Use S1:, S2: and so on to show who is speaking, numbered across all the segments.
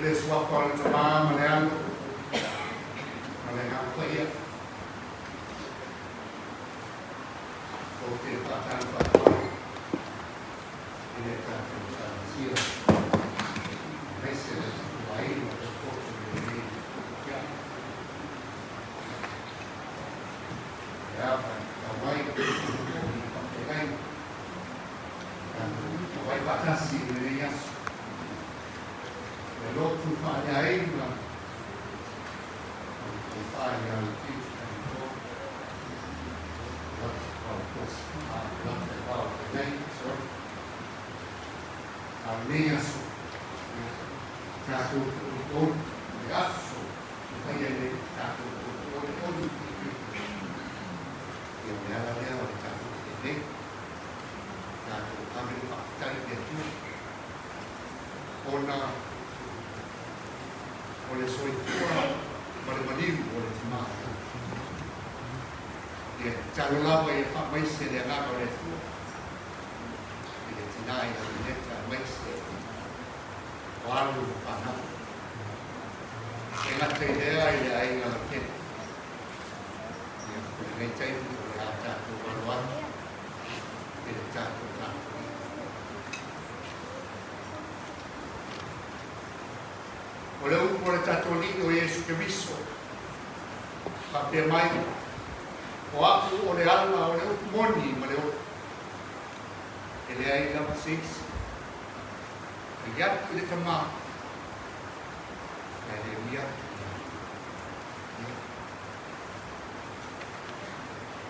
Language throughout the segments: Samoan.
S1: I le Suafa o le Tama ma le Alo ma le Agaga Paia, ou te faatalofa atu ai i le tatou Ekalesia, aemaise le tatou aiga potopoto i lenei afiafi. E ava e tatau ai i faafeagaiga, tatou auai faatasi i lenei aso. Le lotu faaleaina o le tofa ia Lupita Taito, Lata i vao nei, sorry. A o lenei aso, tatou olioli, le aso e fai ai nei tatou olioli ia o le ala lea o le tatou nei. Tatou ave le faafetai i le Atua ona o le soifua ma le maliu o le Timā. Ia tatalo lava ia faamaise le agaga o le Atua i le tinā ia Vineta aemaise o alo ma fanau. E gata i lea i le aiga lautele. Ia, o lenei taimi o le a tatou alo atu i le tatou tapuaiga. O le upu a le tatou Alii o Iesu Keriso, faapea mai, O a'u o le ala o le upu moni ma le ola, e leai lava se isi e atu i le Tama, ae le ui atu ia Ia.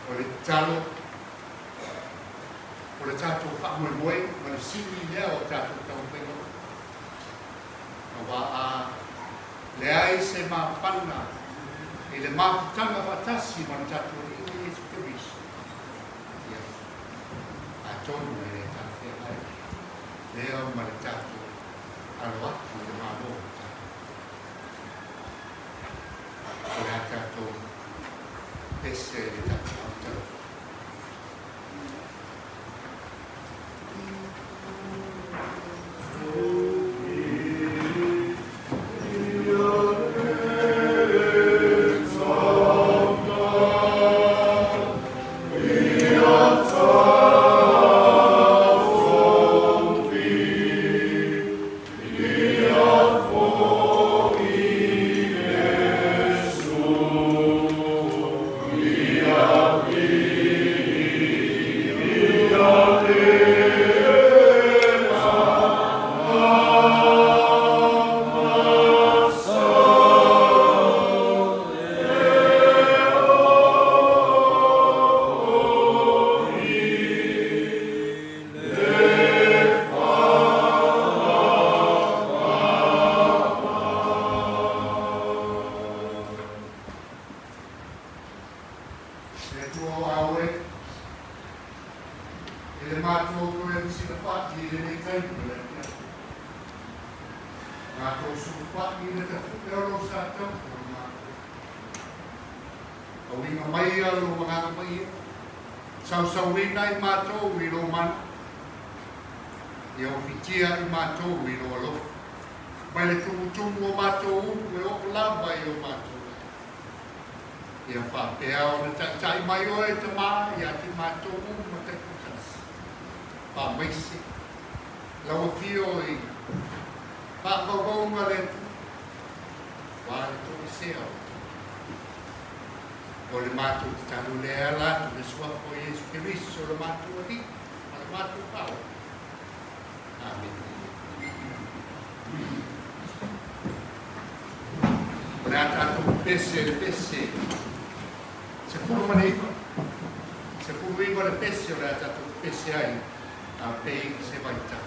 S1: O le tatalo, o le tatou faamoemoe ma le sii lea o tatou taumafaiga uma. Aua a leai se mapana i le mafutaga faatasi ma le tatou Alii o Iesu Keriso, ia, atonu e le talafeagai lea ma le tatou alo atu i le Malo o tatou. O le a tatou pese i le tatou autala. E Atua o au e, i le matou toe fesilafai i lenei taimi o le afiafi. Matou sulufai i le tafu'e o lou sa tauto i matou. Auiga maia lou Agaga Paia, sausauina i matou i lou mana, ia ofitia i matou i lou alofa, mai le tumutumu o matou ulu e oo lava i o matou lagi. Ia faapea ona taitai mai oe, Tama, ia te matou uma taitoatasi. Faamaise lau afio i faavauvauga le Atua, aua le toesea o le O le matou tatalo lea e ala atu i le Suafa o Iesu Keriso lo matou Alii ma le matou Paola. Amene. O le a tatou pese le pese 19. 19 le pese o le a tatou pese ai a pei se vaitau.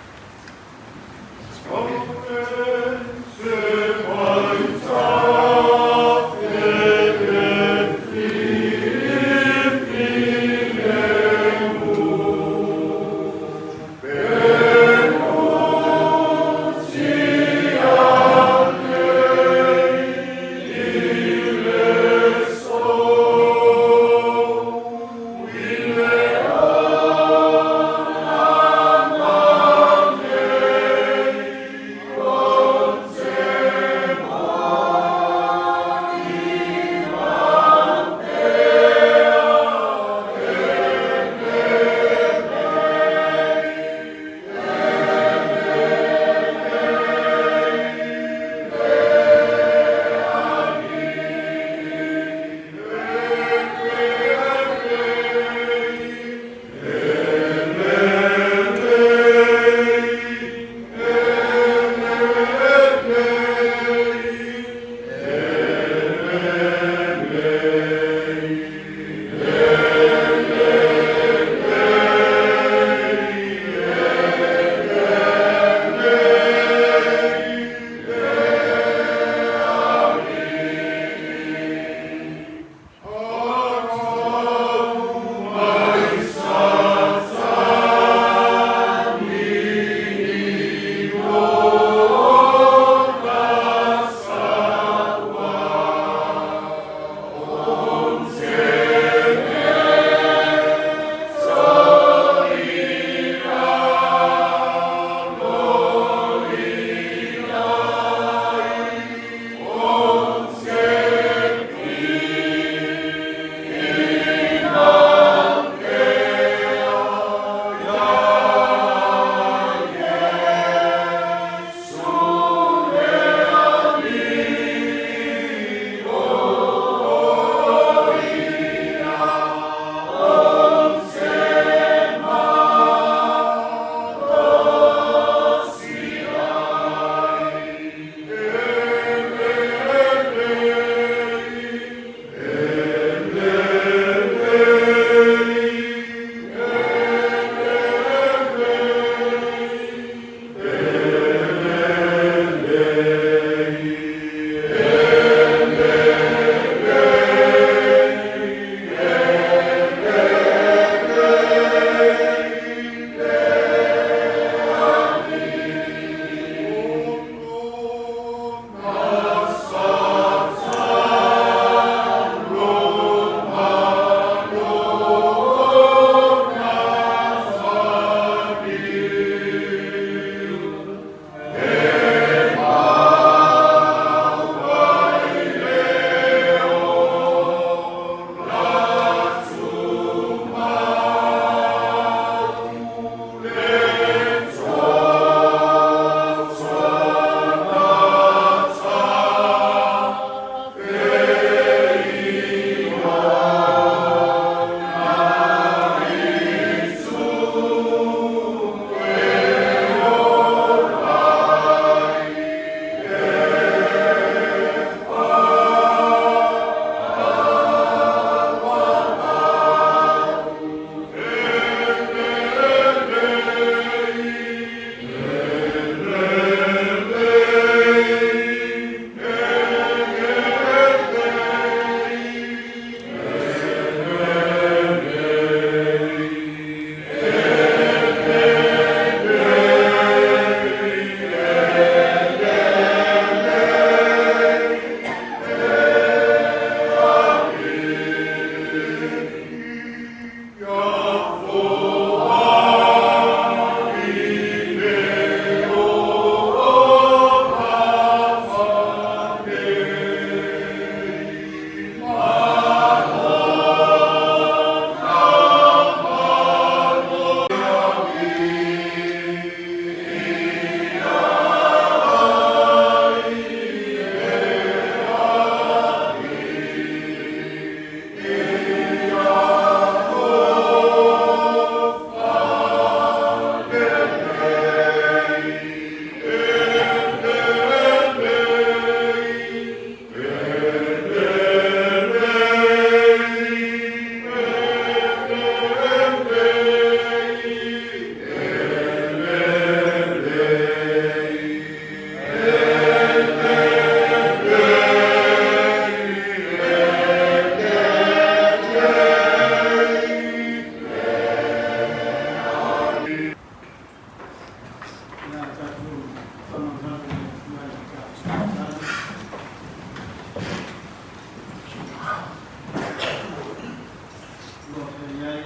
S2: Ua feagai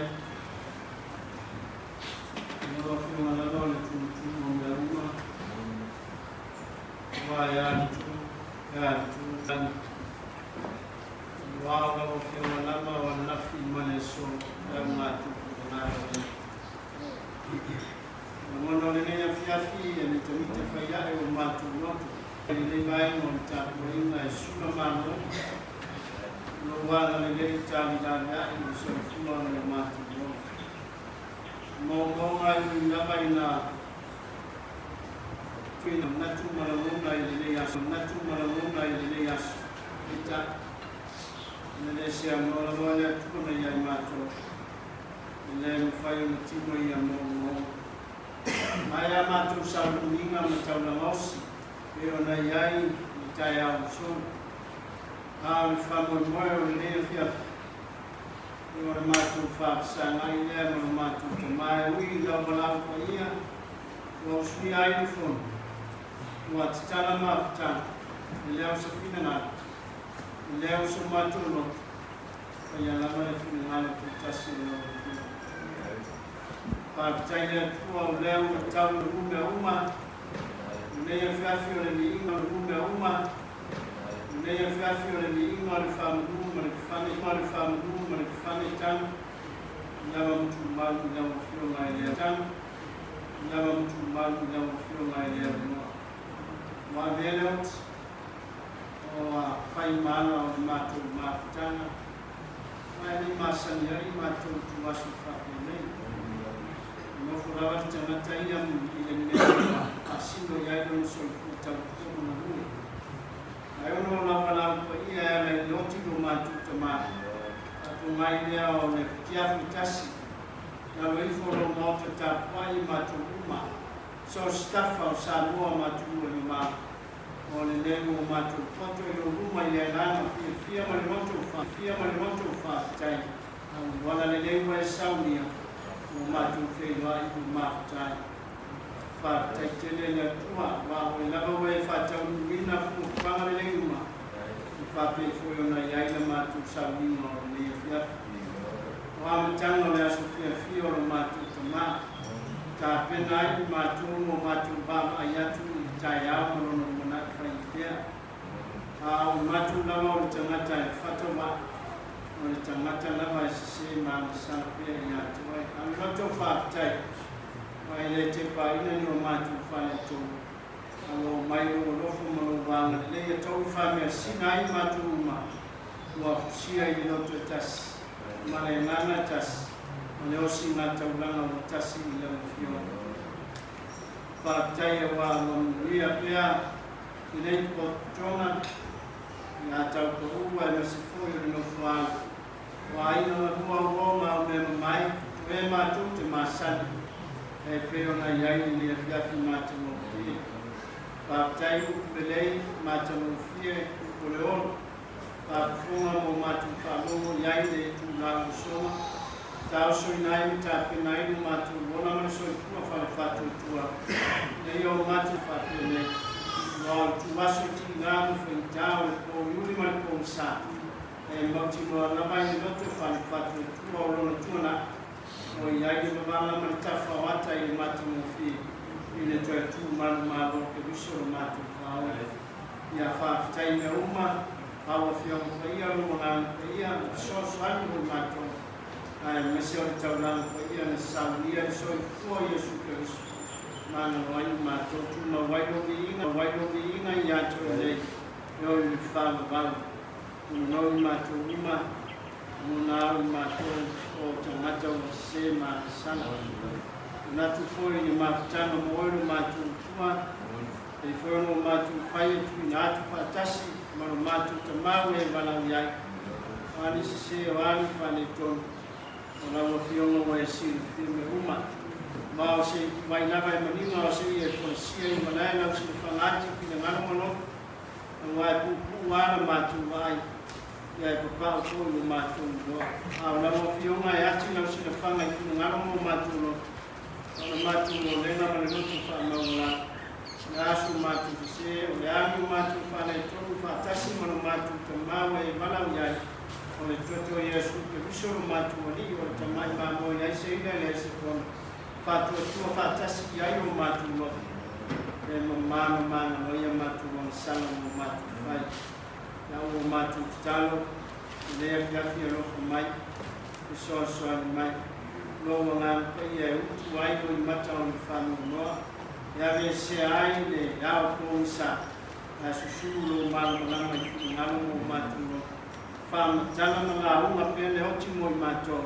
S2: lau Afioga lava o le tumutumu o mea uma, aua e a le tu, e a le tu lagi. Aua o lau Afioga lava o ananafi ma le aso e auga tupu malae o ai. Lagona o lenei afiafi e mitamita fai ae o matou loto i lenei vaega o le tapuaiga e sula malo lou agalelei talilaveai i le soifua ma le matou ola. Maumauga e ui lava ina tuuina manatu ma lagona i lenei aso, manatu ma lagona i lenei aso. Peitai, ina le seanoa lava le Atua na ia i matou, e le mafai ona tino ia maumauga. Ae a matou sauniuniga ma taulaga osi pei ona i ai i le taeao ua sola. A o le faamoemoe o lenei afiafi, e o le matou faafesagai lea ma lo matou Tama e ui i lau valaau paia ua usuia ai le fono, ua tatala mafutaga, e le o se finagalo, e le o so matou loto, faia lava le finagalo tuutasi o lau Afioga. Faafetai i le Atua o lea ua tau le mea uma, lenei afiafi o le viiga o le mea uma, lenei afiafi o le viiga o le faamanu ma le fane, ma le faamanu ma le fane tanu, lava ma tumau i lau Afioga e le tanu, lava ma tumau i lau Afioga e le avanoa. Ua avea le oti o a fai maala o le matou mafutaga, ma e le masani ai matou ituaso faapenei. E nofo lava le tagata ia i le mea ua faasino i ai lona soifua tautua ma galue. Ae ono o lau valaau paia e ala i le oti lo matou tama, faatogai lea o le futiafu e tasi, lalo ifo o lou maota tapuai i matou uma, so o se tafa o Samoa ma atunuu e mamao. O le lemu o matou poto i lou luma i le agaga fiafia ma le loto fiafia ma le loto faafetai. Ua agalelei ua e saunia ua matou feiloai i mafuta ai. Faafetai tele i le Atua aua o oe lava ua e faataunuuina fuafuaga lelei uma e faapea foi ona i ai la matou sauniga o lenei afiafi. O amataga o le aso fiafia o lo matou Tama, tapena ai i matou mo matou vaavaai atu i le taeao ma lona lumanai faigapea. A o matou lava o le tagata e fataua'i, o le tagata lava e sese ma agasala pea ia te oe. A o le loto faafetai, aua e le tepaina ni o matou faaletonu, a ua omai lou alofa ma lou agalelei e tau i faameasina ai matou uma, ua fusia i le loto e tasi, ma le agaga e tasi, ma le osiga taulaga ua tasi i lau Afioga. Faafetai aua ua manuia pea lenei pototoga ia taupaua aemaise foi o le nofoaga o aiga galua uo ma au mea mamae o e matou te masani e pei ona i ai lenei afiafi matagofie. Faafetai upu lelei matagofie upu o le ola. Faafofoga mo matou faalogo i ai le itula ua sola, taosoina ai ma tapena ai lo matou ola ma le soifua falefaatuatua ina ia o matou faapenei, aua o le tuaso tiga ma faigata o le pōiuli ma le pōgasa, e mautinoa lava i le loto falefaatuatua o lona tuanai, o i ai le mavala ma le tafa o ata i le matagofie i le toe tu manumalo o Keriso lo matou Faaola. Ia faafetai mea uma, lau Afioga Paia, lou Agaga Paia, na fesoasoani mo i matou, aemaise o le taulaga paia na saunia le soifua o Iesu Keriso, magalo ai i matou, tumau ai lou viiga, ai lou viiga ia te oe nei, e oe i le faavavau, monou i matou uma, mona au i matou o tagata ua sese ma agasala. Manatu foi i le mafutaga mo oe lo matou Atua, E foi ona o matou fai e tuuina atu faatasi ma lo matou Tama ua e valaau i ai, o a ni sese o a ni faaletonu, o lau Afioga ua e silafia mea uma. Ma o se ipuvai lava e manino ao seia e folasia i malae lau silafaga ati finagalo ma loto, aua e puupuu lava la matou vaai, ia e papau foi lo matou iloa. A o lau Afioga e ati lau silafaga i finagalo ma o matou loto, O le matou molega ma le loto faamaualalo, o le aso matou sese, o le agi o matou faaletonu faatasi ma lo matou Tama ua e valaau i ai, O le toto o Iesu Keriso lo matou Alii o le tamai mamoe ai se ila e leai se fono, faatuatua faatasi i ai o matou loto, e mamā ma magalo ai a matou agasala ma o matou fai. Ia ua matou tatalo i lenei afiafi alofa mai, fesoasoani mai, Lou Agaga Paia e utu ai loimata o le faanoanoa, e aveesea ai le ao pogisa, ae susulu lou malamalama i finagalo mo matou loto. Faamatala ma lauga pea le oti mo i matou,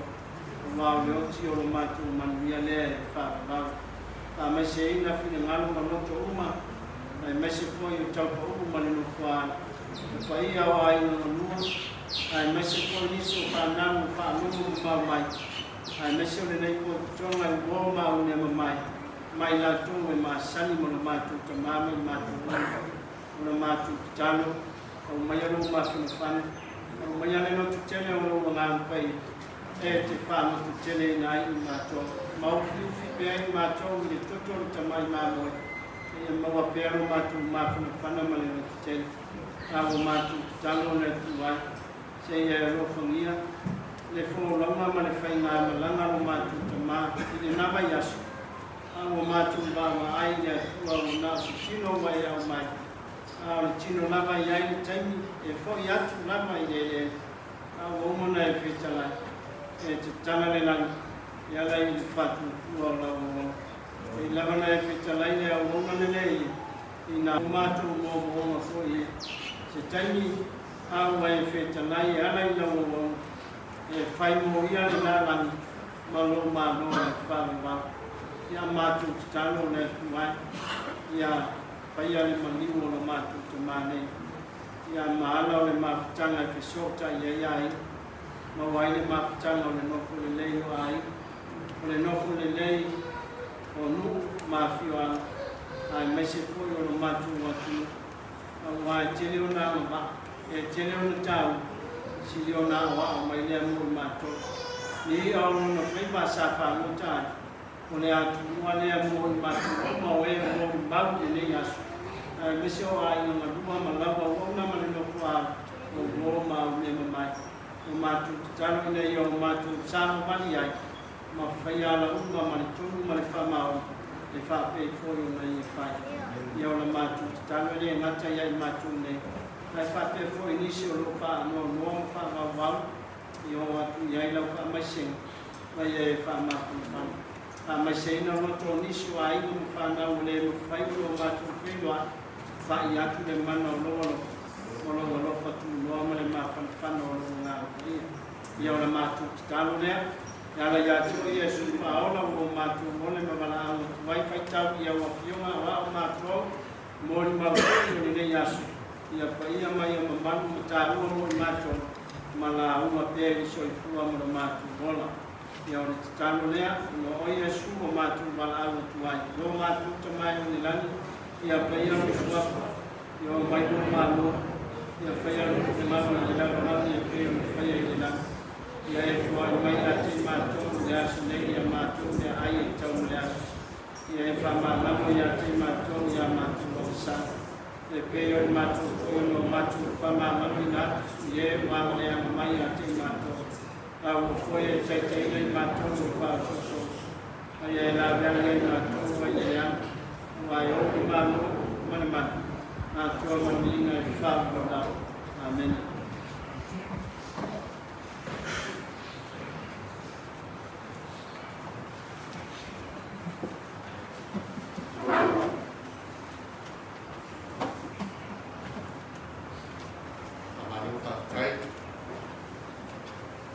S2: aua o le oti o lo matou manuia lea e faavavau. Faamaiseina finagalo ma loto uma, aemaise foi o taupauu ma le nofoaala, le paia o aiga galua, aemaise foi nisi o fanau o faalogo mamao mai, aemaise o lenei pototoga i uo ma aunea mamae, mai latou e masani ma lo matou tama ma i matou uma. O la matou tatalo, aumaia lou mafanafana, aumaia le loto tele o lou Agaga Paia, e te faalototeleina ai i matou, ma ufiufi pea i matou i le toto o le tamai mamoe, seia maua pea lo matou mafanafana ma le lototele. A ua matou tatalo o le Atua ai, seia e alofagia le folauga ma le faigamalaga a lo matou tama i lena vaiaso, A ua matou vaavaai i le Atua ua na o se tino ua e aumai, a o le tino lava e i ai le taimi e foi atu lava i le eleele, a ua uma ona e fetalai, e tatala le lagi e ala i le faatuatua o lau auauna. E i lava ona e fetalai le auauna lenei ia, i nā matou moomooga foi ia, se taimi a ua e fetalai e ala i lau auauna, e fai mo ia lena lagi ma lou Malo e faavavau. Ia matou tatalo le Atua e, ia faia le maliu o lo matou tama nei. Ia maala o le mafutaga e fesootai ai aiga, maua ai le mafutaga o le nofo lelei o aiga, o le nofo lelei o nuu ma afioaga, aemaise foi o lo matou atunuu. Aua e tele ona agavaa, e tele ona taua, sili ona aoao mai lea mo i matou. Ni i'a o lona faiva sa fagota ai, o le atunua lea mo i matou uma o e o lo o mau i lenei aso, aemaise o aiga galua ma lau auauna ma le nofoaala o uo ma aumea mamae. O matou tatalo ina ia o matou savavali ai ma faia ala uma ma le tonu ma le faamaoni e faapei foi ona ia fai. Ia o la matou tatalo e le gata ia i matou nei, ae faapea foi nisi o lo o faanoanoa ma faavauvau i oo atu i ai lau faamaisega ma ia e faamafanafana. Faamaiseina loto o nisi o aiga ma fanau ua le mafai ona o matou feiloai, fa'i atu le mana o lou alofa ma lou alofa tunoa ma le mafanafana o lou Agaga Paia. Ia o le matou tatalo lea, e ala ia te oe Iesu Faaola ua o matou ole ma valaau atu ai faitau i au afioga aoao matou molimau foi o lenei aso, ia paia ma ia mamalu ma taua mo i matou ma lauga pea i le soifua ma lo matou ola. Ia o le tatalo lea, ona o oe Iesu ua matou valaau atu ai, lo matou Tama e o i le lagi, ia paia lou suafa, Ia omai lou Malo, ia faia lou finagalo i le lalolagi e pei ona faia i le lagi. Ia e foai mai ia te i matou i le aso nei ia matou meaai e tau ma le aso. Ia e faamalamo ia te i matou i a matou agasala, e pei o i matou foi ona o matou faamalamoina atu i e ua agaleaga mai ia te i matou, a ua foi e taitaiina i matou i le faaosoosoga. A ia e laveai ai matou mai le leaga, aua e ou le Malo ma le mana, atoa ma le viiga e faavavau. Amene.
S1: Faamalo faafetai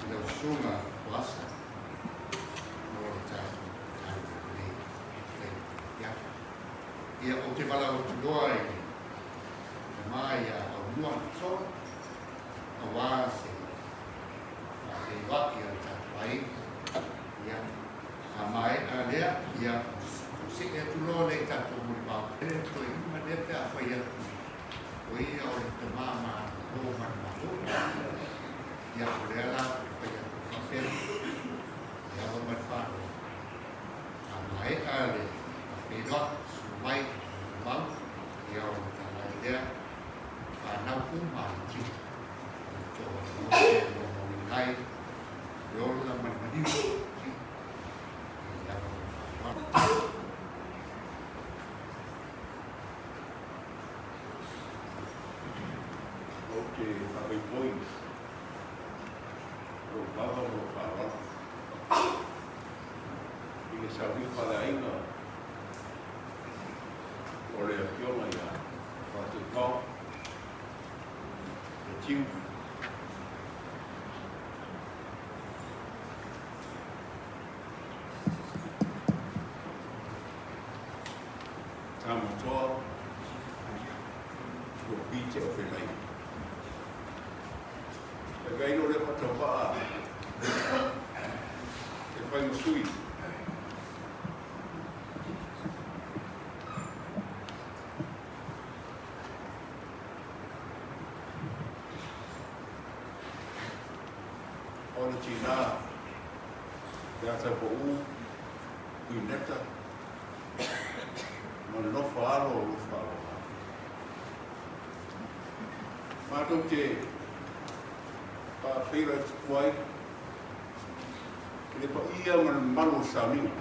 S1: i lau susuga Poasa. Mo le tatou taimi nei taimi ia. Ia ou te valaau atu loa i le tama ia Aumua Solo auā se faafeiloai a le tatou aiga. Ia, a maea lea, ia ou see atu loa lea i tatou molimau. E le toe uma lea pe a fai atu o ia o le tama malolo manumalo. Ia, o lea la ou te fai atu faapea, le ava ma le faaaloalo, a maea le faafeiloai, susu mai le mau, ia ona talai lea, fanau uma a le tino, o le toa lua lea
S3: le saunia faaleaiga o le Afioga ia Faatautao Matiu. Tamatoa ua pite o Felai. E vaino le whakawaa e whai masui. O le tina, te ata po u, i neta, ma le nofa alo o lofa aloha. Mātou te whawheira tupu ai, i le paia ma le mamalu o Sauniga.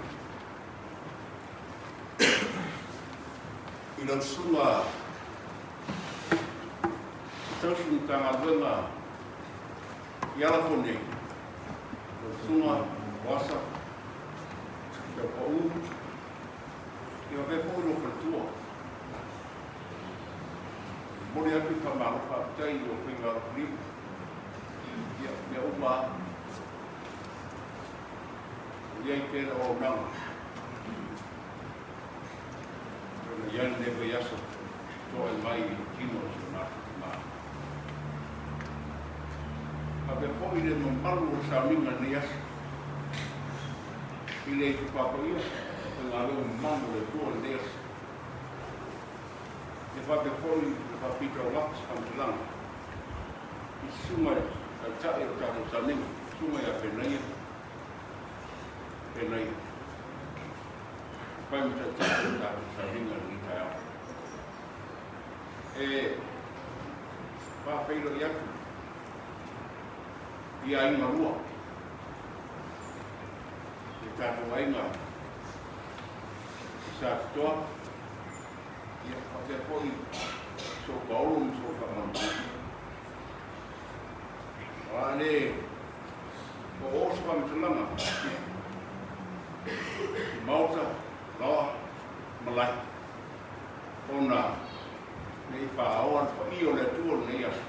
S3: I lau susuga i tausi Matagaluega i Alafo nei, lau susuga Oasa, Taupaū, ia faapea foi lou faletua. E momoli atu le faamalo faafetai i lou faiga alofilima, ia, mea uma lava. O i ai pea le auaunaga. Ona i ai lenei vaiaso, to'e mai i le tino o si o matou tama. Faapea foi le mamalu o le sauniga i lenei aso, i le itupa paia o faigaluega mamalu o le Atua i lenei aso. E faapea foi le faapitoaugafa se faamatalaga i susuga i taitai o le tatou sauniga, susuga ia Penaia, Penaia, e fai ma taitai o le tatou sauniga i lenei taeao. E faafeiloai atu i aiga lua, le tatou aiga i Satitoa, ia faapea foi sou paolo ma sou faamanuiaga. O a le o o se faamatalaga i Maota, Laoa, Malae, ona ne i faaoa le paia o le Atua o lenei aso,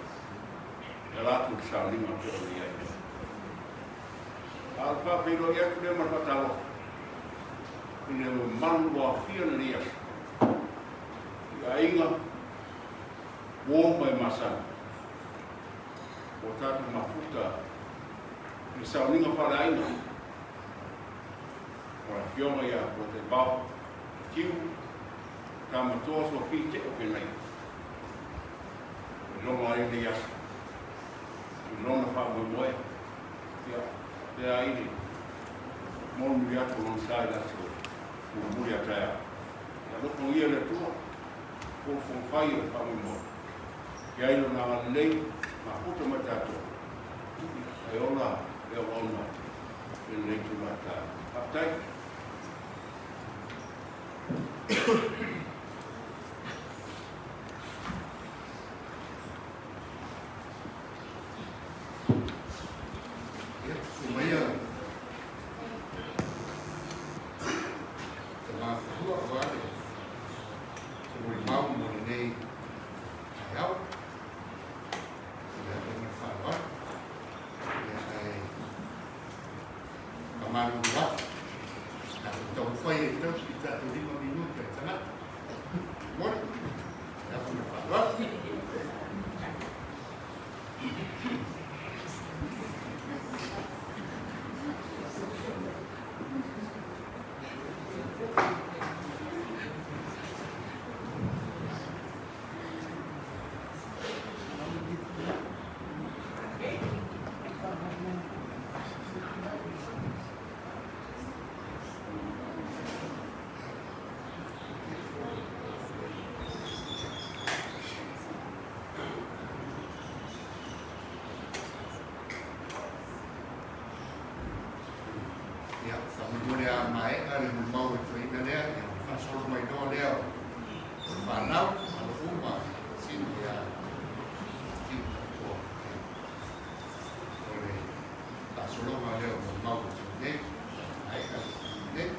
S3: e ala atu i le sauniga pei ona i ai. A o le faafeiloai atu lea ma le faatalofa i le mamalu ua aofia lenei aso i aiga uo ma e masani ua tatou mafuta i le sauniga faaleaiga o le Afioga ia Polataivao Tiu Tamatoa Sophie Teo Penai e loma ai lenei aso i lona faamoemoe ia pea ai le moni atu o lona sa i le aso mulimuli a taeao. Ia alofagia e le Atua fuafuaga fai o le faamoemoe i ai lona agalelei mafuta mai tatou e ola le auauna i lenei itula taeao. Faafetai.
S1: Ia, sumaia te mātua aua le se molimau mo lenei taeao. Ia, e ma le faaaloalo. Ia, ae famalulu atu. Tatou taumafai e tausi i tatou 5 minute e tagata. Moni. Ia, ma le faaaloalo. Ia, faamolemole a maea le molimau e toeaina lea, ia ona faasolo mai loa lea o le fanau, alo uma sino ia tiu tatua. O le faasologa lea o molimau e toeaina nei, maea le nei.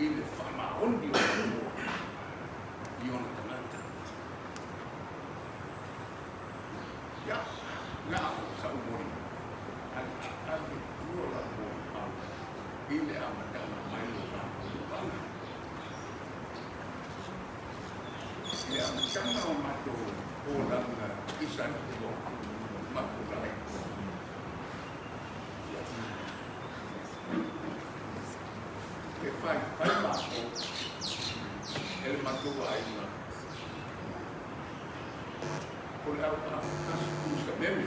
S3: i le faamaoni o le Atua i ona tagata. Ia, na o sa'u moli a ave i tua lau molimau i le amataga mai o matou tulaga. I le amataga o matou olaga i Samoa, matou laina. Ia, e faifai matou e le matou aiga o le au afatasi tusameme.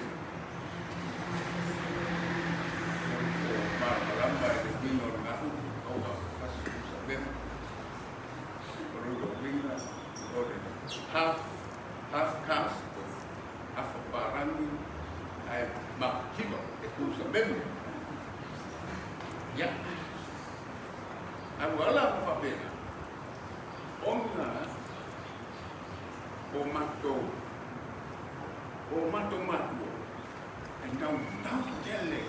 S3: O le po malamalama i le uiga o lena upu, au afatasi tusameme. O lona uiga o le half, half caste, afa palagi ae makiva e tusameme. Ia, ae ua ala ona faapena, ona o matou, o matou matua e naunau tele.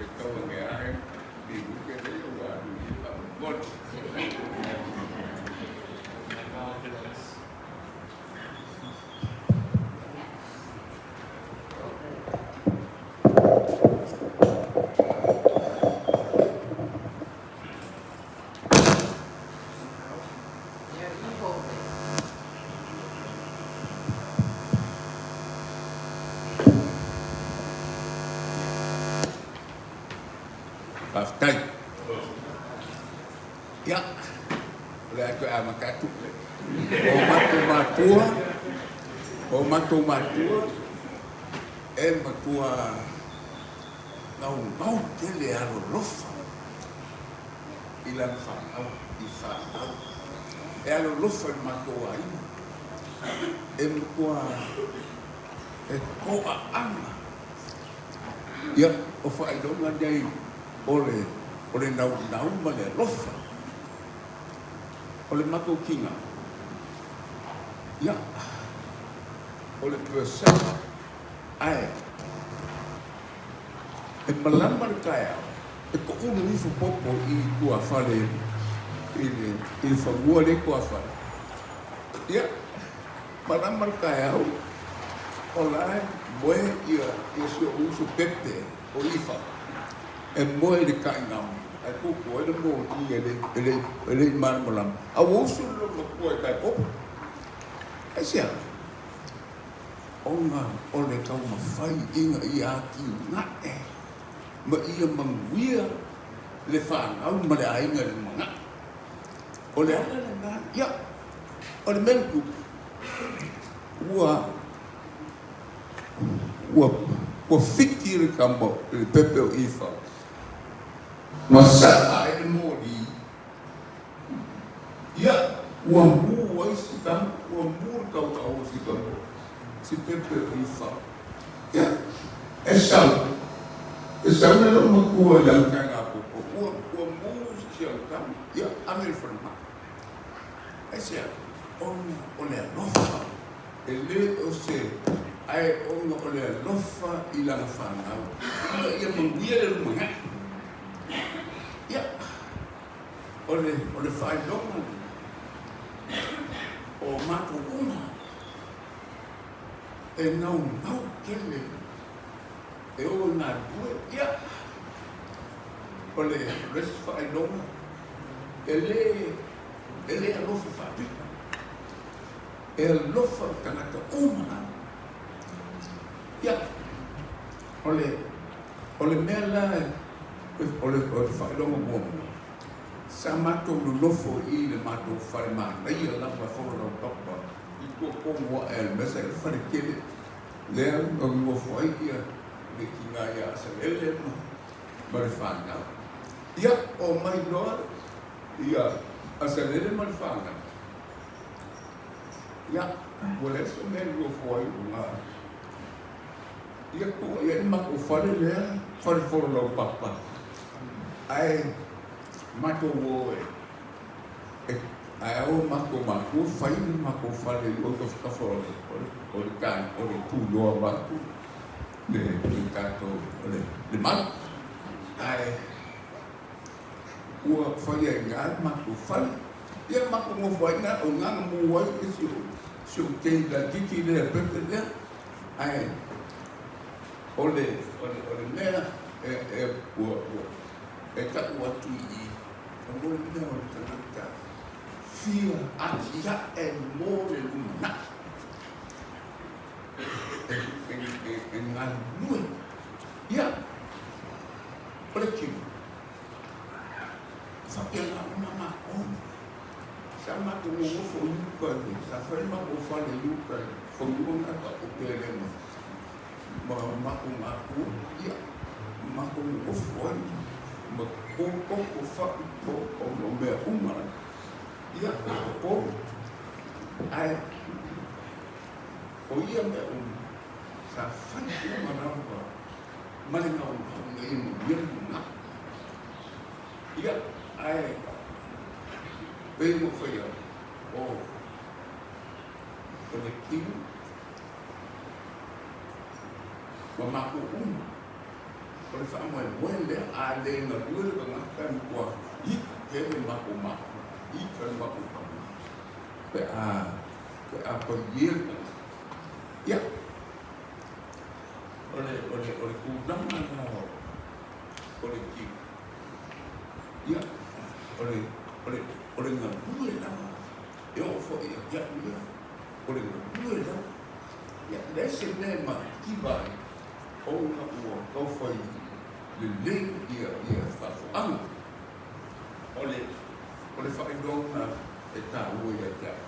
S3: E tau age ae minute nei ua alu i faamolemole. Faafetai. Ia, o le a toe amata atu. O matou matua, o matou matua, e matua naunau tele alolofa i lana fanau, i fanau. E alolofa i le matou aiga, e matua e toaaga. Ia, o faailoga nei o le, o le naunau ma le alofa o le matou tina. Ia, o le Purcell, ae e malama le taeao, e toulu ifo popo i tuafale i le, i le fanua lea i tuafale. Ia, malama le taeao, o la e moe ia, ia si ou uso Pepe o Ifa, e moe i le tainamu, ae tutu ai le moli e le, e le, e le i malamalama. A ua usu le lona matua e tae popo. Aisea? Ona o le taumafai ina ia atinae ma ia manuia le fanau ma le aiga i le lumanai. O le ala lena, ia, o le mea na tupu, ua, ua, ua fiki le tama, le pepe o Ifa, ma saa ai le moli, ia, ua mu ai si tama, ua mu le tautau o si tama, si pepe o Ifa. Ia, e sau, e sau le loomatua i lana taega popo, ua, ua mu si au tama, ia, ave i le falemai. Aisea? Ona o le alofa, e le o se, ae ona o le alofa i lana fanau, ina ia manuia le lumanai. Ia, o le, o le faailoga lena o matou uma. E naunau tele e oo i galulue. Ia, o le isi faailoga, e le, e le alofa faapito. E alofa i tagata uma lava. Ia, o le, o le mea la, o le, o le faailoga muamua, sa matou nonofo i le matou fale manaia lava fono laupapa i tua tonu ae a le mea sa i ai le fale tele lea na nonofo ai ia le tina ia Asalele ma, ma le fanau.
S4: Ia, omai loa ia Asalele ma le fanau. Ia, ua leai se mea e nofo ai i luga. Ia, tuu i ai le matou fale lea, fale fololaupapa. Ae matou o e, e ae ao matou matua fai le matou fale i o i tafatafa o le, o le, o le, o le tuloa vaeatu le, le tatou, o le, le malu. Ae ua fai ai i ina le matou fale. Ia matou nofo ai i ina, o i ina na mu ai si ou, si ou teine laitiiti lea pepe lea. Ae o le, o le, o le mea e, e, ua, ua, e tau atu i i, o mo le mea o le tagata fia atiaʻe mo le lumanai. E, e, e, e galulue. Ia, o le tino, e faapena uma matou. Sa matou nonofo i uka i le, sa fai le matou fale i uka i le fanua lena taoto lea ma, ma matou matua, ia, matou nonofo ai ma koko fai po o mea uma lava. Ia, o ae o ia mea uma, sa fai uma lava ma le gaugau ina ia manuia le lumanai. Ia, ae pei ona ou fai atu, o, o le tino ma matou uma, o le faamoemoe lea, a le galue le tagata e matua ita tele matou matua, ita le matou tama, pe a, pe a paie le tagata. Ia, O le, o le, o le tulaga lena o, o le tino. Ia, o le, o le, o le galue lava, e oo foi ia te au ia, o le galue lava. Ia, leai se mea e mativa ai, ona ua taufai lelei ia, ia faatoaga. O le, o le faailoga e taua ia te au,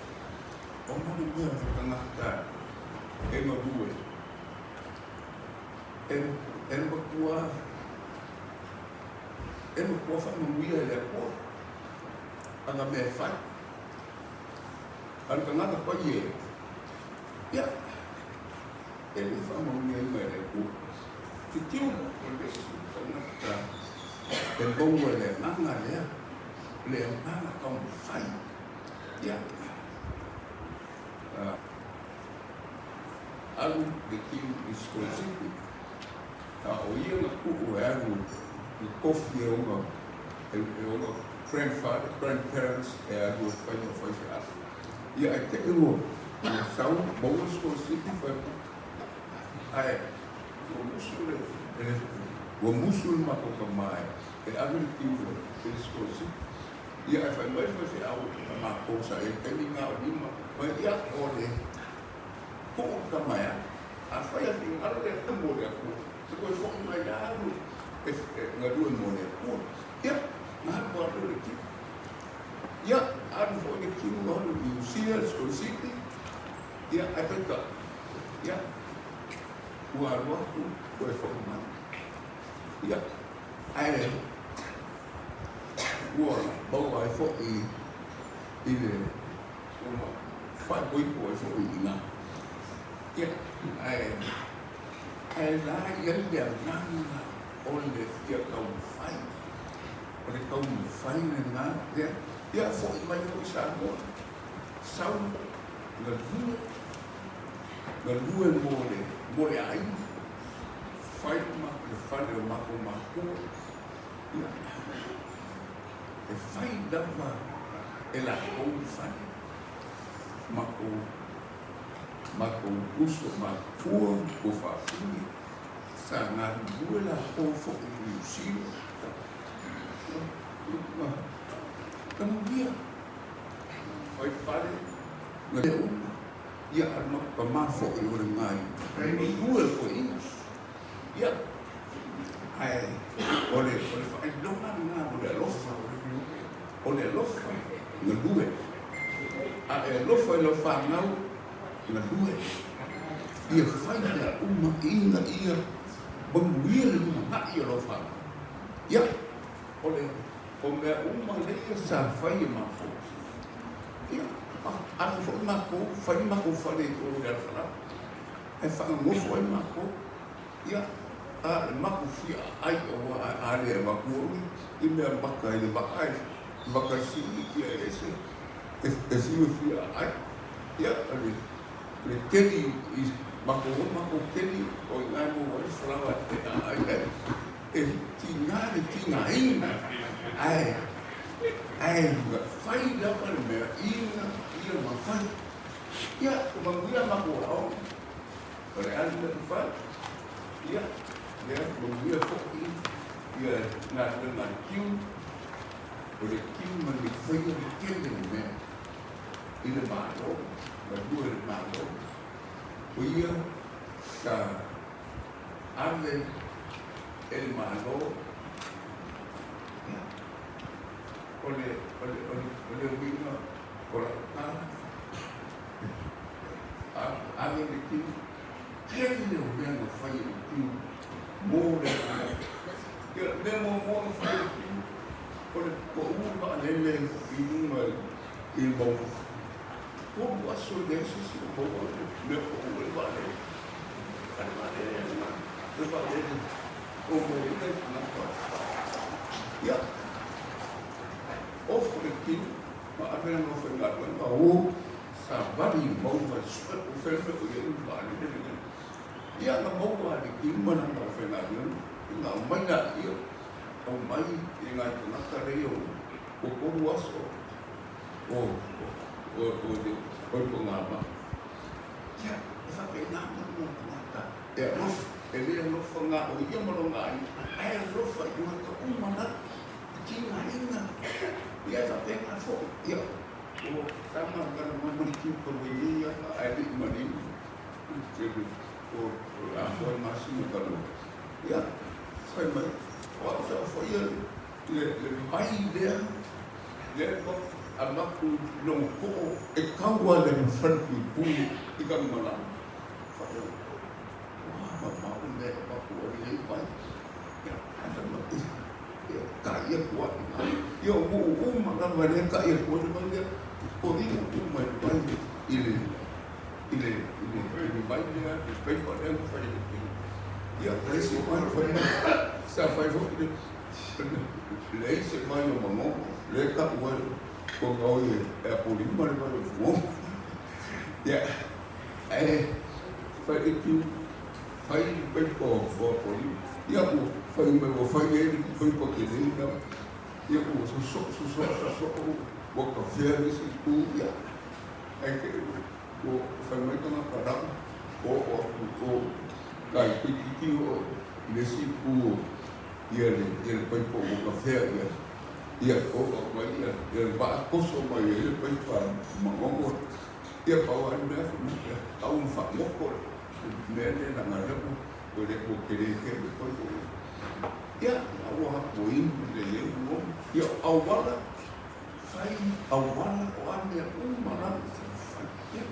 S4: ona o le mea o le tagata e galue, E, e matua, e matua faamanuia e le Atua ana mea e fai. A o le tagata pai e, ia, e le faamanuiaina e le Atua. Tilotilo o le isi tagata e maua i le agaga lea, le agaga taumafai. Ia, Alu le tino i sikolasipi, a o ia na tuu e alu i kofi e ona, e ona grandfather, grandparents e alu e fai ma faifeau. Ia ae te i ua, ua sau, maua le sikolasipi fai mai, ae ua musu le, ua musu le matou tama e ave le tino i le sikolasipi. Ia ae fai mai le faifeau a matou sa i ai i le taimi lena o lima mai, ia o le tuu le tama e alu. Afai a finagalo le Atua mo le Atua, e toe foi mai lava alu e galue mo le Atua. Ia, na alu alu le tino. Ia, alu foi le tino alu i Niu Sila, le sikolasipi, ia, ae peitai, ia, ua alu atu toe foi mai. Ia, ae ua maua ai foi i le ua faaipoipo ai foi i ina. Ia, ae, ae la i ai le agaga o le fia taumafai, o le taumafai lena, ia, ia foi mai foi i Samoa, sau galue, galue mo le, mo le aiga, fai le fale o matou matua, Ia, e fai lava e latou le fale, matou, matou uso matutua ua faafine, sa galulue latou foi i Niu Sila, na manuia, fai fale, na mea uma, ia, a o le matou tama foi o le galulue foi ia. Ia, ae o le, o le faailoga lena o le alofa, o le alofa, galue. A e alofa i lau fanau, galue. Ia fai mea uma ina ia manuia le lumanai o lau fanau. Ia, O le o mea uma leia sa fai e matou. Ia, alu foi matou, fai le matou fale i o i Alafalava, ae faanonofo ai matou. Ia, a o le matou fia aai aua a le avatua ni mea maka i le vaa e maka sili ia e ese e fiu e fia aai. Ia, o le le keli i matou o matou keli o i ina e maua ai le falaoa e aai ai. E tiga le tigaina, ae ae fai lava le mea ina ia mafai. Ia, ua manuia matou aoga, o le a le mea e fai? Ia, lea manuia foi ia galuega a le kiu, o le kiu ma le faia le tele o mea i le Malo, galue i le Malo. O ia sa ave e le Malo, ia, o le, o le, o le, o le uiga o lau tala, ave le kiu, tele o mea na fai e le kiu mo le atunuu. Ia, le mea muamua na fai e le kiu, o le pau vaalele i luga i le mauga. Tolu aso e leai se isi o maua le mea pau ai le vaalele. A le vaalele lena, le vaalele o mai ai nai tagata. Ia, ofu le kini, ma ave lana faigaluega o savali i le mauga e sue po o fea le mea o i ai le vaalele lenei. Ia, na maua e le kini ma lana faigaluega, ona aumai laia, aumai i nai tagata nei o ua tolu aso o o o le o le togama. Ia, e faapena mai le tagata e alofa, e le alofa na o ia ma lona aiga, ae alofa i tagata uma la, e tigaina. Ia, e faapena foi. Ia, o tama kana mai ma le tiu ka wai ia, ae le i manino. O le atoa le masina talu ai. Ia, fai mai, o au sa ou faia le vai lea, lea ua avatu i lona too e tau a le falepuipui i Tanumalala. Faapea, ua mamao le mea e avatu ai lenei vai. Ia, ae fai mai, ia, tai atu lava i ina. Ia, o nuu uma lava lea e tai atu ai le vai lea, foliga uma i le vai i le i le i le i le vai lea, le paipa lea na fai e le tino. Ia, le isi vai na fai mai, sa fai foi le leai se vai o Manono, lea e tau ai ona o ia e Apolima le vai o Manono. Ia, ae fai le tiu, fai le paipa o Apolima. Ia, ua fai mai ua fai ai le paipa tele lea. Ia, ua sosoo, sosoo, sosoo, ua tafea le isi itu, ia, ae te i ua fai mai tagata lau, oo atu i o, kai toeitiiti oo i le isi itu o ia le ia le paipa ua tafea ia ia oo atu ai ia ia le vaa toso mai ai le paipa Manono. Ia pau lava le mea fai mai ia tau ina faagoto le mea lea leaga o lea ua le ua tele tele le paipa ua ia a ua ua inu lelei ai Manono. Ia o auala fai auala o a mea uma lava sa fai ia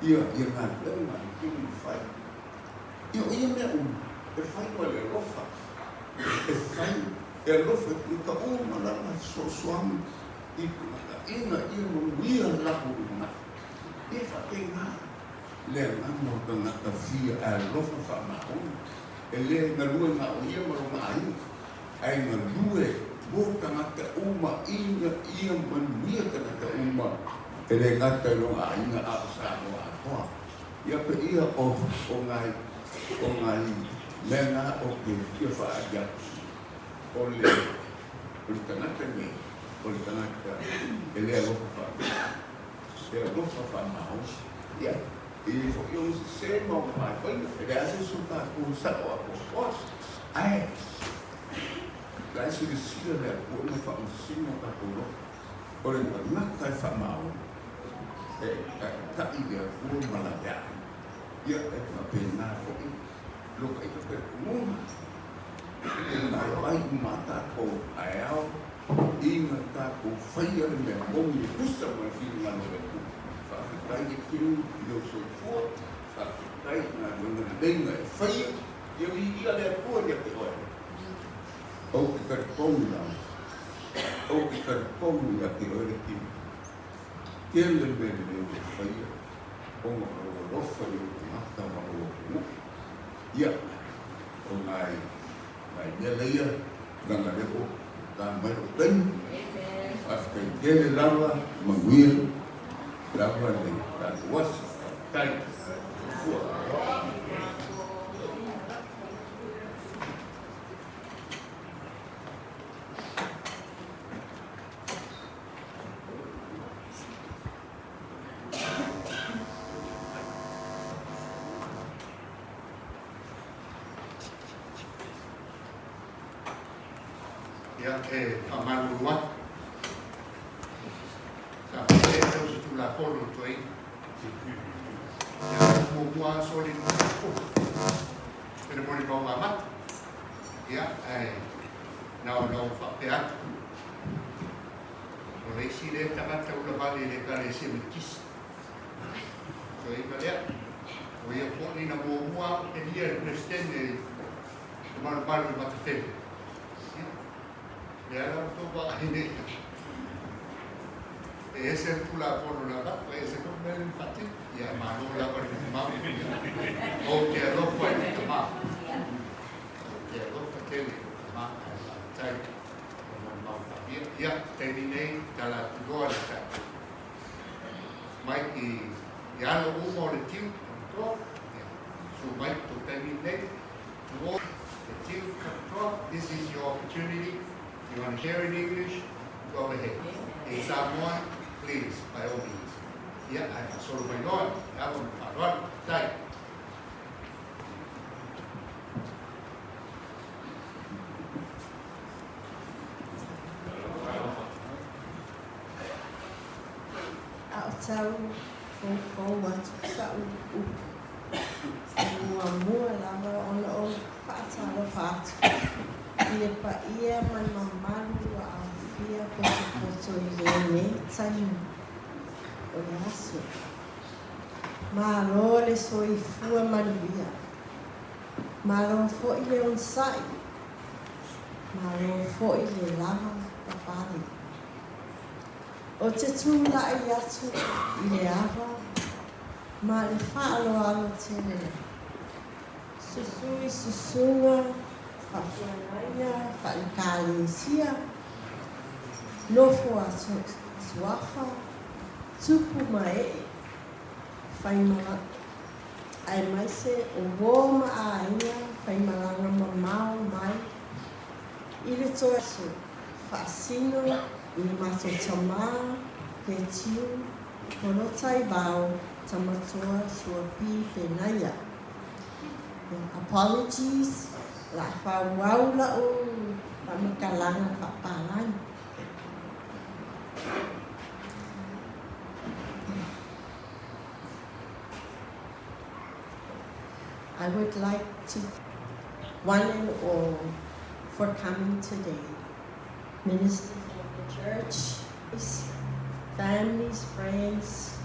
S4: ia ia galuega e tino na fai. Ia o ia mea uma e fai ma le alofa, e fai e alofa i ka uma lava fesoasoani i tagata ina ia manuia le latou lumanai. Ia e faapena le agaga o tagata fia e alofa faamaoni, e le galue na o ia ma lona aiga, ae galue mo tagata uma ina ia manuia tagata uma e le gata i lona aiga a o Samoa atoa. Ia paia o o nai o nai mea na o ke fia faaali atu o le o le tagata nei o le tagata e le alofa faapea e alofa faamaoni. Ia e le foi ona sese ma ona vaivaiga e leai se isi o tatou e sao atoatoa ae la e silasila le Atua ma faamasino tatou loto o le tagata e faamaoni e taitai le Atua ma laveai. Ia, e faapena foi lo ka ika talitonuga e vaivai uma a tatou taeao ina tatou faia le mea moni e tusa ma le finagalo o le Atua. Faafetai e King i lou soifua, faafetai i galuega lelei na e faia, ia viia le Atua ia te oe. Ou te talitonu lava, ou te talitonu ia te oe le tino. Tele mea lelei ua e faia ona o lou alofa i ou tagata ma lou atunuu. Ia, o nai, nai mea laia, leaga lea ua ta mai lou taimi. Faafetai tele lava, manuia lava le tatou aso. Faafetai. Soifua.
S1: Ia, e faamalulu atu. Sa faapea e se Tulafono le toeaina. Ia, muamua soli le Tulafono. E le molimau amata. Ia, ae na ona ou faapea atu. O le isi lea tagata ulavale i le Ekalesia Metotisi. Toeaina lea. O ia foi na muamua otelia e le Peresetene i le malumalu i Matafele. Ia, lea la ua outou vaai nei. E ese le Tulafono na avatu, e ese foi mea lea na faatino. Ia, malo lava le molimau. Ia, ou te alofa i le tama. Ou te alofa tele i le tama, ae faafetai o molimau faapea. Ia, taimi nei, tala atu loa le tatou mai i i alo uma o le tiu katoa. Ia, susu mai tou taimi nei. To all the tiu katoa, this is your opportunity. You want to share in English? Go ahead. In Samoan, please, by all means. Ia, ae faasolo mai loa, le ava ma le faaaloalo. Faafetai.
S5: A o tau foufou atu sa'u upu e muamua lava ona ou faatalofa atu i le paia ma le mamalu ua aofia potopoto i lenei taimi o le aso. Malo le soifua manuia. Malo foi le onosai. Malo foi le lava papale. Ou te tulai atu i le ava ma le faaaloalo tele. Susu i susuga faafeagaiga faale-Ekalesia, nofo a suafa, tupu ma ee, faimalaga, aemaise o uo ma aiga faimalaga mamao mai i le toe aso faasino i le matou tamā Petiu Polotaivao Tamatoa Suapi Penaia. Apologies, la faaauau la'u faamatalaga faapalagi. I would like to one and all for coming today. Ministers of the church, families, friends.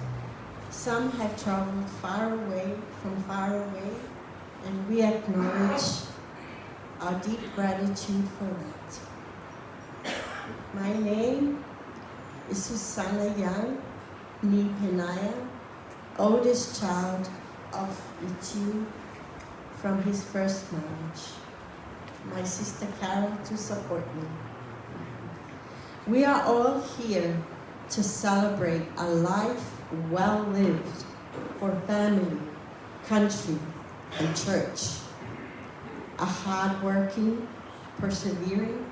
S5: Some have traveled far away, from far away, and we acknowledge our deep gratitude for that. My name is Susanna Young, nee Penaia, oldest child of Litiu from his first marriage. My sister Carol to support me. We are all here to celebrate a life well lived for family, country, and church. A hardworking, persevering,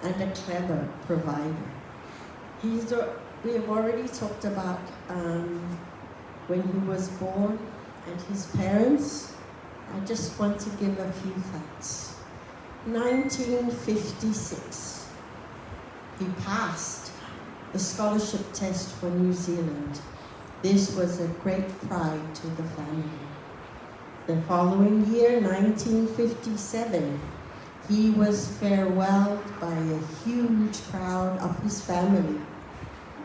S5: and a clever provider. We have already talked about when he was born and his parents. I just want to give a few facts. 1956, he passed the scholarship test for New Zealand. This was a great pride to the family. The following year, 1957, he was farewelled by a huge crowd of his family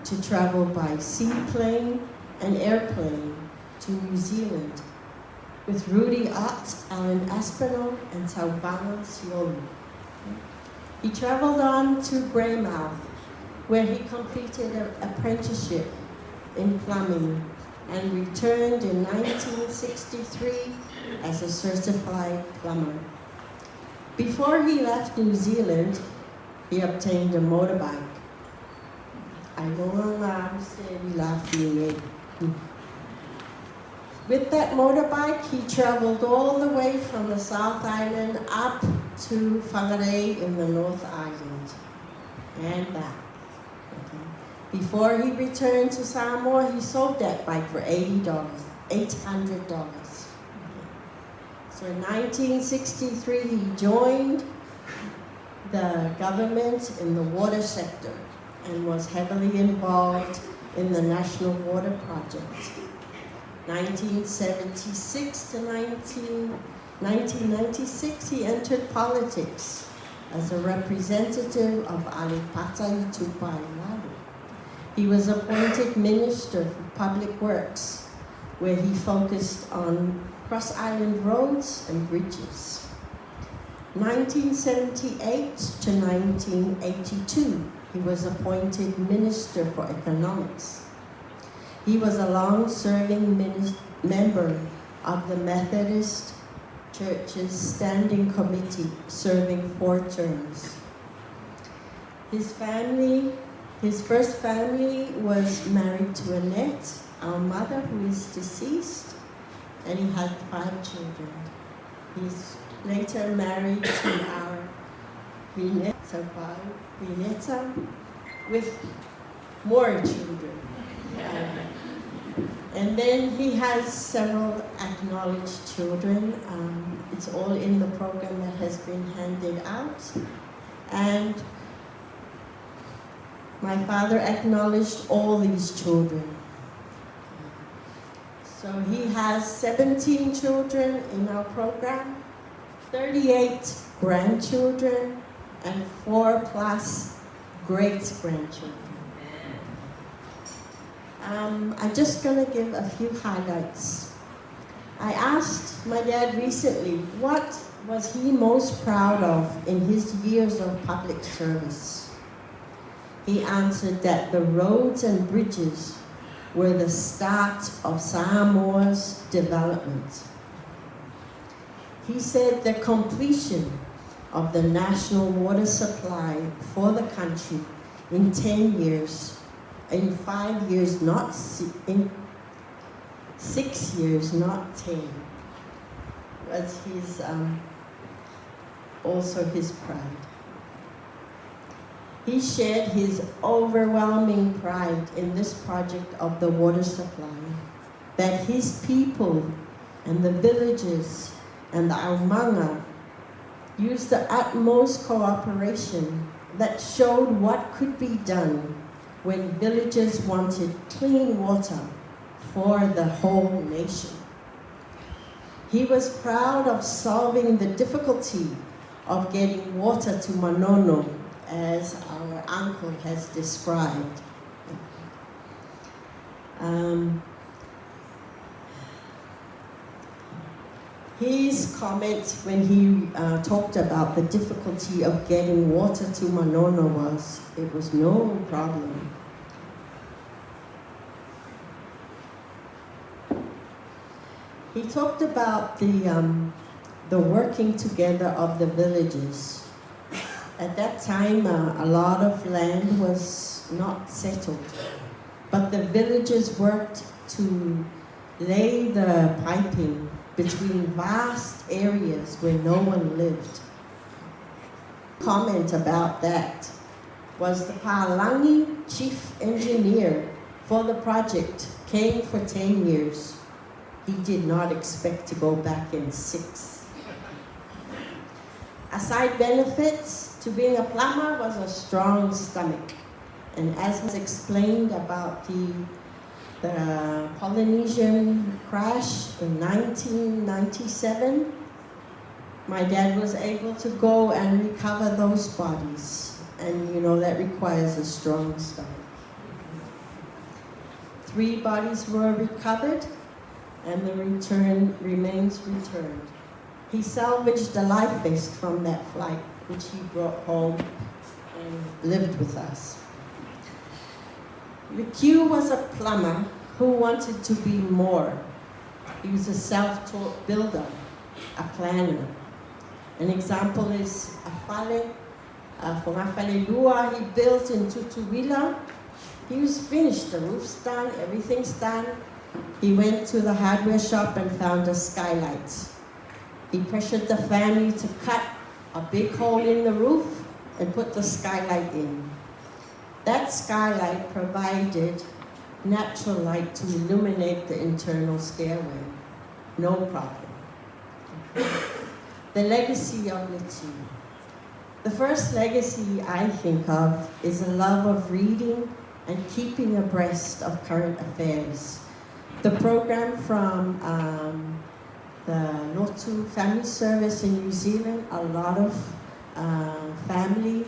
S5: to travel by seaplane and airplane to New Zealand with Rudy Ott, Alan Aspinall, and Tauvana Siolu. He traveled on to Greymouth, where he completed an apprenticeship in plumbing and returned in 1963 as a certified plumber. Before he left New Zealand, he obtained a motorbike. With that motorbike, he traveled all the way from the South Island up to Whangarei in the North Island and back. Okay. Before he returned to Samoa, he sold that bike for $80, $800. So in 1963, he joined the government in the water sector and was heavily involved in the National Water Project. 1976 to 1996, he entered politics as a representative of Aleipata Itupa Lalo. He was appointed Minister for Public Works, where he focused on cross-island roads and bridges. 1978 to 1982, he was appointed Minister for Economics. He was a long-serving member of the Methodist Church's Standing Committee, serving 4 terms. His first family was married to Annette, our mother, who is deceased, and he had 5 children. He's later married to our Vineta, with more children. And then he has several acknowledged children. It's all in the program that has been handed out. And my father acknowledged all these children. So he has 17 children in our program, 38 grandchildren, and 4+ great-grandchildren. I'm just going to give a few highlights. I asked my dad recently, what was he most proud of in his years of public service? He answered that the roads and bridges were the start of Samoa's development. He said the completion of the national water supply for the country in 10 years, in 5 years, not in 6 years, not 10, was his, also his pride. He shared his overwhelming pride in this project of the water supply, that his people and the villages and the Aumaga used the utmost cooperation that showed what could be done when villagers wanted clean water for the whole nation. He was proud of solving the difficulty of getting water to Manono, as our uncle has described. His comment when he talked about the difficulty of getting water to Manono was, it was no problem. He talked about the working together of the villages. At that time, a lot of land was not settled, but the villagers worked to lay the piping between vast areas where no one lived. Comment about that was the Palangi chief engineer for the project came for 10 years. He did not expect to go back in 6. Aside benefits to being a plumber was a strong stomach. And as was explained about the Polynesian crash in 1997, my dad was able to go and recover those bodies. And that requires a strong stomach. 3 bodies were recovered and the remains returned. He salvaged a life vest from that flight. which he brought home and lived with us. Letiu was a plumber who wanted to be more. He was a self-taught builder, a planner. An example is a fale, Fogafalelua he built in Tutuila. He was finished, the roof's done, everything's done. He went to the hardware shop and found a skylight. He pressured the family to cut a big hole in the roof and put the skylight in. That skylight provided natural light to illuminate the internal stairway. No problem. The legacy of Letiu. The first legacy I think of is a love of reading and keeping abreast of current affairs. The program from the Lotu Family Service in New Zealand, a lot of family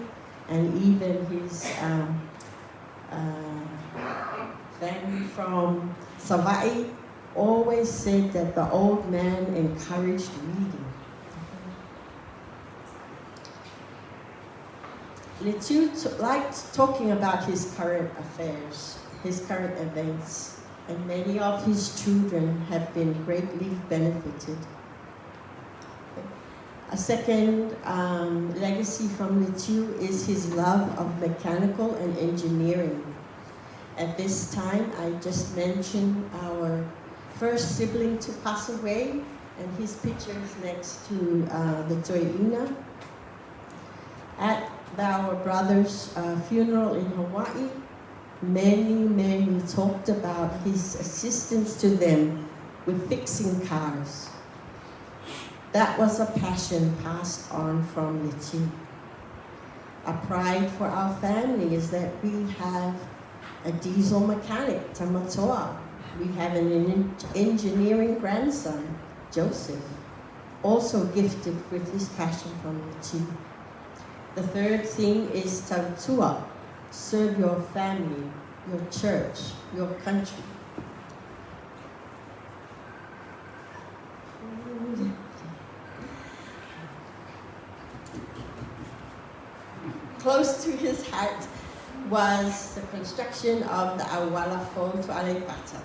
S5: and even his family from Savai'i always said that the old man encouraged reading. Letiu liked talking about his current affairs, his current events, and many of his children have been greatly benefited. A second legacy from Letiu is his love of mechanical and engineering. At this time, I just mentioned our first sibling to pass away, and his picture is next to the Toeaina. At our brother's funeral in Hawaii, many, many talked about his assistance to them with fixing cars. That was a passion passed on from Letiu. A pride for our family is that we have a diesel mechanic, Tamatoa. We have an engineering grandson, Joseph, also gifted with his passion from Letiu. The third thing is tautua, serve your family, your church, your country. Close to his heart was the construction of the Auala Fou to Aleipata,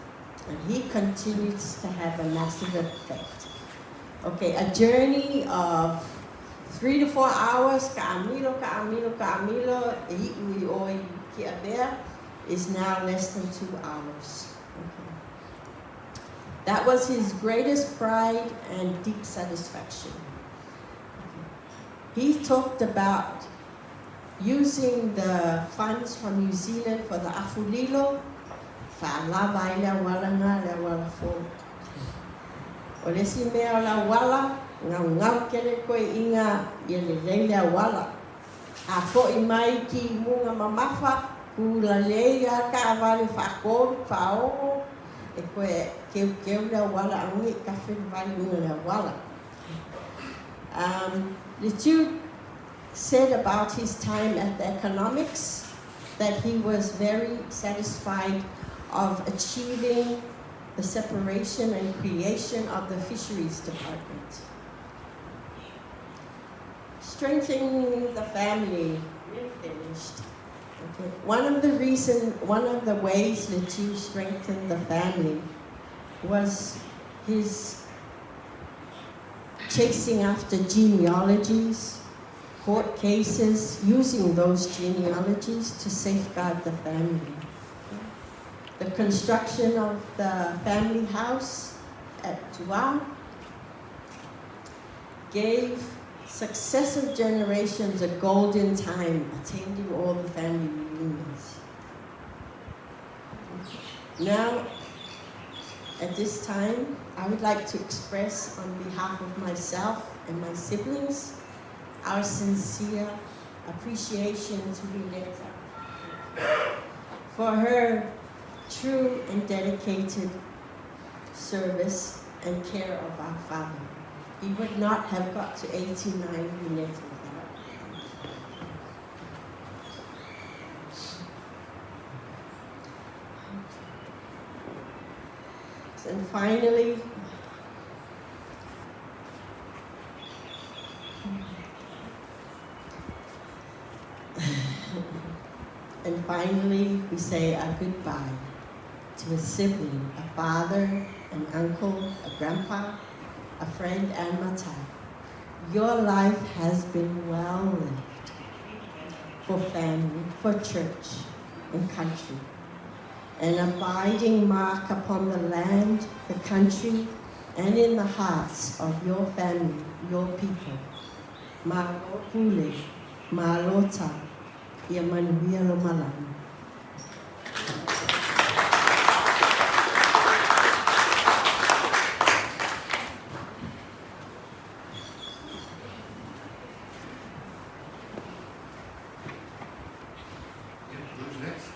S5: and he continues to have a massive effect. Okay, a journey of 3 to 4 hours, ka'amilo, ka'amilo, ka'amilo, e iu i o i Ki'avea, is now less than 2 hours. Okay. That was his greatest pride and deep satisfaction. Okay. He talked about using the funds from New Zealand for the afulilo, fa'alava ai le auala na le auala fou. O le isi mea o le auala, gaugau kele koe iga ia lelei le auala. A fo'i mai ki muga mamafa, ku lalei a ka'avale fa'atolu, fa'aono, e koe keukeu le auala aua nei kafe le vai luga le auala. Letiu said about his time at the economics that he was very satisfied of achieving the separation and creation of the fisheries department. Strengthening the family. We're finished. Okay. One of the reason, one of the ways Letiu strengthened the family was his chasing after genealogies, court cases, using those genealogies to safeguard the family. The construction of the family house at Tua gave successive generations a golden time attending all the family reunions. Now, at this time, I would like to express on behalf of myself and my siblings our sincere appreciation to Vineta for her true and dedicated service and care of our father. He would not have got to 89 Vineta without. And finally, And finally, we say a goodbye to a sibling, a father, an uncle, a grandpa, a friend, and matai. Your life has been well lived for family, for church, and country. An abiding mark upon the land, the country, and in the hearts of your family, your people. Malo pule, malo tau, ia manuia lo malama.
S1: Who's next?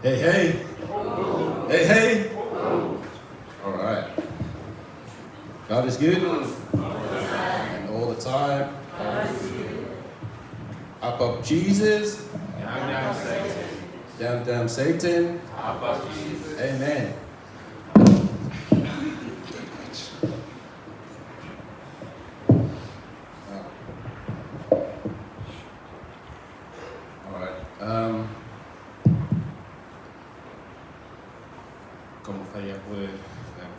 S4: Hey, hey. Hey, hey. All right. God is good. And all the time. Up, up, Jesus.
S6: Down, down, Satan.
S4: Down, down, Satan.
S6: Up, up, Jesus.
S4: Amen. All right. Como fai aku e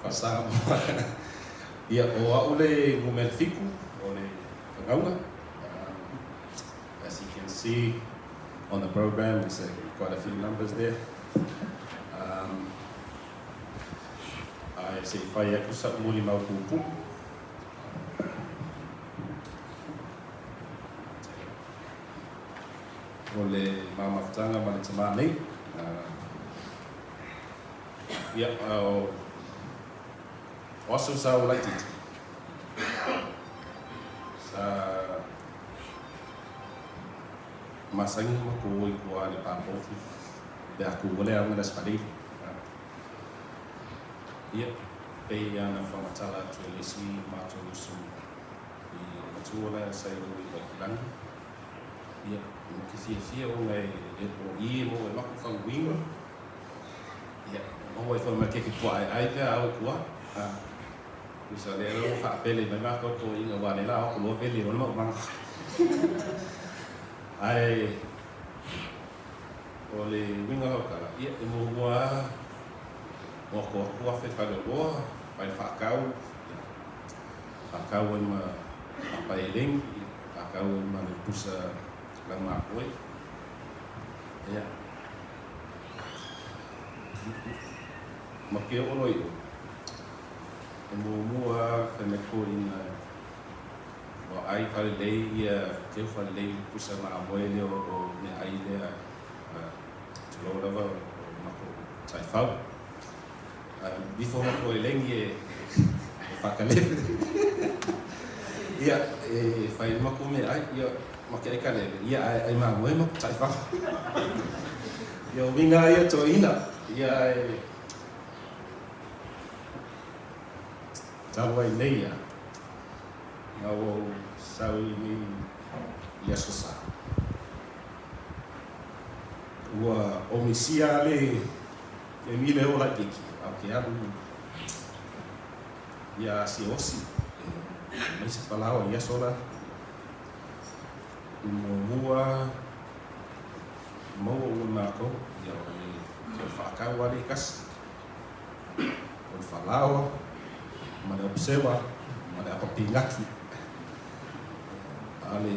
S4: whasamoa. Ia, o au le numera 7 o le whakaunga. As you can see on the program, there's quite a few numbers there. Ae se i fai aku sa'u molimau puupuu. O le ma mafutaga ma le tamā nei. Ia, o aso sa o laitiiti. Sa masani ma ko i kua le pāpofi. Pe a ku ole au ngana sfalili. Ia, pei ana whamatala atu e le isi matou uso i matua la sa i o i Wakilangi. Ia, mo ke fiafia ona e o i e mo e maku whanguinga. Ia, maua i whanau ke ke pua ai ai pea au kua. Usa le ro whaapele mai mākou tō inga wā le la o ko loa pele o le mau manga. Ai, o le winga lau kala, ia, e muamua o ko aku afe whare roa, whare whakau, ia, whakau ai ma papa e lengi, ia, whakau ai ma le pusa lau mākoe. Ia. Ma ke ono i o, e muamua whai mai ko inga ua ai whare lei ia, teu whare lei pusa ma amoe lea o mea ai lea, tulou lava o mako taifau. Before mako e lengi e whakalepe. Ia, e whai mako me ai, ia, make ai kalele, ia, ai, ai mamoe mako taifau. Ia, o winga ia tō ina, ia, e talu ai nei ia, ngā o sau i nei i aso sa. Ua omisia le e mile o laitiki, au ke alu ia si osi, e mai se falaoa i aso la. I muamua maua ua mākou, ia o le toe whaakau ale kasi. O le falaoa, ma le oposewa, ma le apapinaki. A le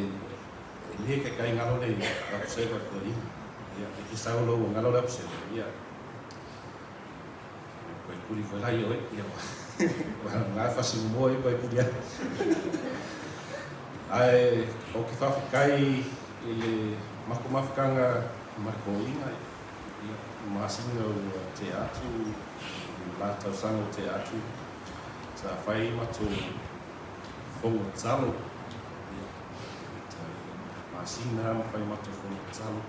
S4: e le kai ngalo le oposewa ko i. Ia, e ki sau lo ngalo le oposewa. Ia, koe kuri koe lai oe, ia, wa ngā whasi moa i koe kuri ai. Ae, o ke whawhikai i le mako mawhikanga mariko inga, ia, masinga ua te atu, lātau sanga o te atu, sa whai mato whongo talo, ia, masinga ma whai mato whongo talo.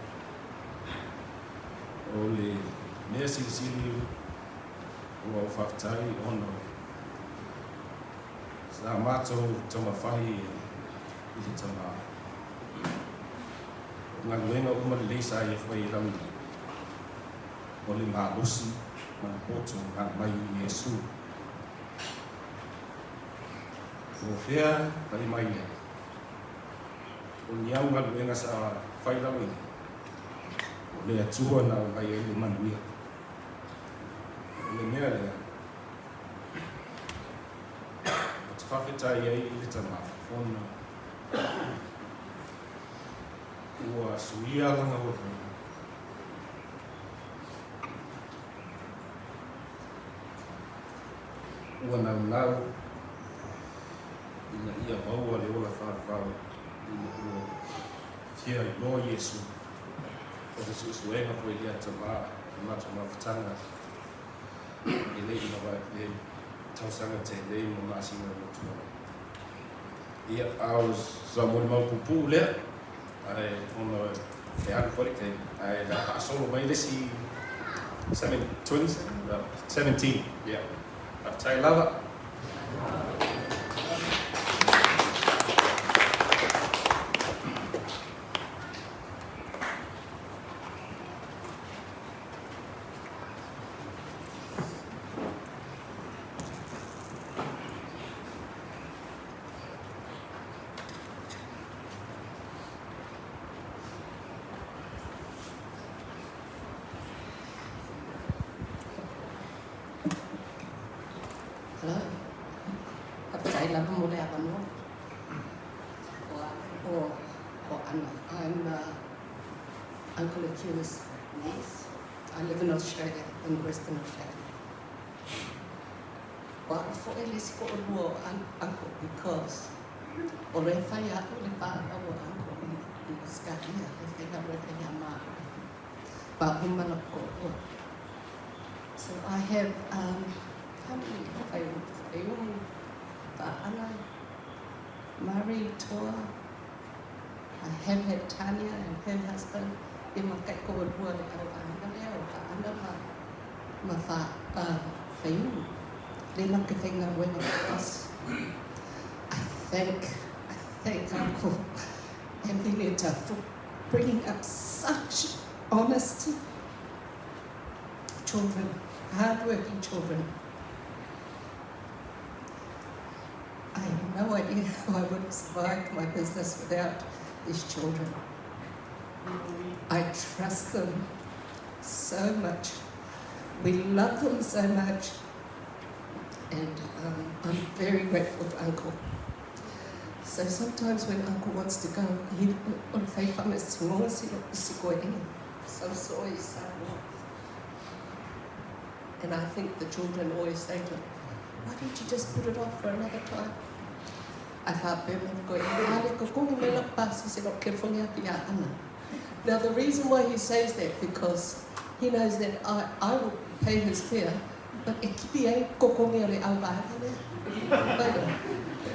S4: O le
S7: mea silisili ua ou faafetai ona o le sa matou taumafai i le tama. O galuega uma lelei sa ia fai i lagi nei, o le malosi ma le poto na aumai i Iesu. O fea fai mai ai, o ni au galuega sa fai lalo i ai, o le Atua na aumai ai le manuia. O le mea lea, ou te faafetai ai i le Tama, ona ua suia lana galuega. Ua naunau ina ia maua le ola faavavau ina ua fia iloa Iesu. O se suesuega foi lea tama i matou mafutaga e le i lava le tausaga tele ma masina ua tuanai. Ia, a o sa molimau puupuu lea, ae ona e alu foi le taimi, ae o le a faasolo mai le isi 17, ia. Faafetai lava.
S8: Hello. Faafetai lava mo le avanoa. O, o, o Ana. I'm Uncle Akila's niece. I live in Australia, in Brisbane, Australia. O a'u fo'i le isi to'alua o Uncle because o le fai a'u le whānau o Uncle i, i Australia, le faigaluega iā māua. Māua ma la'u to'alua. So I have, how many, Faiumu, Fa'ana, Murray, Toa, I have had Tania and her husband, ia ma kaiko'alua le auvaega lea o Fa'ana ma, ma Fa, Faiumu. Le na ke faigaluega fa'atasi. I thank, I thank Uncle Henrietta for bringing up such honest children, hard-working children. I have no idea how I would have survived my business without these children. I trust them so much. We love them so much. And I'm very grateful to Uncle. So sometimes when Uncle wants to go, he o le fai faamasinoga si koe so sorry Samoa. And I think the children always say to him, why don't you just put it off for another time? I faapea mai koe, ale kokogi mai la'u pasese la'u California atu iā Ana. Now the reason why he says that because he knows that I, I will pay his fare, but e kipi ai kokogi o le auvaega lea.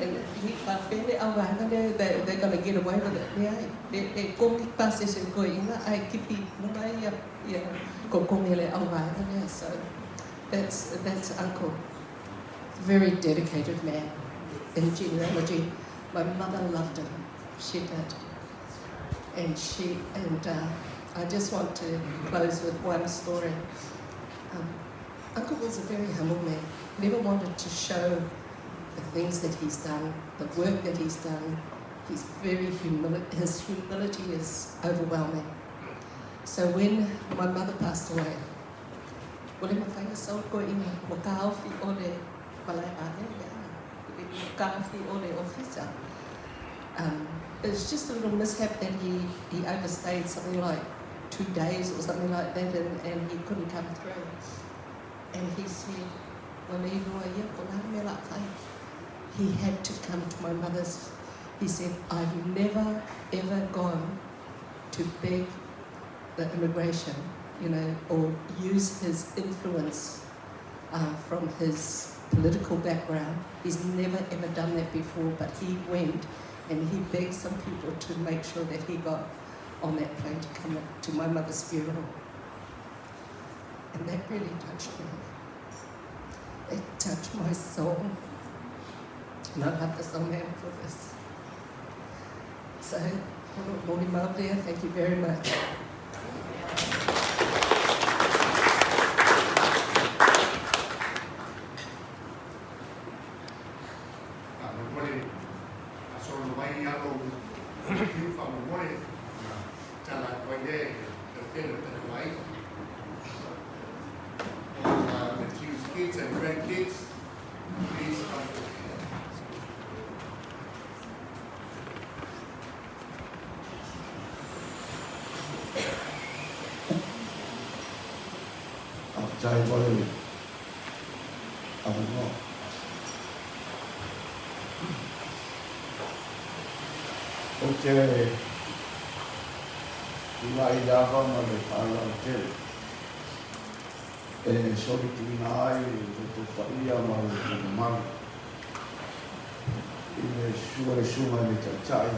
S8: And he faapea le auvaega lea, they, they're going to get away with it. Leai, e, e kogi pasese koe ina, ae kipi nona ia, ia kokogi o le auvaega lea. So that's, that's uncle. Very dedicated man in genealogy. My mother loved him. She did. And she and I just want to close with one story. Uncle was a very humble man. Never wanted to show the things that he's done, the work that he's done. He's very humili- his humility is overwhelming. So when my mother passed away, ua le mafai ona sau le toeaina, ua taofi o le malae vaalele, ua taofi o le ofisa. It was just a little mishap that he, he overstayed something like 2 days or something like that and, and he couldn't come through. And he said, ua le iloa ia po o le a le mea o le a fai. He had to come to my mother's. He said, I've never ever gone to beg the immigration, or use his influence from his political background. He's never ever done that before, but he went and he begged some people to make sure that he got on that plane to come to my mother's funeral. And that really touched me. It touched my soul. And I love this old man for this. So, thank you very much.
S1: Faamolemole asolo mai alo tiu faamolemole na tala atu ai lea i le tele o tatou aiga. All the Tiu's kids and grandkids, please come forward.
S9: Faafetai mo le avanoa. Ou te tulai i le ava ma le faaaloalo tele e solituina ai lo outou paia ma lo outou mamalu i le susu a le Susuga i le Taitai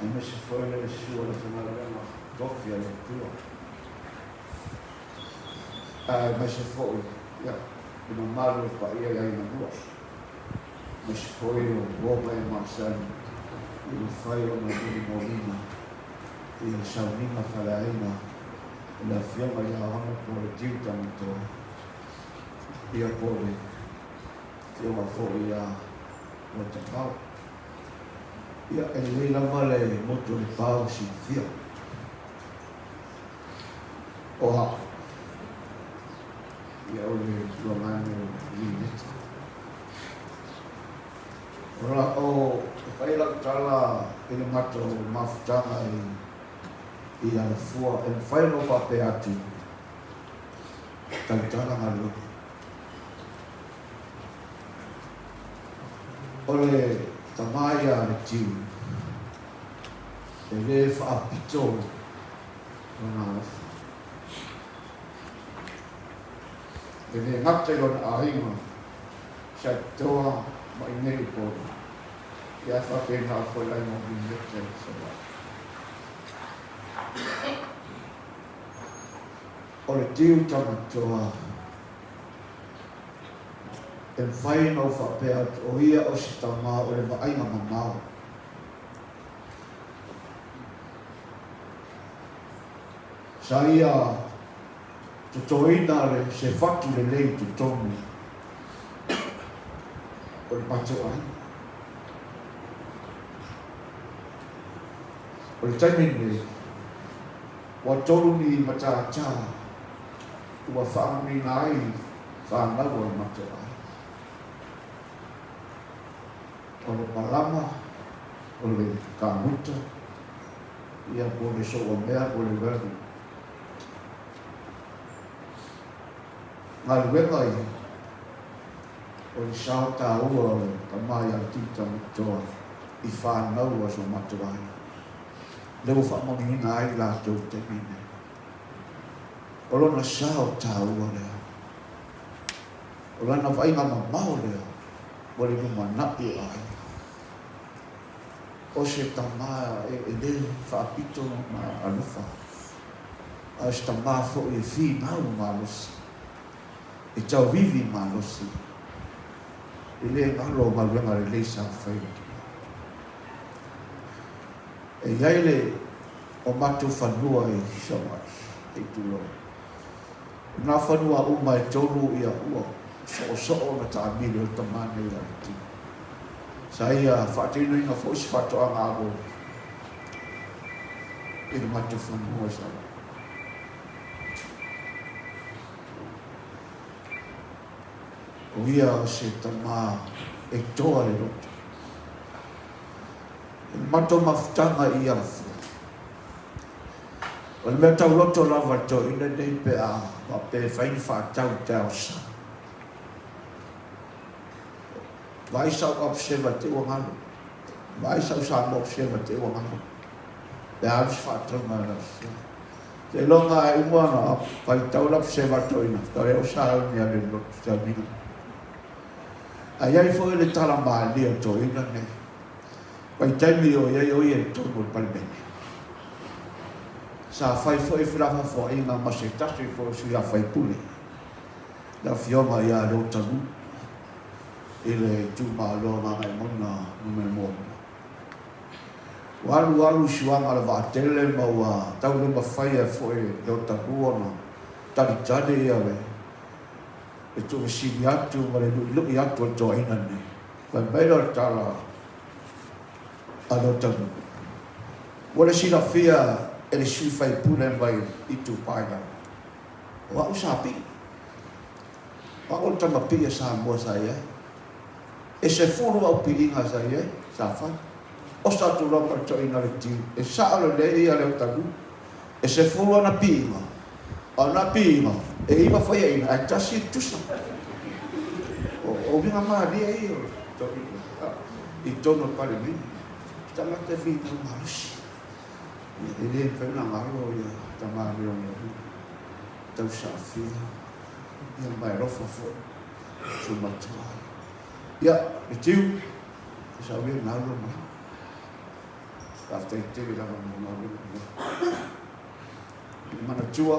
S9: aemaise foi le susu o le Faigaluega Tofi a le Atua. Aemaise foi ia le mamalu o le paia i aiga lua, aemaise foi o uo ma e masani i mafai ona molimauina ia sauniga faleaiga i le Afioga ia Honourable Tiu Tamatoa, ia po o le Afioga foi ia Walter Pau. Ia, e lelei lava le motu o le pao silafia. O au, ia o le tulaga o Vineta. O la, o, e fai lau tala i le matou mafutaga i, i Alafua, e mafai ona ou faapea atu, tautala galuega. O le tama ia a le Tiu, e le faapito lona alofa. E le gata i lona aiga, sa toa ma i nei Upolu, ia ae faapena foi le aiga o Vineta i Savaii. O le tiu tamatoa, e mafai ona ou faapea atu o ia o se tama o le vaaiga mamao. Sa ia totoina le se fatu lelei i totonu o le matou aiga. O le taimi lenei, ua tolu ni matata ua faamanuina ai fanau a le matou aiga. O le malama, o le kamuta, ia po o le souamea po o le welding. Galuega ia, o le sao taua o le tama ia Tita Matoa i whanau a so matou aiga. Lea ua faamanuiina ai latou i le taimi nei. O lona sao taua lea. O lana vaaiga mamao lea mo le lumanai o aiga. O se tama e le faapito lona alofa, a o se tama foi e finau malosi, e tauivi malosi, e le galo o galuega lelei sa fai le tama. E i ai le o matou fanua i Savaii, e tulou. O nā whanua uma e tolu ia ua soosoo ona taamilo e le tama nei a le tino. Sa ia faatinoina foi se faatoaga amo i le matou fanua i Savaii. O ia o se tama e toa le loto. I le matou mafutaga i Alafua, O le mea tauloto lava le toeaina lenei pe a faapea e fai ni faatau i taeao sa. Vaai sau Observer te ua galo. Vaai sau Samoa Observer te ua galo. Pe a alu se faatauga i lau Seiloga e uma ona faitau le Observer a toeaina, tau e sa au ni ale lotu sauniga. A i ai foi le tala malie o toeaina nei. Vaitaimi o i ai o ia i totonu o le Palemene. Sa fai foi felafolafoaiga ma se tasi foi o sui usufono, le Afioga ia Leota Lu i le itumalo o Gagaemauga 1. Ua alu alu suaga o le vaatele ma ua tau le mafai ai foi e Leota Lu ona talitali ia le tuufesili atu ma le luʻiluʻi atu o le toeaina lenei. Fai mai lea o le tala a Leota Lu, Ua le silafia e le sui faipule mai Itupa i Lalo, o a'u sa pii. O a'u o le tama pii a Samoa sa i ai. E 10 a'u piiga sa i ai, sa fai. Osa atu loa ma le toeaina le tiu, e sa'o lelei ia Leota Lu. E 10 ana piiga, a o na piiga, e 9 faiaina ae tasi le tusa. O uiga malie ia o le toeaina i totonu o le Palemene. O tagata e finau malosi. E le mafai ona galo ia tama leoleo tau saafia ia ma e alofa foi si o matou aiga. Ia, le tiu, e sau ia na alu malaga. Faafetai tele lava mo galuega lelei. E manatua,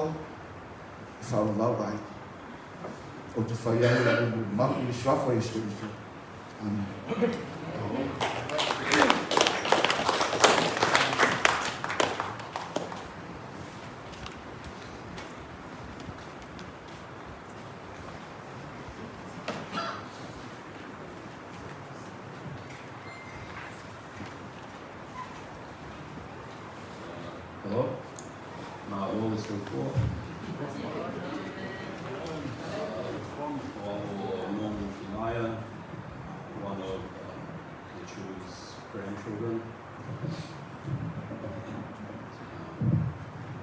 S9: e faavavau aiga. Ou te fai ai lau mau i le suafa o Iesu Keriso. Amene.
S6: Hello, malo le soifua. O au o Norman Kinaia, one of Yeshua's grandchildren.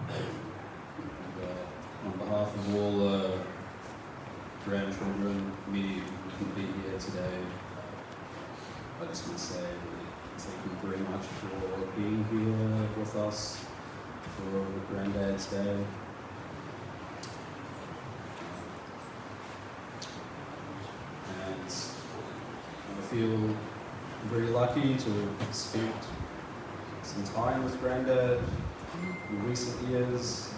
S6: And, on behalf of all the grandchildren, many who couldn't be here today, I just want to say thank you very much for being here with us for Granddad's Day. And I feel very lucky to have spent some time with Granddad in recent years,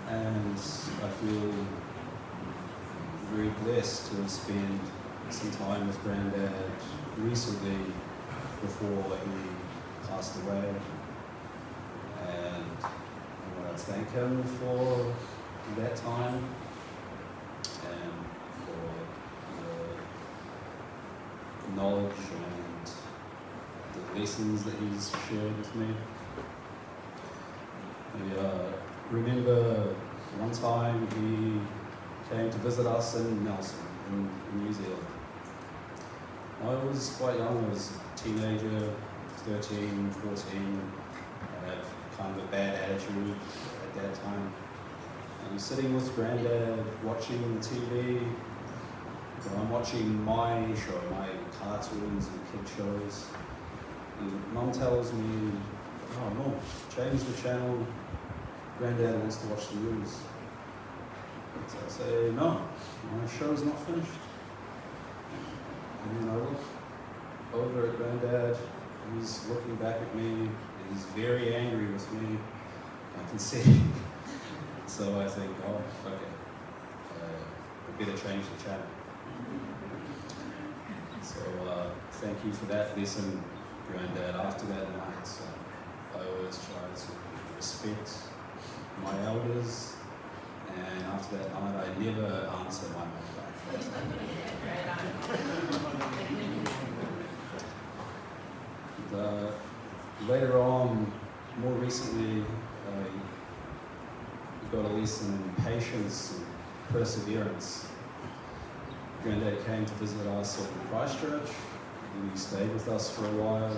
S6: and I feel very blessed to have spent some time with Granddad recently before he passed away. And I want to thank him for that time and for the knowledge and the lessons that he's shared with me. I remember one time he came to visit us in Nelson, in New Zealand. I was quite young, I was a teenager, 13, 14. I had kind of a bad attitude at that time. I'm sitting with Granddad watching the TV. But I'm watching my show, my cartoons and kid shows. And Mum tells me, oh no, change the channel. Granddad wants to watch the news. So I say, no, my show's not finished. And then I look over at Granddad, he's looking back at me, he's very angry with me, I can see. So I think, oh, okay, I better change the channel. So thank you for that lesson, Granddad. After that night, I always try to respect my elders, and after that night, I never answer my mobile phone. Later on, more recently, I got a lesson in patience and perseverance. Granddad came to visit us at Christchurch, and he stayed with us for a while.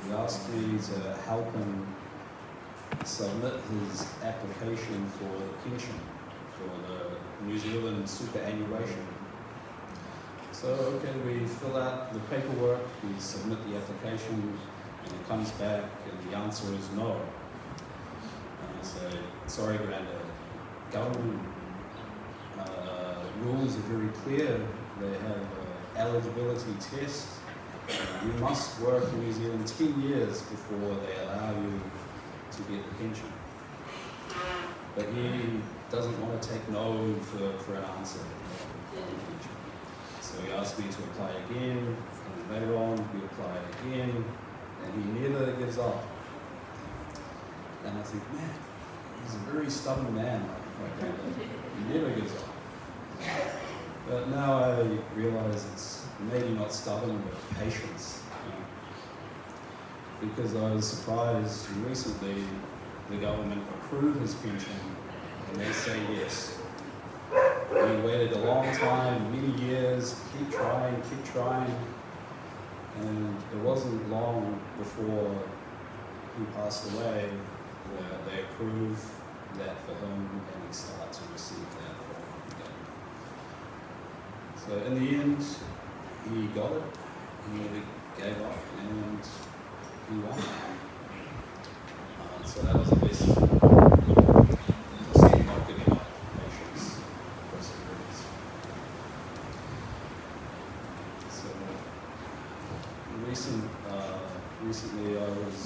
S6: He asked me to help him submit his application for the pension, for the New Zealand superannuation. So, okay, we fill out the paperwork, we submit the application, and it comes back, and the answer is no. And I say, sorry, Granddad, government rules are very clear. They have an eligibility test. You must work in New Zealand 10 years before they allow you to get the pension. But he doesn't want to take no for an answer. So he asked me to apply again, and then later on we applied again, and he never gives up. And I think, man, he's a very stubborn man, my granddad. He never gives up. But now I realise it's maybe not stubborn, but patience. You know? Because I was surprised recently the government approved his pension and they say yes. He waited a long time, many years, keep trying, keep trying. And it wasn't long before he passed away where they approved that for him and he started to receive that from the government. So in the end, he got it. He never gave up and he won. So that was a lesson. Just not giving up, patience, perseverance. So recently I was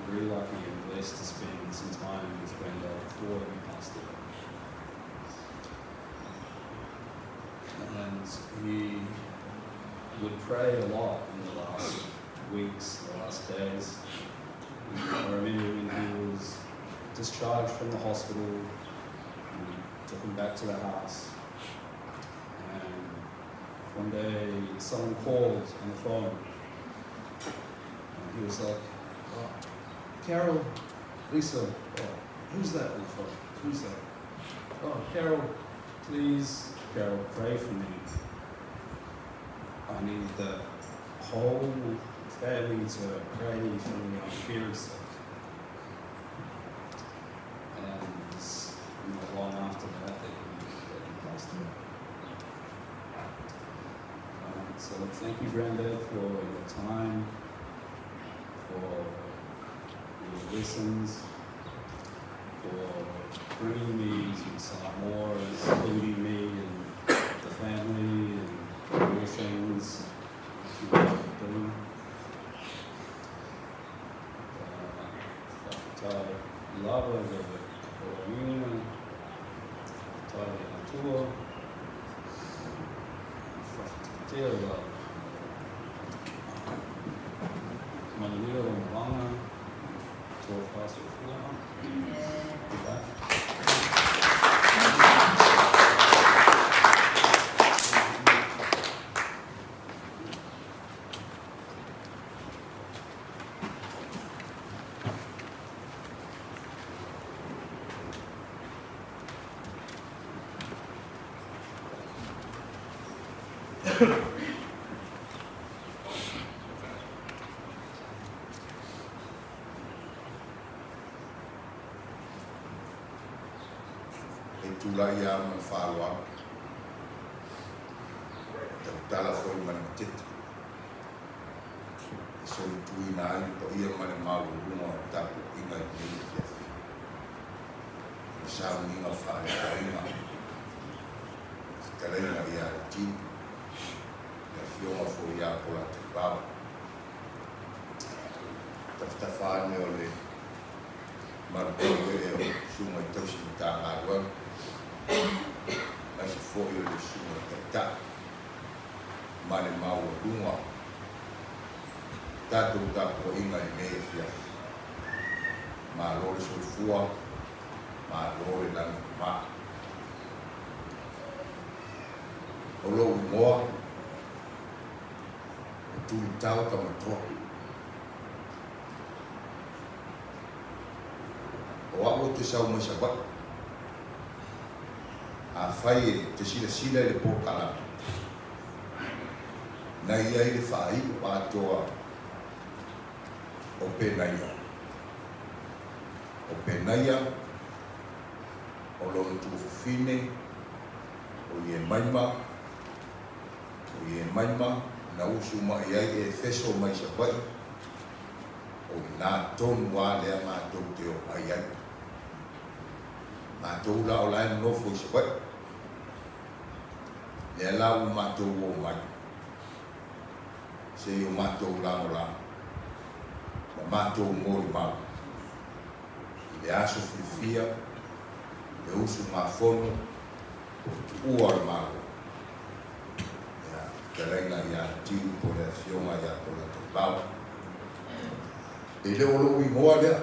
S6: very lucky and blessed to spend some time with Granddad before he passed away. And he would pray a lot in the last weeks, the last days. I remember when he was discharged from the hospital, and we took him back to the house. And one day someone called on the phone, and he was like, oh, Carol, Lisa, oh, who's that on the phone? Who's that? Oh, Carol, please, Carol, pray for me. I need the whole family to pray for me. I'm very sick. And not long after that, that he passed away. So thank you, Granddad, for your time, for your lessons, for bringing me to Samoa, including me and the family and all things that you were doing. Whakatai lava le koroina, whakatai le atua, whakatatea la manuia o malanga, tō whāsofua. Goodbye.
S4: E tulai lava ma le faaaloalo, e tautala foi ma le matete, e solituina ai le paia ma le maualuga o le tapuaiga i lenei afiafi. O le sauniga faaleaoina o le fetalaiga ia Letini, le afioga foi ia Polataivao. Tafatafa ane o le malupalu ee o susuga i tausi Matagaluega, aemaise foi o le susuga i Taitai ma le maualuga o tatou tapuaiga i lenei afiafi. Malo le soifua, malo le lagi mama. O lou igoa, o Tulitao Tamatoa. O au ou te sau mai Savaii. Afai e te silasila i le polokalame, na i ai le faaiu atoa o Penaia. O Penaia, o lona tuafafine, o Iemaima, o Iemaima na usu mai ai e Efeso mai Savaii, o inā tonu lava lea matou te o mai ai. Matou la o la e nonofo i Savaii, lea la ua matou o mai, se i o matou lagolago ma matou molimau i le aso fiafia Le usugafono o tuua o le Malo, ia, fetalaiga ia Tiu po o le Afioga ia Polataivao. E le o lou igoa lea.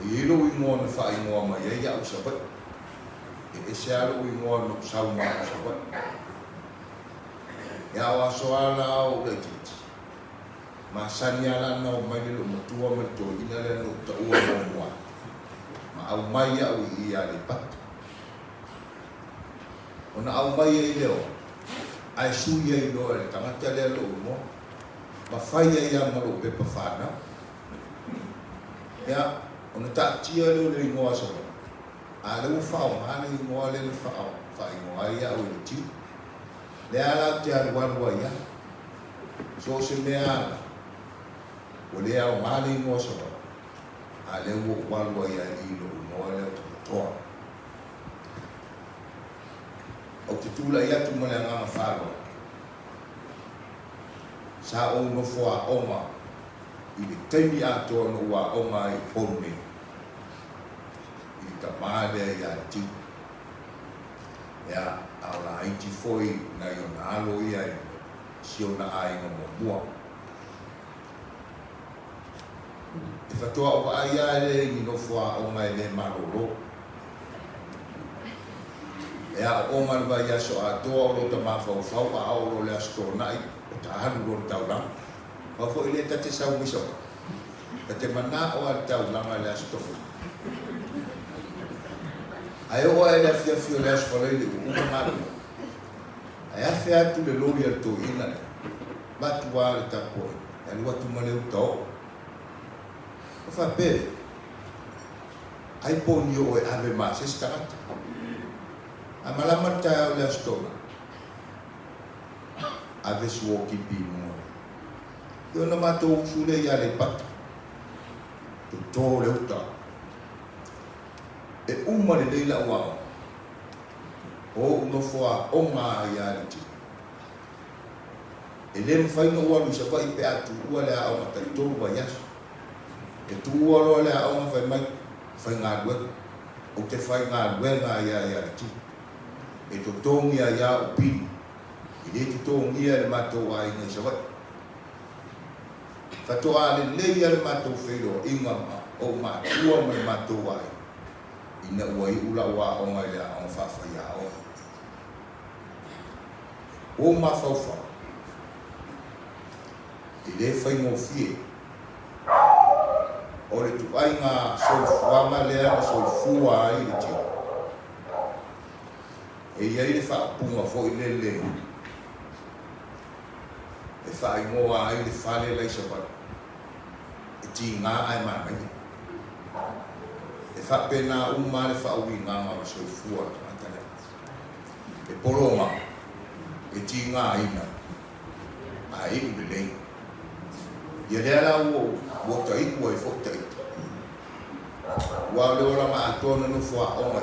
S4: E i ai lou igoa na faaigoa mai ai au i Savaii. E ese lava lou igoa na ou sau ma au i Savaii. Ia, o aso lava la o ou laitiiti, Masani lava la ona omai le loomatua ma le toeaina lea na ou taua muamua ma aumai au i i Aleipata. Ona aumai ai lea o ae sui ai loa e le tagata lea lou igoa ma fai ai lava ma lou pepa fanau. Ia, ona taatia lea o le igoa a Savaii, a o lea ua faaaoga le igoa lea na faaigoa ai au e le Tiu. Lea la ou te alualu ai lava. So o se mea lava, ua le aoga le igoa Savaii, a lea ua ou alu ai lava i lou igoa lea o Tamatoa. Ou te tulai atu ma le agaga faaaloalo, sa ou nofo aoga i le taimi atoa na ou aoga ai i Upolu nei, i le tama lea ia Tiu. Ia, a o laiti foi nai ona alo ia i si ona aiga muamua. E faatoa ou vaai lava lea i ni nofo aoga e le malolo. E aooga le vaiaso atoa o lota mafaufau a oo loa le Aso Toonai o ta alu loa le taulaga. Aua foi lea ta te sau mai Savaii, ta te manao lava i le taulaga i le Aso Toonai. Ae oo ae i le afiafi o le Aso Faraile ua uma galuega, ae afe atu le loli a le toeaina lea, avatu lava le tapuaiga, e alu atu ma le uta oo. Ona faapea lea, Ai po o ni oo e ave ma se isi tagata. A malama le taeao i le Aso Toonai, ave suokipi i luga o le. Ia ona matou usu lea i Aleipata, toto le uta. E uma lelei lau aoga, o ou nofo aoga ai lava i le tino. E le mafai ona ou alu i Savaii pe a tuua le aoga taitolu vaiaso. E tuua loa le aoga fai mai, faigaluega. Ou te faigaluega ai lava ia le tino. E totogi ai lava ou pili. E le totogia e le matou aiga i Savaii. Faatoa lelei lava le matou feiloaiga ma ou matua ma le matou aiga ina ua iu lau aoga i le aoga faafaiaoga. Ua ou mafaufau, e le faigofie. O le ituaiga soifuaga lea na soifua ai le tino. E i ai le faaupuga foi lele e faaigoa ai le fale la i Savaii, e tiga ae manaia. E faapena uma lava le faauigaga o le soifua o le tagata lea. E pologa, e tigaina, ae iu lelei. Ia lea la ua ua ta iu ai foi ta ita. Aua o le olaga atoa na nofo aoga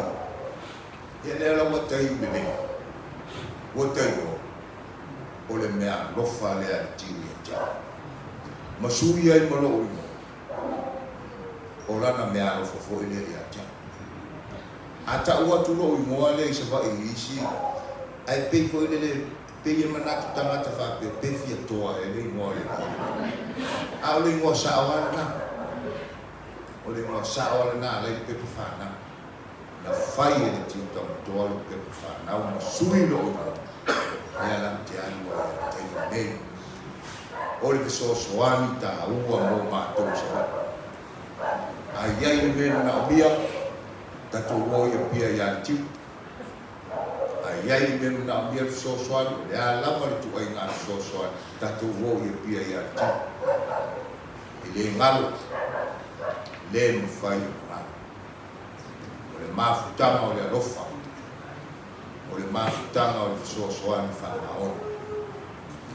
S4: i, ia lea la ua ta iu lelei. Ua ta iloa, o le mea alofa lea a le tiu ia te au. Ma sui ai ma lou igoa, o lana mea alofa foi lea ia te au. A tau atu lou igoa lea i Savaii i isi, ae pei foi lele, pei e manatu tagata faapea, pe fia toa ea le igoa o le alii. A o le igoa sao lava lena. O le igoa sao lava lena a la i le pepa fanau. Na fai e le tiu taumatoa lou pepa fanau ma sui lou igoa, lea la ou te alu ai i le taimi nei. O le fesoasoani taua mo matou i Savaii. A i ai le mea e manaomia, tatou o i Apia ia le tiu. A i ai le mea e manaomia le fesoasoani, o le a lava le ituaiga fesoasoani, tatou o i Apia ia le tiu. E le galo, le mafai ona galo. O le mafutaga o le alofa, o le mafutaga o le fesoasoani faamaoni.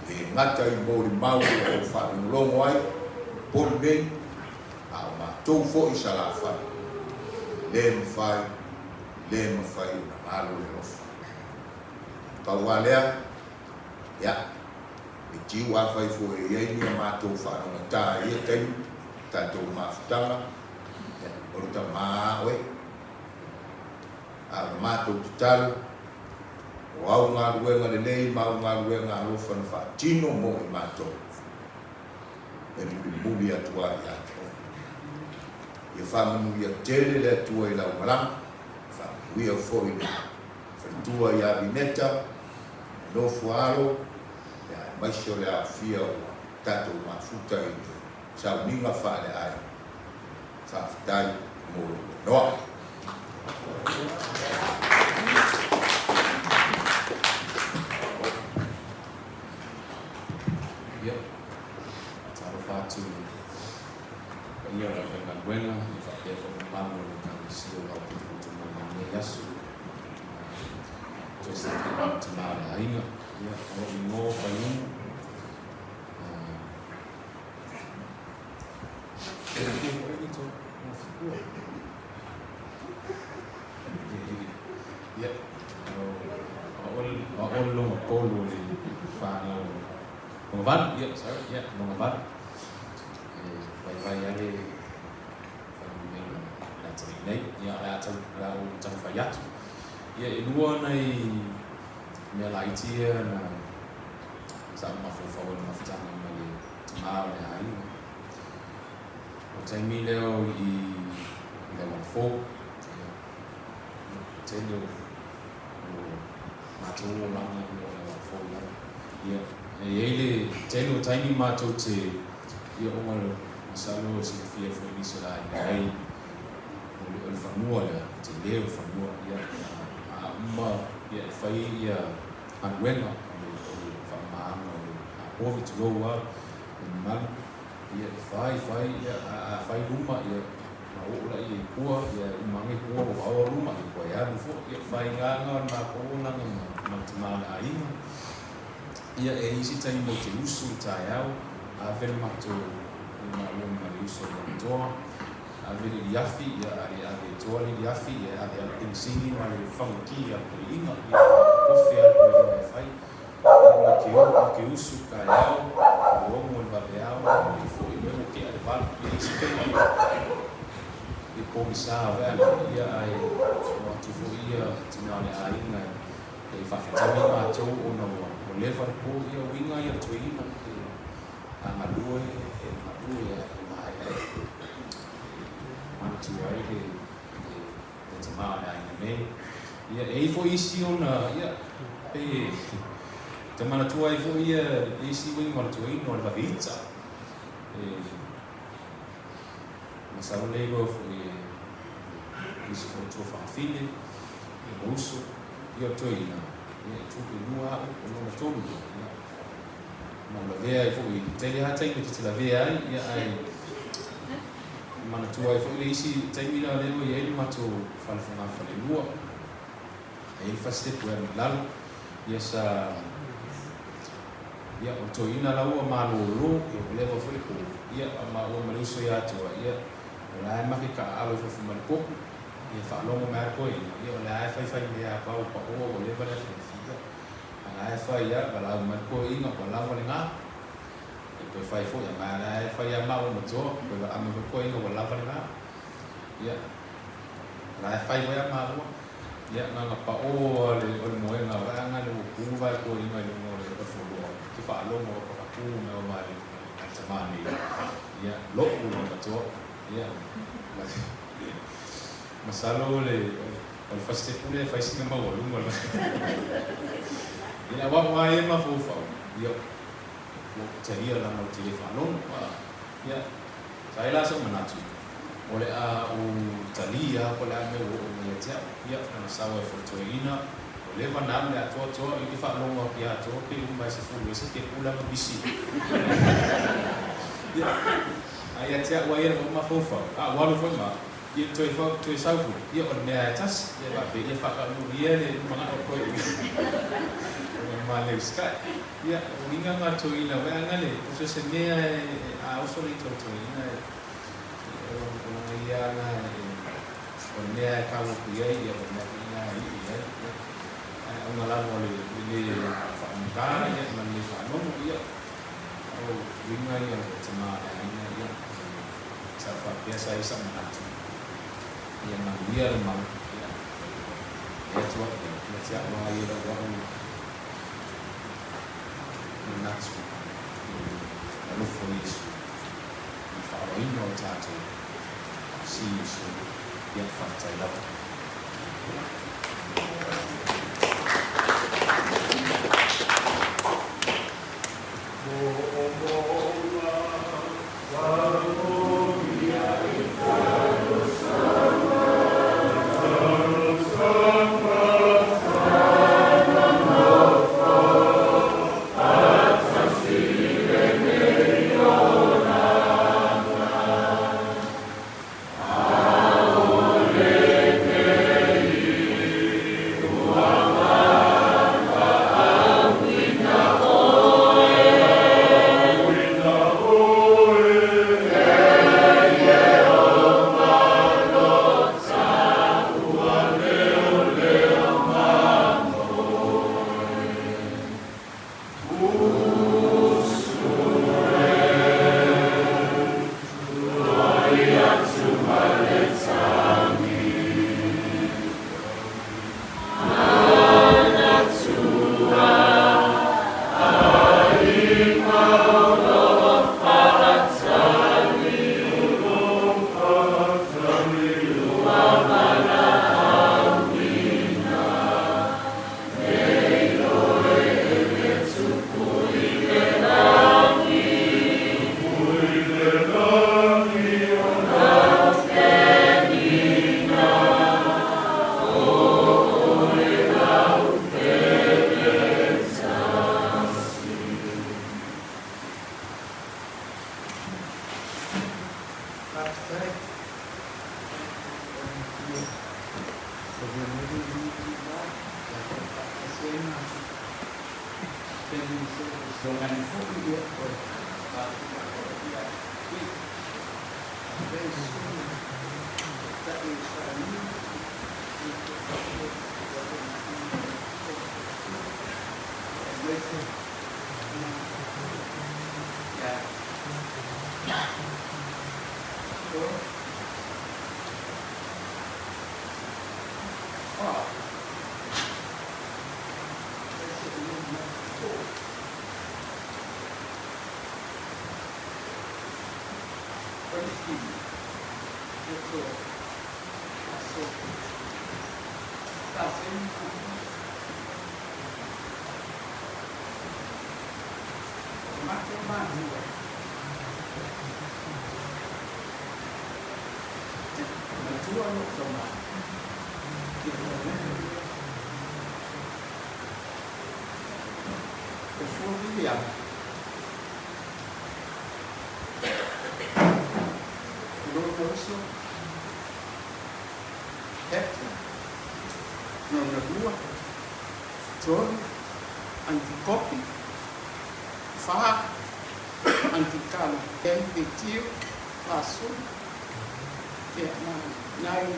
S4: E le gata i molimau o lo o faalogologo ai Upolu nei, a o matou foi i Salafai, e le mafai, le mafai ona galo le alofa. Pau lava lea, ia, le tiu afai foi e i ai ni a matou faalogata i ia taimi, tatou mafutaga, ia, o le tama a oe. matou tatalo, o au galuega lelei ma au galuega alofa na faatino mo i matou, e mulimuli atu ai ia te oe. Ia faamanuia tele le Atua i lau malaga, faamanuia foi le faletua ia Vineta, le nofo a alo, ia aemaise o le aofia ua tatou mafuta i le sauniga faaleaiga. Faafetai mo lou avanoa.
S7: Ia, talofa atu i le paia o le aufaigaluega ia faapea foi mamalu o le Ekalesia ua lapotopoto mai i lenei aso. Toe siaki mai le tama o le aiga. Ia, o lou igoa o Faiumu. Ia, o le lona tolu o le whānau lona valu, ia, sorry, ia, lona valu. E vaivai lava le fuainumera o le atalii nei, ia, o le a tau, o le a ou taumafai atu. Ia, e lua nai mea laiti ia na sa ou mafaufau ai i le mafutaga ma le tamā o le aiga. O le taimi lea o i le auala fou, ia, o le tele o matou olaga o le auala fou lava. Ia, e i ai le tele o taimi matou te, ia, ona masalo e silafia foi e nisi o le aiga nei, o le fanua lea, le tele o le fanua, ia, a uma, ia, e fai ia galuega o le faamamaina o le povi, tulou lava le mamalu, ia, e fai, fai, ia, a fai luma, ia, ona oo laia i tua, ia, e uma ane tua ua vaoa luma, ia, toe alu foi, ia, faiga lena o le matou olaga ma le tama o le aiga. Ia, e i ai isi taimi ou te usu i le taeao, ave le matou, ia, maua ma le uso i lona toa, Ave le liafi, ia a le ave toa le liafi, ia e ave lava le penisini ma le faguki a le toeaina, ia kofe a le toeaina e fai. Ia ma ke o, ma ke usu i taeao, le 6 i le vaveao, ia ma ke foi mai ua tea le 8, ia isi taimi e pogisa vea le, ia ae o atu foi ia tina o le aiga e faafetaui matou ona ua leva le po, ia uiga ia le toeaina. A galue, e galue a e maea e manatua ai le tama o le aiga nei. Ia, e i ai foi isi ona, ia, pei e te manatua ai foi ia le isi uiga o le toeaina o le vave ita. E masalo le iloa foi e nisi foi o tuafafine, ia ma uso, ia o le toeaina, ia e tu, e lua au, o lona tolu ia, Ma ua lavea ai foi, tele lava taimi ta te lavea ai, ia ae manatua ai foi le isi taimi la lea ua i ai le matou fale fogafalelua. E i ai le fasitepu e alu i lalo, ia sa, ia o le toeaina la ua malolo, ia ua leva foi le po, ia a maua ma le uso ia Atoa, ia o la e make taaalo i fafo ma le popu, ia faalogo mai lava le toeaina, ia o la e faifai mea a pau paoa ua leva le afiafi, ia. A la e fai a, valaau mai le toeaina ua lava le ga. E toe fai foi a, ma a la e fai a maua ma toa, toe valaau mai foi le toeaina ua lava le ga. Ia, a la e fai foi a maua. Ia, na ona paʻō a le, o le moega vaeaga le ua ku vae toeaina i luga o le, o le foloa. Ke faalogo a pakakū mea o vae a le tamā nei. Ia, loʻu le matoa. Ia, masalo le, O le fasitepu lea e fai sina maualuga la. Ia aua ua ia mafaufau, ia ua ou talia leaga ou te le faalogo. Ia, sa ai la sou manatu, o le a ou talia po o le a le mea ua oo mai ia te au. Ia, ona sau ai foi toeaina, ua leva ona alu le atoatoa, i te faalogo atu ia Atoa pe uma ai 10 ese te pula ma misi. Ia, a ia te au a ia lou mafaufau, a ua alu foi ma Ia toe fau, toe sau foi, ia o le mea e tasi, ia faapea, ia whakauru ia le manaʻo koe i o ma leu sky. Ia, o uiga ngā toeina weanga le, o so se mea e, e a oso le tau toeina e, e, o, o langa ia ana e, o le mea e kaua ku iai, ia o le mea foi ngā i i ai, ia. Ae aunga lava o le, le le whaamutā, ia, ma le le whaanono, ia, o uiga ia o le tama le aiga, ia, Sa faapea sa i ai sa manatu, ia manuia le mau, ia. E atu au nei, ia te a'o ai e lau a'u manatu i le alofa o Iesu i le faaaloaina o tatou. See you soon. Ia, faafetai lava.
S2: Faafetai. Matua lou tama i le mea e fua viliaga lona uso Hector, lona lua, tolu, Antikopi, fa, Antikalo, Tiu, Pasulu, ia, ma nai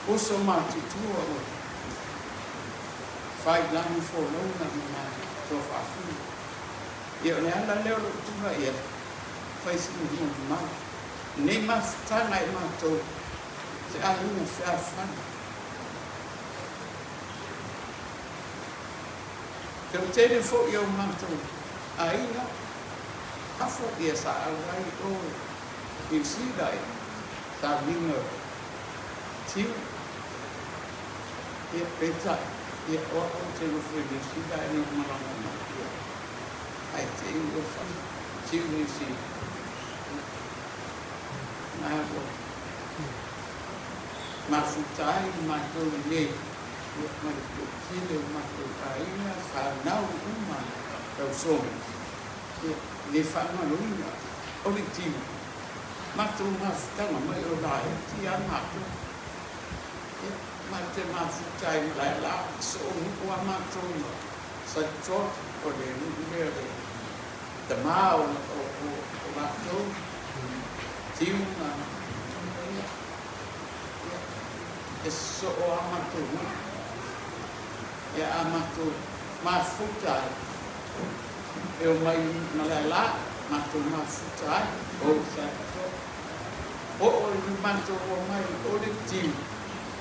S2: uso matutua o Failagi Folauga ma nai Tofaafina. Ia, o le ala lea o lou tulai atu, fai sina molimau. Nei mafutaga e matou se aiga fealofani. Tele foi o matou aiga fafo ia sa auai o Niu Sila i tauniga o Tiu. Ia, peitai, ia, o au ou te nofo i Niu Sila ae na ou malaga mai, ia, ae te i ua fai Tiu Niu Sila. Ia, na ua mafuta ai matou i nei, ia, ma le toatele o matou aiga, fanau uma tausoga, ia, le faamaloina o le tiu, matou mafutaga mai o laiti a matou. Ia, ma te mafuta ai ma lae la, soo nuu a matou ma Satitoa, o le nuu lea o le tama o, o, o, o latou, tiu ma, ia, ia, e soo a matou nuu. Ia, a matou mafuta ai, e omai ma lae la, matou mafuta ai, o Satitoa. Oo i le matou omai o le tiu.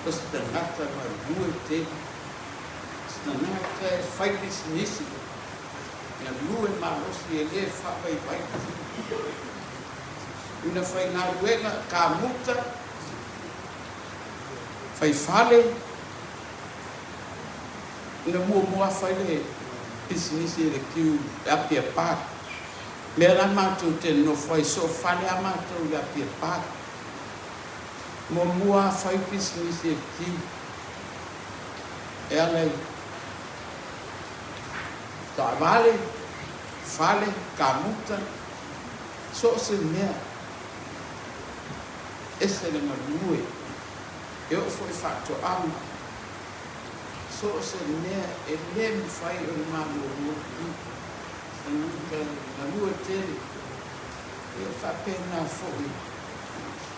S4: O se tagata galue tele, se tagata e fai pisinisi, galue malosi e lē faavaivai tino. Ina faigaluega kamuta, fai fale, ina muamua lava fai le pisinisi e le kiu i Apia Park. Lea la matou te nonofo ai, soofale lava matou i le Apia Park. Muamua lava fai pisinisi e le kiu e ala i taavale, fale, kamuta, so o se mea, ese le galue, e oo foi i faatoaga, so o se mea e le mafai ona malualua le kiu. Galue tele, e faapena foi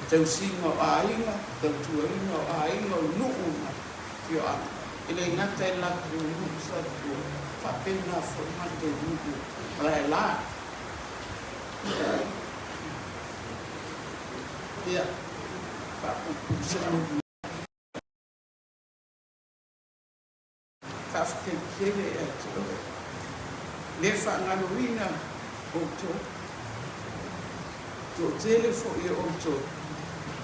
S4: tausiga o aiga, tautuaina o aiga, o nuu ma afioaga. E le gata i latou nuu sa tua, faapena foi matou nuu Malaela. Ia, faapuupuu se moli. Faafetai tele ia te oe. Le faagaloina outou. Toatele foi o outou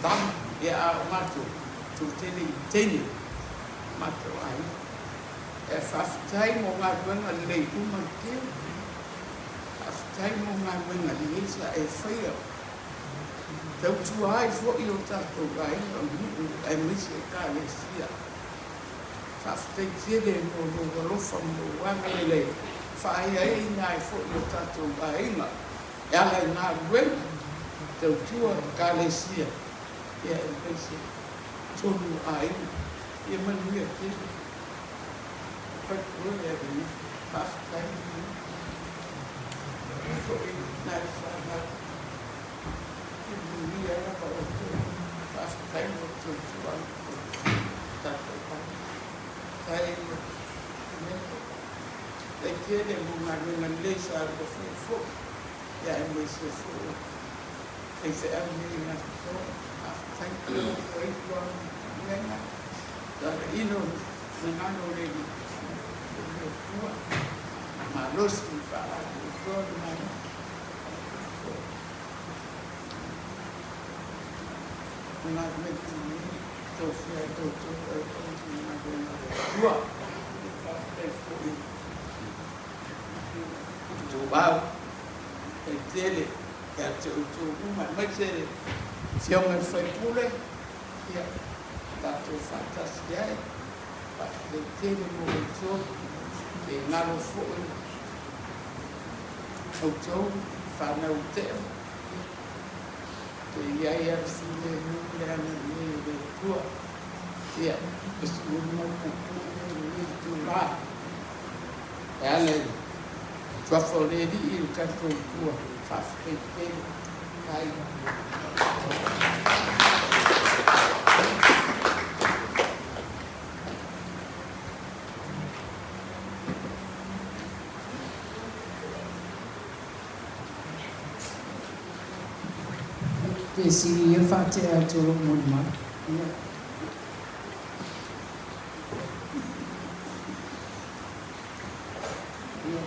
S4: tama, ia a o matou, toatele i teine o matou aiga. Ae faafetai mo galuega lelei uma le tele. Faafetai mo galuega lelei sa e faia. Tautua ai foi o tatou aiga o nuu aemaise Ekalesia. Faafetai tele mo lou alofa ma lou agalelei e faaeaina ai foi o tatou aiga e ala i galuega tautua Ekalesia ia aemaise tonu o aiga. Ia manuia tele. Pai oe e ave nei. Faafetai foi nai fanau. Ia manuia lava outou. Faafetai mo le tautua tatou ai. Faafetai Faafetai tele mo galuega lelei sa lua faia foi, ia aemaise foi o faifeau nei i Gatatoa. Faafetai ua iu lava galuega, talaiina o le finagalo o le Alii, o le Atua, malosi i faalapotopotoa le Malo. Faafetai foi. O galuega nei tofia ai outou e auauna i galuega a le Atua. Faafetai foi i ituau, faafetai tele ia te outou uma, aemaise le Afioga i le sui usufono, ia tatou faatasi ai. Faafetai tele mo outou, le galo foi outou fanau teo. Te i ai a le filemu le agalelei o le Atua. Ia, o se molimau puupuu lea i lenei itula e ala i le suafa o le Alii i lo tatou Atua. Faafetai tele. Faafetai.
S10: Pe sili ia faatea atu o lou molimau. Ia. Ia.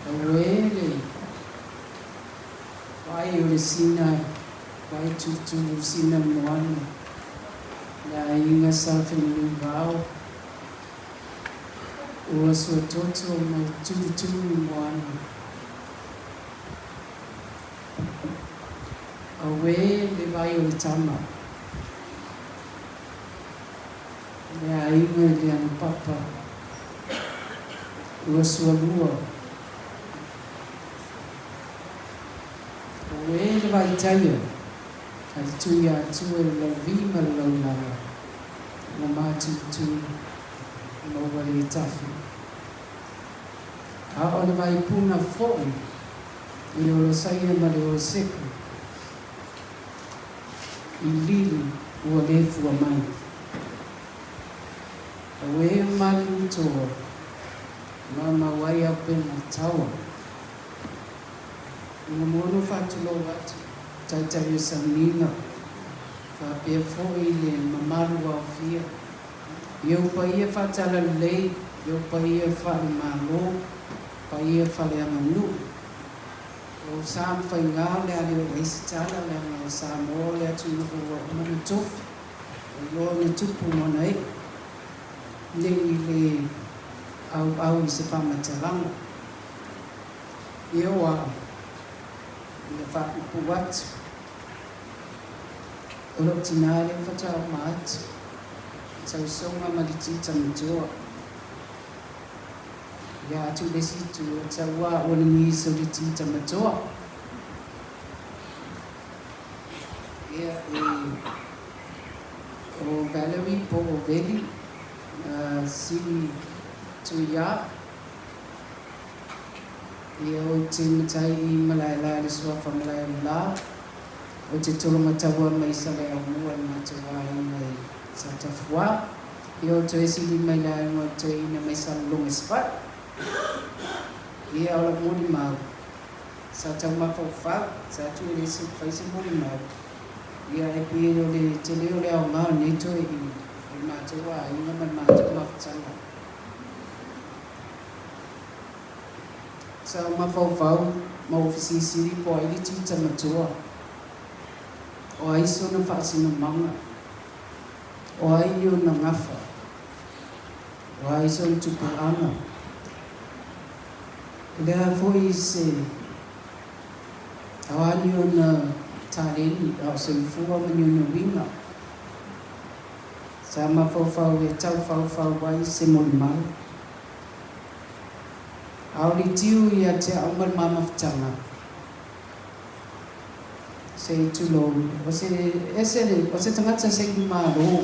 S10: Auē le vaai o le sina Vai tūturu sina moana le aiga sa Feneluvao ua suatoto ma tulutulu moana. Auē le vai o le tama le aiga i Leanapapa ua sualua. Auē le vaitaia, a le Tuiatua i le lauvi ma le laulala, ua matutu ma ua le tafe. A o le vaipuna foi i le olosaia ma le olosepu, i lili ua le fua mai. Auē o Maliutoa, maumau ai auupega taua. Muamua ona ou faatulou atu Taitai o Sauniga, faapea foi le mamalu aofia i ou paia faatalalelei, i ou paia faale-Malo, paia faaleaganuu. O ou sa ma faiga o le a le oo ai se tala leaga o Samoa o le atunuu ua uma ona tofi, ua iloa ona tupu ma ona ee. Ne i le auau i se faamatalaga. Ia o au, ia faapuupuu atu, o lou tinā lea faatoa uma atu, tausoga ma le tita matua. Ia atu i le isi itu, o tau a ua le gisa o le tita matua. Ia e, o Valerie po o Veli, Sili Tuiā, Ia ou te matai i Malaela le suafa Malaeola, ou te tologa taua mai Saleaaumua le matou aiga i Satafuā. Ia ou toe sili mai le aiga o le toeaina mai Salelologa i Savaii. Ia o lau molimau, sa tau mafaufau, sa tuu e le fai se molimau, ia ae pei o le tele o le aoga o lenei toeaina i le matou aiga ma le matou mafutaga. Sa ou mafaufau ma ou fesilisili po o ai le tita matua, o ai sona faasinomaga, o ai ona gafa, o ai sona tupuaga. O le a foi se o a ni ona taleni, a o soifua ma ni ona uiga. Sa mafaufau e tau faufau ai se molimau. A o le tiu ia te au ma le mamafutaga, se i tulou, o se ese le, o se tagata saili malo,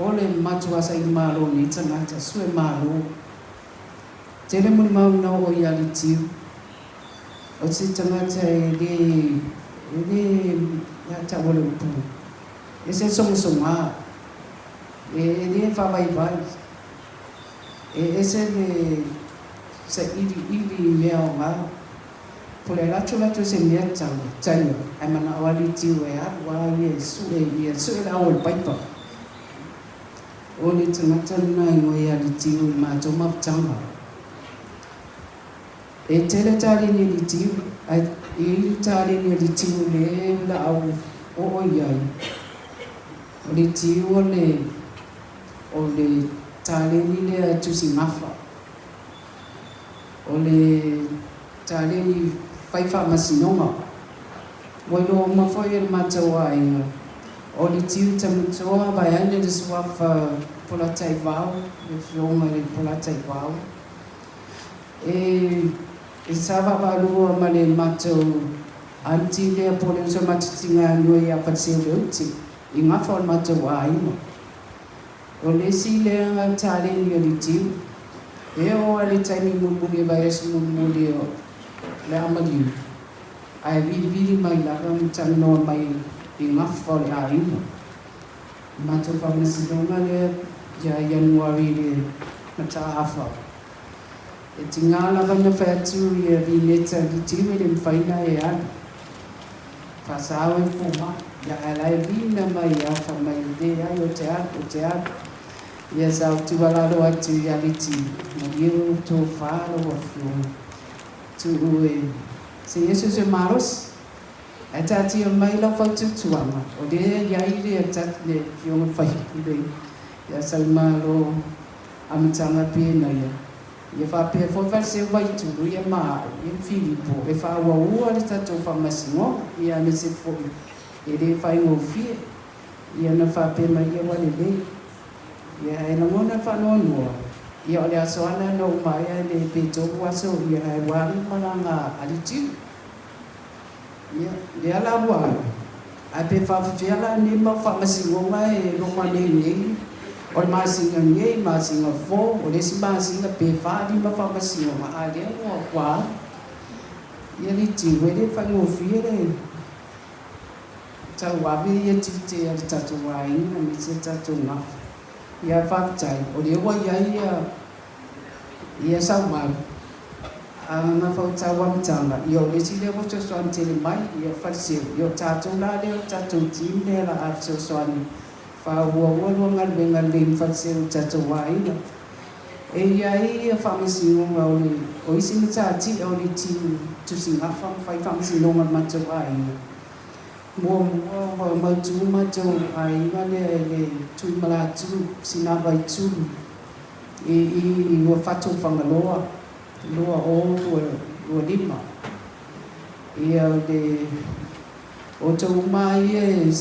S10: o le matua saili malo o nei tagata, sue malo. Tele molimau na oo ia le tiu, o se tagata e le, e le, ia taua le upu, e se sogasoga, e le faavaivai. E ese le sailiili i mea aoga. Po le lato lato se mea tau taia ae manao a le tiu e alu a ia e sue ia sue le ao o le paipa. O le tagata lena e ngoi a le tiu i matou mafutaga. E tele taleni a le tiu ae e i le taleni a le tiu le laau oo i ai. O le tiu o le O le taleni lea tusi gafa. O le taleni fai faamasinoga. Ua iloa uma foi e le matou aiga, o le tiu tamatoa vaeane le suafa Polataivao, le afioga i le Polataivao, e e sa vaavaalua ma le matou aunty lea po o le uso matitiga nui ia Faleseu Leuti i gafa o le matou aiga. O le isi lea taleni o le tiu, e oo lava i le taimi mulimuli e vaiaso mulimuli o le a maliu, ae vilivili mai lava ma talanoa mai i gafa o le aiga. O le matou faamasinoga lea ia Ianuari i le mataafa, e tiga lava ona fai atu ia Vineta i le tiu e le mafai ona e alu. Faasao e fomai, ia ae la e vina mai a fai mai, Leai, ou te alu, ou te alu. Ia sa ou tuualalo atu ia Leti, malie ua tofa lau afioga, tuu e se i ese se malosi, ae taatia mai lau fautuatuaga, o lea e i ai le le afioga faipule ia Saumalo amataga pe naia. Ia faapea foi Faleseu Vaitulu ia ma au, ia ma Filipo, e faaauaua le tatou faamasinoga, ia aemaise foi e le faigofie. Ia na faapea mai ia ua lelei. Ia ae lagona le faanoanoa, ia o le aso lava lea na uma ai ae le pe tolu aso ia ae ua alu le malaga a le tiu. Ia, lea la ua alu, ae pe faafefea la nei mau faamasinoga e loma nei nei, o le masina nei, masina fou, o le isi masina pe fa lima faamasinoga, a lea ua ua alu. Ia le tiu, e le faigofie le tau ave ia tiute a le tatou aiga aemaise le tatou gafa. Ia faafetai, o lea ua i ai ia ia sau mau. A gafa o tau amataga, ia o le isi lea ua fesoasoani tele mai, ia Faleseu, ia o tatou la lea o le tatou team lea la a fesoasoani faaauaua lua galuega lelei ma Faleseu i tatou aiga. E i ai ia faamasinoga o le o isi matatia o le team tusi gafa ma fai faamasinoga a le matou aiga. Muamua ua mautu matou aiga lea e le Tuimalatu, Sinavaitulu, i i ua fatu Fagaloa, 2025. Ia o le outou uma lava ia e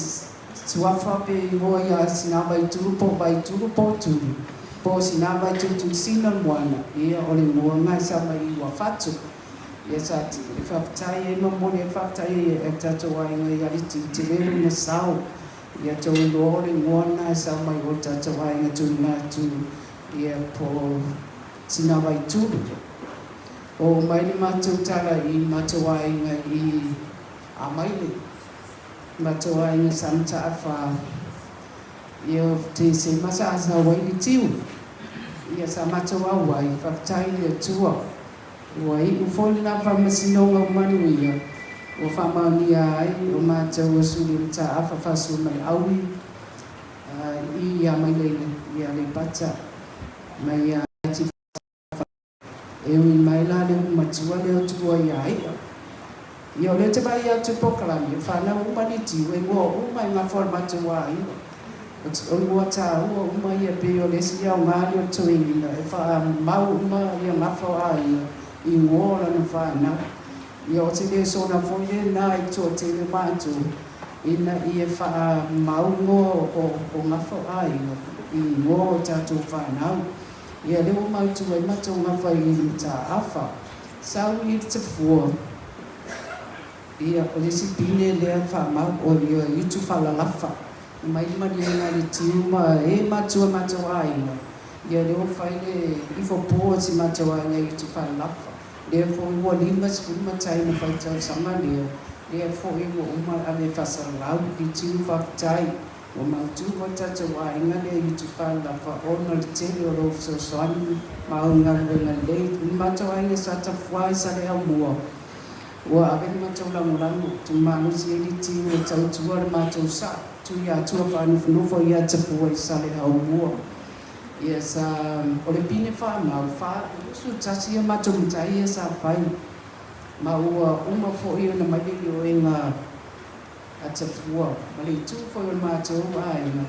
S10: suafa pe igoa ia Sinavaitulu po o Vaitulu po o Tulu, po o Sinavaitulu Tulisina le Moana, ia o le igoa lena e sau mai i Uafato. Ia sa e faafetai ai ma momoli ai le faafetai i le tatou aiga ia Liti tele lona sao. Ia tou iloa o le igoa lena e sau mai o le tatou aiga tuuina atu ia po o Sinavaitulu. Oo mai le matou tala i matou aiga i Amaile, matou aiga sa Mataafa ia o Tesema sa sau ai le tiu. Ia sa matou auai, faafetai i le Atua. Ua iu foi lena faamasinoga o manuia ua faamaonia ai o matou o Suli Mataafa Faasua ma le Aui i ia Maileile i Aleipata mai ia Tifafa. E ui mai la le upu matua lea o Tua ia ia. Ia o lea te vaai atu i polokalame, o fanau uma ni tiu, e ngoa uma i gafa o le matou aiga. O ngoa taua uma ia pei o le isi aoga lea o le toeaina e faamau uma ia gafa o aiga i ngoa o lana fanau. Ia o se lesona foi lena i le toatele o matou ina ia faamau ngoa o gafa o aiga i ngoa o tatou fanau. Ia lea ua mautu ai matou gafa i Mataafa. Sau i le tafua, ia, o le isi pine lea faamau, o ia itu faalalafa. Na mai le maliega a le tiu ma e matua matou aiga, ia lea ua fai le ifo po a si matou aiga i itu faalalafa. Lea foi ua 50 matai na fai tausaga lea, lea foi ua uma ave faasalalau i le tiu faafetai. Ua mautu foi le tatou aiga lea i Utufaalalafa ona o le tele o lou fesoasoani ma au galuega lelei. I le matou aiga sa Tafua i Saleaaumua, ua ave le matou lagolago, tumalosi ai le tiu e tautua le matou sao, Tuiatua faanofonofo ia Tafua i Saleaaumua. Ia sa, o le pine faamau, 41 ia matou matai ia sa fai, ma ua uma foi ona mai le ioega a Tafua ma le itu foi o le matou aiga,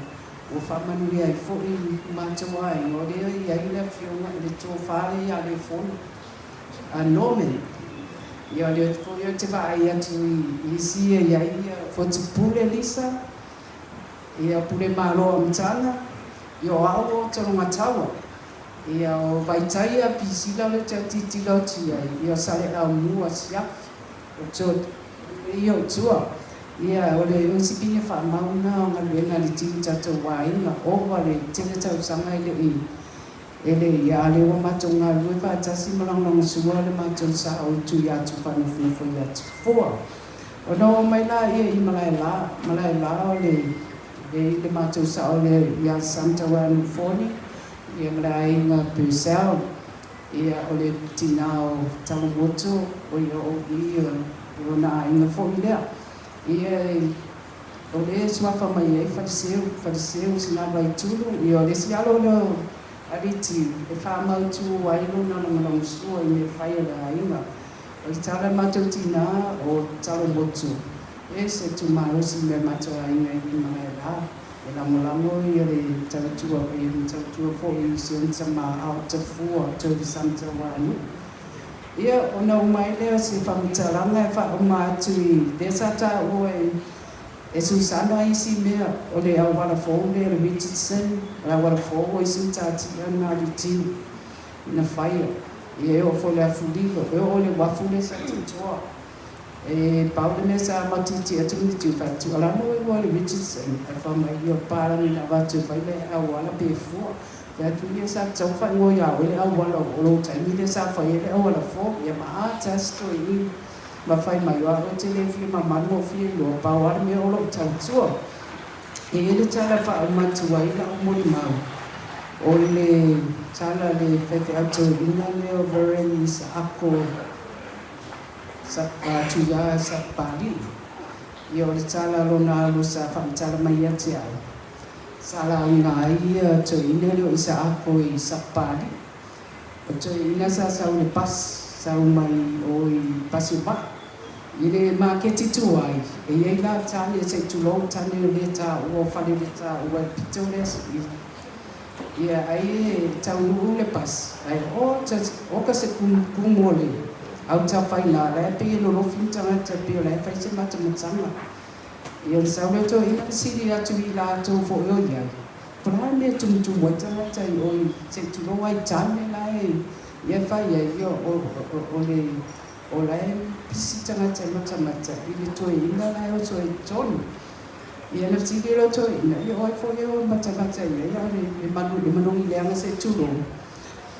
S10: ua faamanuia ai foi le matou aiga, o lea e i ai le afioga i le tofa lea ia Lefono, a Norman. Ia o lea foi ou te vaai atu i isi e i ai ia Fotu Pule Lisa, ia Pule Malo Amataga, ia o au o Tologataua, ia o Vaitaia Pisila lea ou te autitilo atu i ai, ia o Saleaaumua Siafi, O George, ia o tua. Ia, o le isi pine faamau lena o galuega a le team tatou aiga, ova le tele tausaga e le i, e le i, a lea ua matou galulue faatasi ma lagolagosua le matou sao i tui atu faanofonofo ia Tupua. Ona oo mai laia i Malaela, Malaela o le, e i le matou sao lea ia Santawanu Foni, ia ma le aiga Purcell. Ia, o le tina o Talumoto, o ia o i o lona aiga foi lea. Ia, o lea e suafa mai ai Faleseu, Faleseu Sinavaitulu, ia o le isi alo lea o Aliti e faamautu ai lona lagolagosua i mea fai a le aiga. O le tala a le matou tina o Talomotu, e se tumalosi i mea matou aiga i Malaela. E lagolago ia le tautua e tautua foi i si ona tama a o Tafua Toby Santa Wanu. Ia, ona uma ai lea o se faamatalaga e faauma atu i lea sa taua e e Susana isi mea o le auala fou lea le Richardson, o le auala fou o isi matatia na le tiu na faia. Ia e oo foi i le afulilo, e oo i le uafu lea sa totoa. E pau le mea sa matiti atu le tiu fai atu ala mo igoa le Richardson ae fai mai ia o palagi na avatu e fai le auala pe fua fai atu ia sa tatau faaigoa ia oe le auala o lou taimi lea sa fai ai le auala fou ia ma a tasi toeaina ma fai mai o au te le fia mamalu ma fia iloa pau a le mea o lou tautua. E i ai le tala e faauma atu ai lau molimau o le tala a le faifeau toeaina lea o Vereni Isaako. Tuia Sapapalii. Ia o le tala lona alu sa faamatala mai ia te au, sa lauga ai ia toeaina lea o Isaako i Sapapalii. O toeaina sa sau i le pasi, sau mai o i pasi o vaa. I le maketi tuai, e i ai la tane se i tulou tane o lea taua o fale le taua e pito lea ia ai e taunuu le pasi ae oka se kumu o le autafaina la e pei e lolofi ni tagata pei o la e fai se matamataga. Ia ona sau lea o toeaiina fesili atu i latou foi o i ai, po o le a le mea e tumutumu ai tagata i o i se i tulou ai tane la e ia fai ai ia o le o la e pisi tagata e matamata i le toeaina la e oso ai i totonu. Ia na fesili loa toeaina, ia o ai foi e o e matamata i ai a o le manu le manogi leaga se i tulou.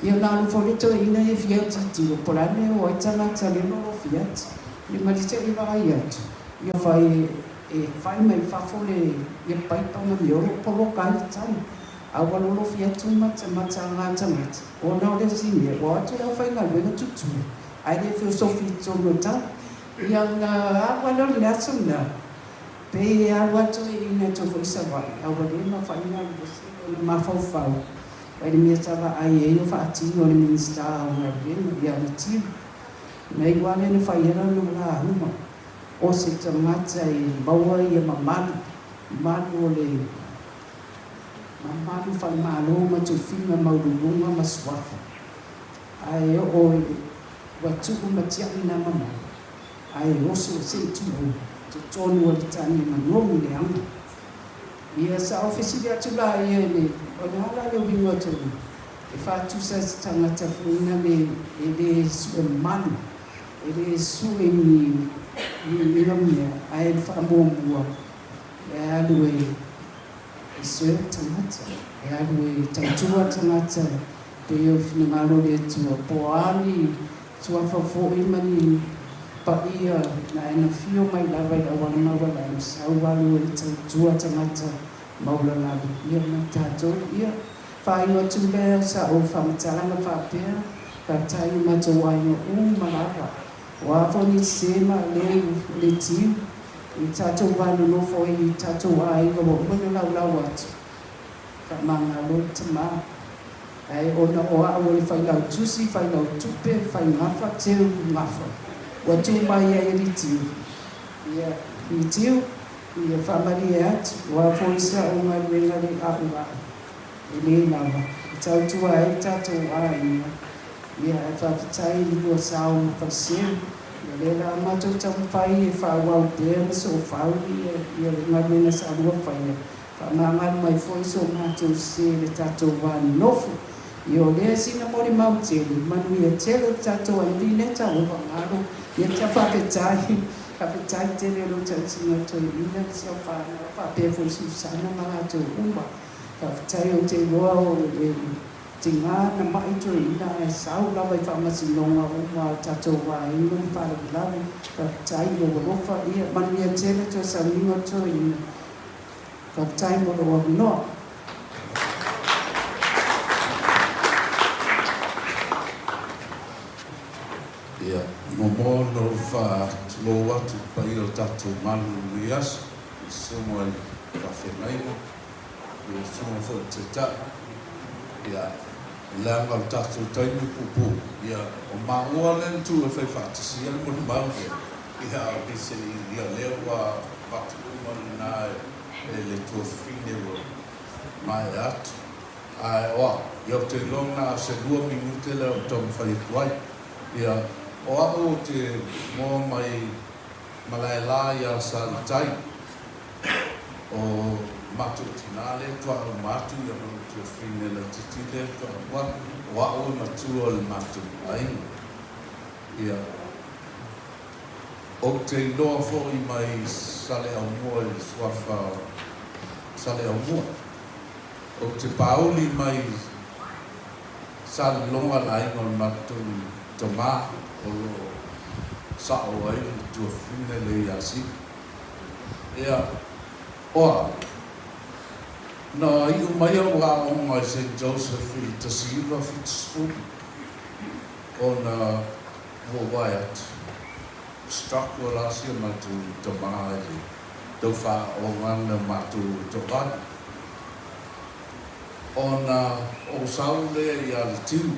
S10: Ia ona alu foi le toeaina ia e fia tilotilo po o le a le mea e o ai tagata lea e lolofi atu. Ia ma le te i vaai atu, ia fai e fai mai fafo le ia paipa ma mea o lo o poloka ai le tane. A ua lolofi atu matamata a ngā tagata, ona o le isi mea, ua o atu le aufaigaluega tutue, ae le feosofi i totonu o tala. Ia ona alu ai lea o le aso lena, pei e alu atu e ina atu foi i Savaii, a ua le mafai ona alu ese lona mafaufau mai le mea sa vaai ai o faatino e le Minisita o Galuega, ia Matiu. Na iu lava lea na fai ai lana lauga, o se tagata e maua ia mamalu, malu o le mamalu falemalo ma tofiga maualuluga ma suafa. Ae oo i ua tuu ma tiai na mamalu, ae oso se i tulou totonu o le tane manogi leaga. Ia sa ou fesili atu la ia i le, o le a la le uiga o tonu e faatusa se tagata foi na le e le sue malu, e le sue ni ni ina mea, ae le faamuamua e alu e e serve tagata, e alu e tautua tagata pei o le finagalo o le Atua, po o a ni suafa foi ma ni paia na e na fio mai lava i le auala maualalo, sau alu e tautua tagata maulalalo, ia ma tatou, ia faaiu atu lea sa ou faamatalaga faapea, faafetai i matou aiga uma lava, o a foi ni sese ma leu o le tiu, i tatou va nonofo ai i tatou aiga ua uma ona laulau atu, faamagalo le tama. Ae ona o au o le failautusi, failautupe, faigafa, teu gafa, ua tu mai ai e Litiu, ia, Litiu, ia faamalie atu, o a foi sa'u galuega le a'ua'u, e le lava, e tautua ai le tatou aiga, ia, ae faafetai i le lua sao ma Faleseu, ia lea la matou taumafai e faaauau pea ma soofau ia, ia le galuega sa lua faia, Faamagalo mai foi so matou sē i le tatou va nofo. Ia o lea sina molimau tele, manuia tele le tatou Anineta ua vagalo ia ta faafetai, faafetai tele i lou tautiga toeaina le siaofanau faapea foi Susana ma latou uma. Faafetai ou te iloa o le tiga na mai toeaina ae sau lava i faamasinoga uma a le tatou vaega ma faalavelave. Faafetai i lou alofa ia manuia tele toe sauniga toeaina. Faafetai mo lou avanoa.
S4: Ia, muamua ona ou faatulou atu i le paia o le tatou Malo i lenei aso, i susuga i faafeagaiga, ia susuga foi i le Taitai, ia, leaga o le tatou taimi puupuu, ia, o maua lea na tuu e fai faatasi ai le molimau lea, Ia, o se ia lea ua avatu uma lena e le tuafafine ua maea atu. Ae o au, ia ou te iloa na o se lua minute lea ou taumafai atu ai. Ia, o au ou te moa mai Malaela ia Salitai, o matou tina lea toa uma atu ia ma lou tuafafine laitiiti lea toa uma atu, o au e matua o le matou aiga. Ia. Ou te iloa foi mai Saleaaumua i le suafa Saleaaumua. Ou te pauli mai Saleloga le aiga o le matou tama o lo o sao ai le tuafafine lea ia Sili. Ia, o au, na iu mai au aoga i Saint Joseph i le 1970 ona ua wae atu. Struggle la si o matou tama i le tau faaoga na matou e toavalu. Ona ou sau lea ia Letiu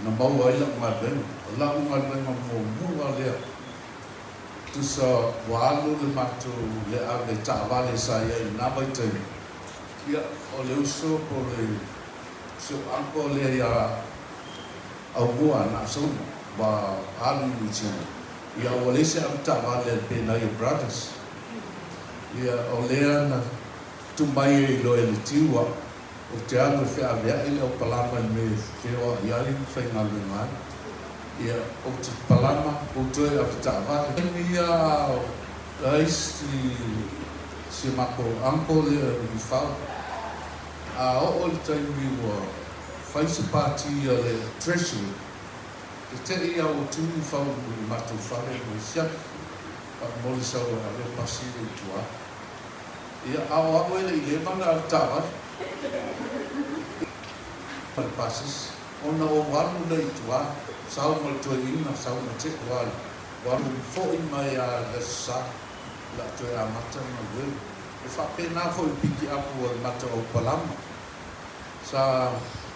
S4: na maua ai la'u galuega. O la'u galuega muamua lea, tusa ua alu le matou le ave taavale sa i ai i lena vaitaimi, ia o le uso po o le si ou uncle lea ia Aumua na Asouma ua alu i Niu Sila, ia ua leai se ave taavale a le Penaia Brothers. Ia o lea na tu mai ai loa e Letiu au, ou te alu e feaveai le aupalama i le mea e feoai ai ma faigaluega ai. Ia, ou te palama, ou toe ave taavale. Taimi ia ai si matou uncle lea i Fao. A oo i le taimi ua fai se pati a le Treasury, te te'i a ua tu i Fao i matou fale ma i siaki, faamomoli sau e ave pasi i tua. Ia, a o au e le i leva ona alu taavale ma le pasese, ona ou alu lea i tua, sau ma le toeaina, sau ma te ua alu foi mai lava i le Aso Sa, o le a toe amata le galuega. E faapena foi i le pikiapu a le mata o Palama. Sa,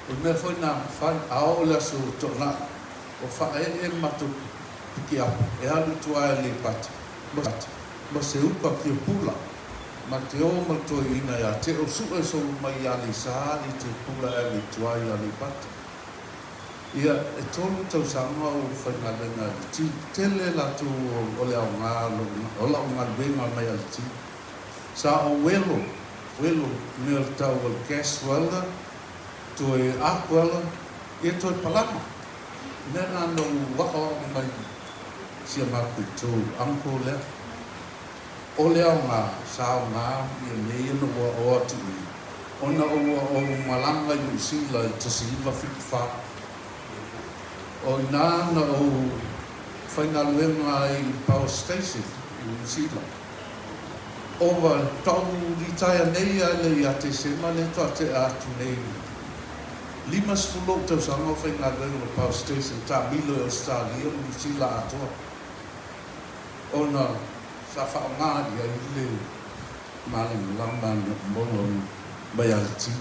S4: o le mea foi na fai, a oo i le Aso Toonai, ua faaee le matou pikiapu e alu i tua i Aleipata, ma ma se uka fia pula, ma te o ma le toeaina ia te o sue sou mai ia Aleisa i te pula e ave i tua i Aleipata. Ia, e tolu tausaga ou faigaluega i le tiu. Tele latou o le aoga o lau galuega mai a le tiu. Sa ou welo, welo, mea o le tau o le gas welder, toe arc welder, ia toe palama. Mea na na ou aoao mai si a matou uncle lea. O le aoga, sa aoga ia mea ia na ou aoao atu i i, ona ua ou malaga i Niu Sila i 1974. O ina na ou faigaluega ai i le power station i Niu Sila. Ova, tau litaea nei a le ia Tesema lea faatoa tea atu nei 50 ou tausaga o faigaluega o le power station taamilo i Ausetalia ma Niu Sila atoa ona sa faaaoga i ai le malamalama na maua mai a le tiu.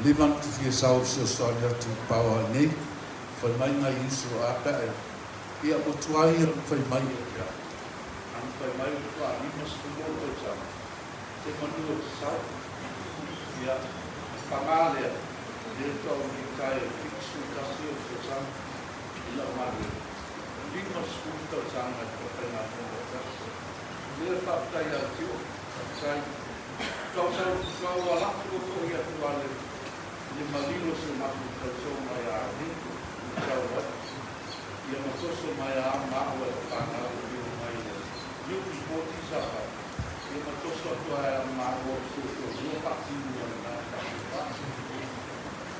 S4: Leva na te fia sau fesoasoani atu i le power nei, fai mai nai uso a pe a Ia, ua tuai ona fai mai ia te au. Ana fai mai ua toa 50 ou tausaga, te manu o te sau. Ia, pagā lea, lea toa ou litaea i le 71 ou tausaga i lau galuega. 50 tausaga i le faigaluega tasi. Lea faafetai ia te oe, faafetai. Tau sau, tau alafo foi atu a le, le maliu o si o matou tausoga ia Ringo, i tau ai. Ia ma toso mai a ma au e whanau o pio mai e Yuki Poti Sapa. Ia ma toso atu ai a ma au o so so lua whaatinu o le nā whaatu whaatu.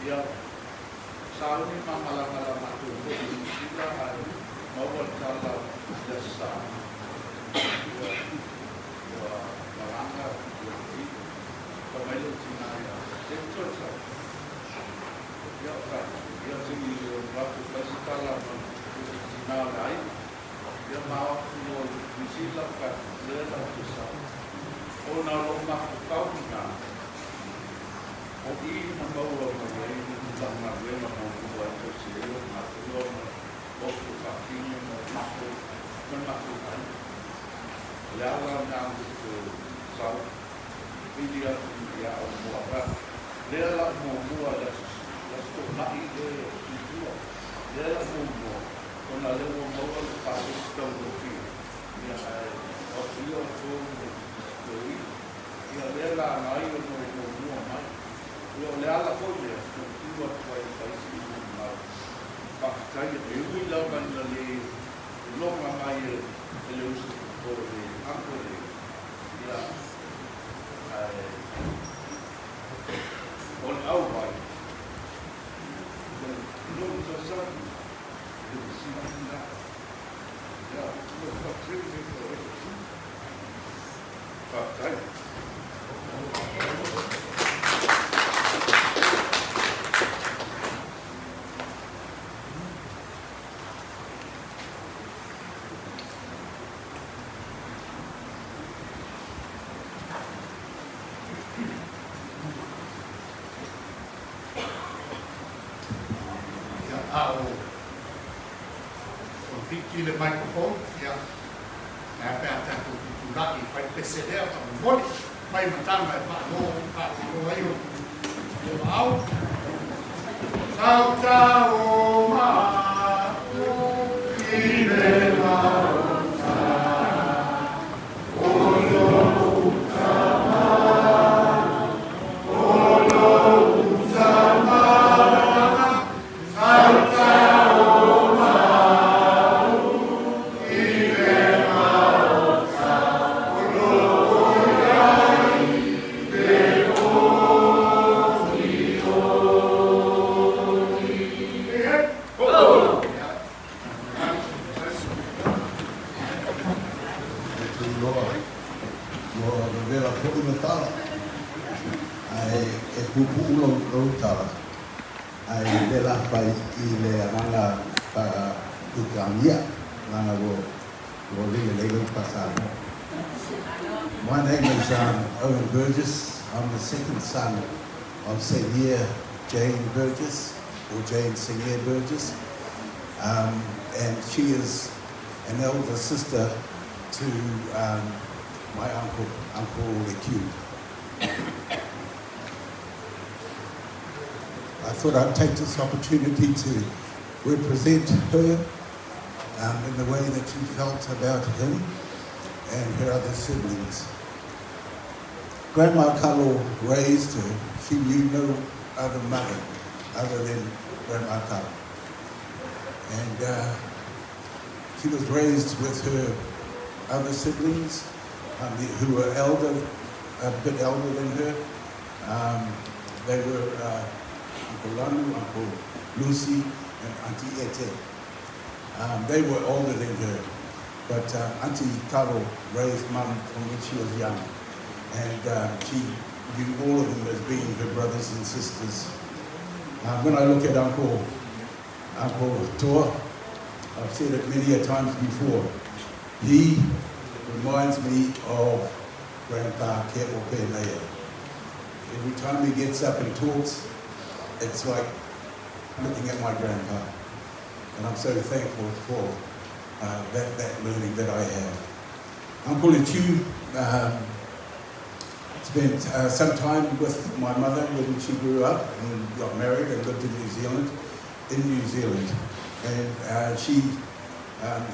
S4: Ia sauni ma malanga la matou foi i Niu Sila ae maua le tala i le aso Sa. Ia ua malanga ia ti. Fa mai lou tina ia te toe sau. Ia o ka, ia te i o rātou whai se tala ma te tina o le aiga. Ia ma o atu no New Zealand ka lea la te sa. O na lo mafaufau ina, o i na maua mai ai le tulaga galuega muamua e tausi ai o matou ma o faatino ma matou ma le matou aiga. O le ala na o te sau pili atu ia au mua ka lea la muamua le aso toonai le i tua lea la muamua ona lea ua maua le pasese taugofie ia ae o atu ia o tou ma toeaina ia lea la na ai ona ou muamua mai ia o le ala foi lea na ou tu atu ai e fai se ulu mau faafetai e ui lava ina le loga mai e le uso po o le uncle le ia ae o le auwai le tausaga le fesiliga ia ua faatele le faafetai.
S1: i le microphone, ia, e a pe a tatou tutulai e fai le pese lea faamolemole, fai ma taga e faalo, faalo ai o aao. Sausau matou i le maota, o lou tama, o lou tama, sausau matou i le maota, o lo i ai le oni oni. Hei, hei!
S11: E tuuloa ua vevela foi le tala, ae e puupuu lou lou tala, ae le la fai i le agaga faa-Peretania, leaga ua ua le lelei lou faa-Samoa. My name is Owen Burgess. I'm the second son of Senier Jane Burgess, or Jane Senier Burgess. And she is an elder sister to my uncle, Uncle Lekiu. I thought I'd take this opportunity to represent her in the way that she felt about him and her other siblings. Grandma Kalo raised her. She knew no other mother other than Grandma Kalo. And she was raised with her other siblings who were elder, a bit elder than her. They were Uncle Lanu, Uncle Lucy, and Auntie Ete. They were older than her, but Auntie Kalo raised Mum from when she was young, and she knew all of them as being her brothers and sisters. When I look at Uncle Toa, I've said it many a times before, he reminds me of Grandpa Ke'ope Leia. Every time he gets up and talks, it's like looking at my grandpa. And I'm so thankful for that learning that I have. Uncle Letiu spent some time with my mother when she grew up and got married and lived in New Zealand. And she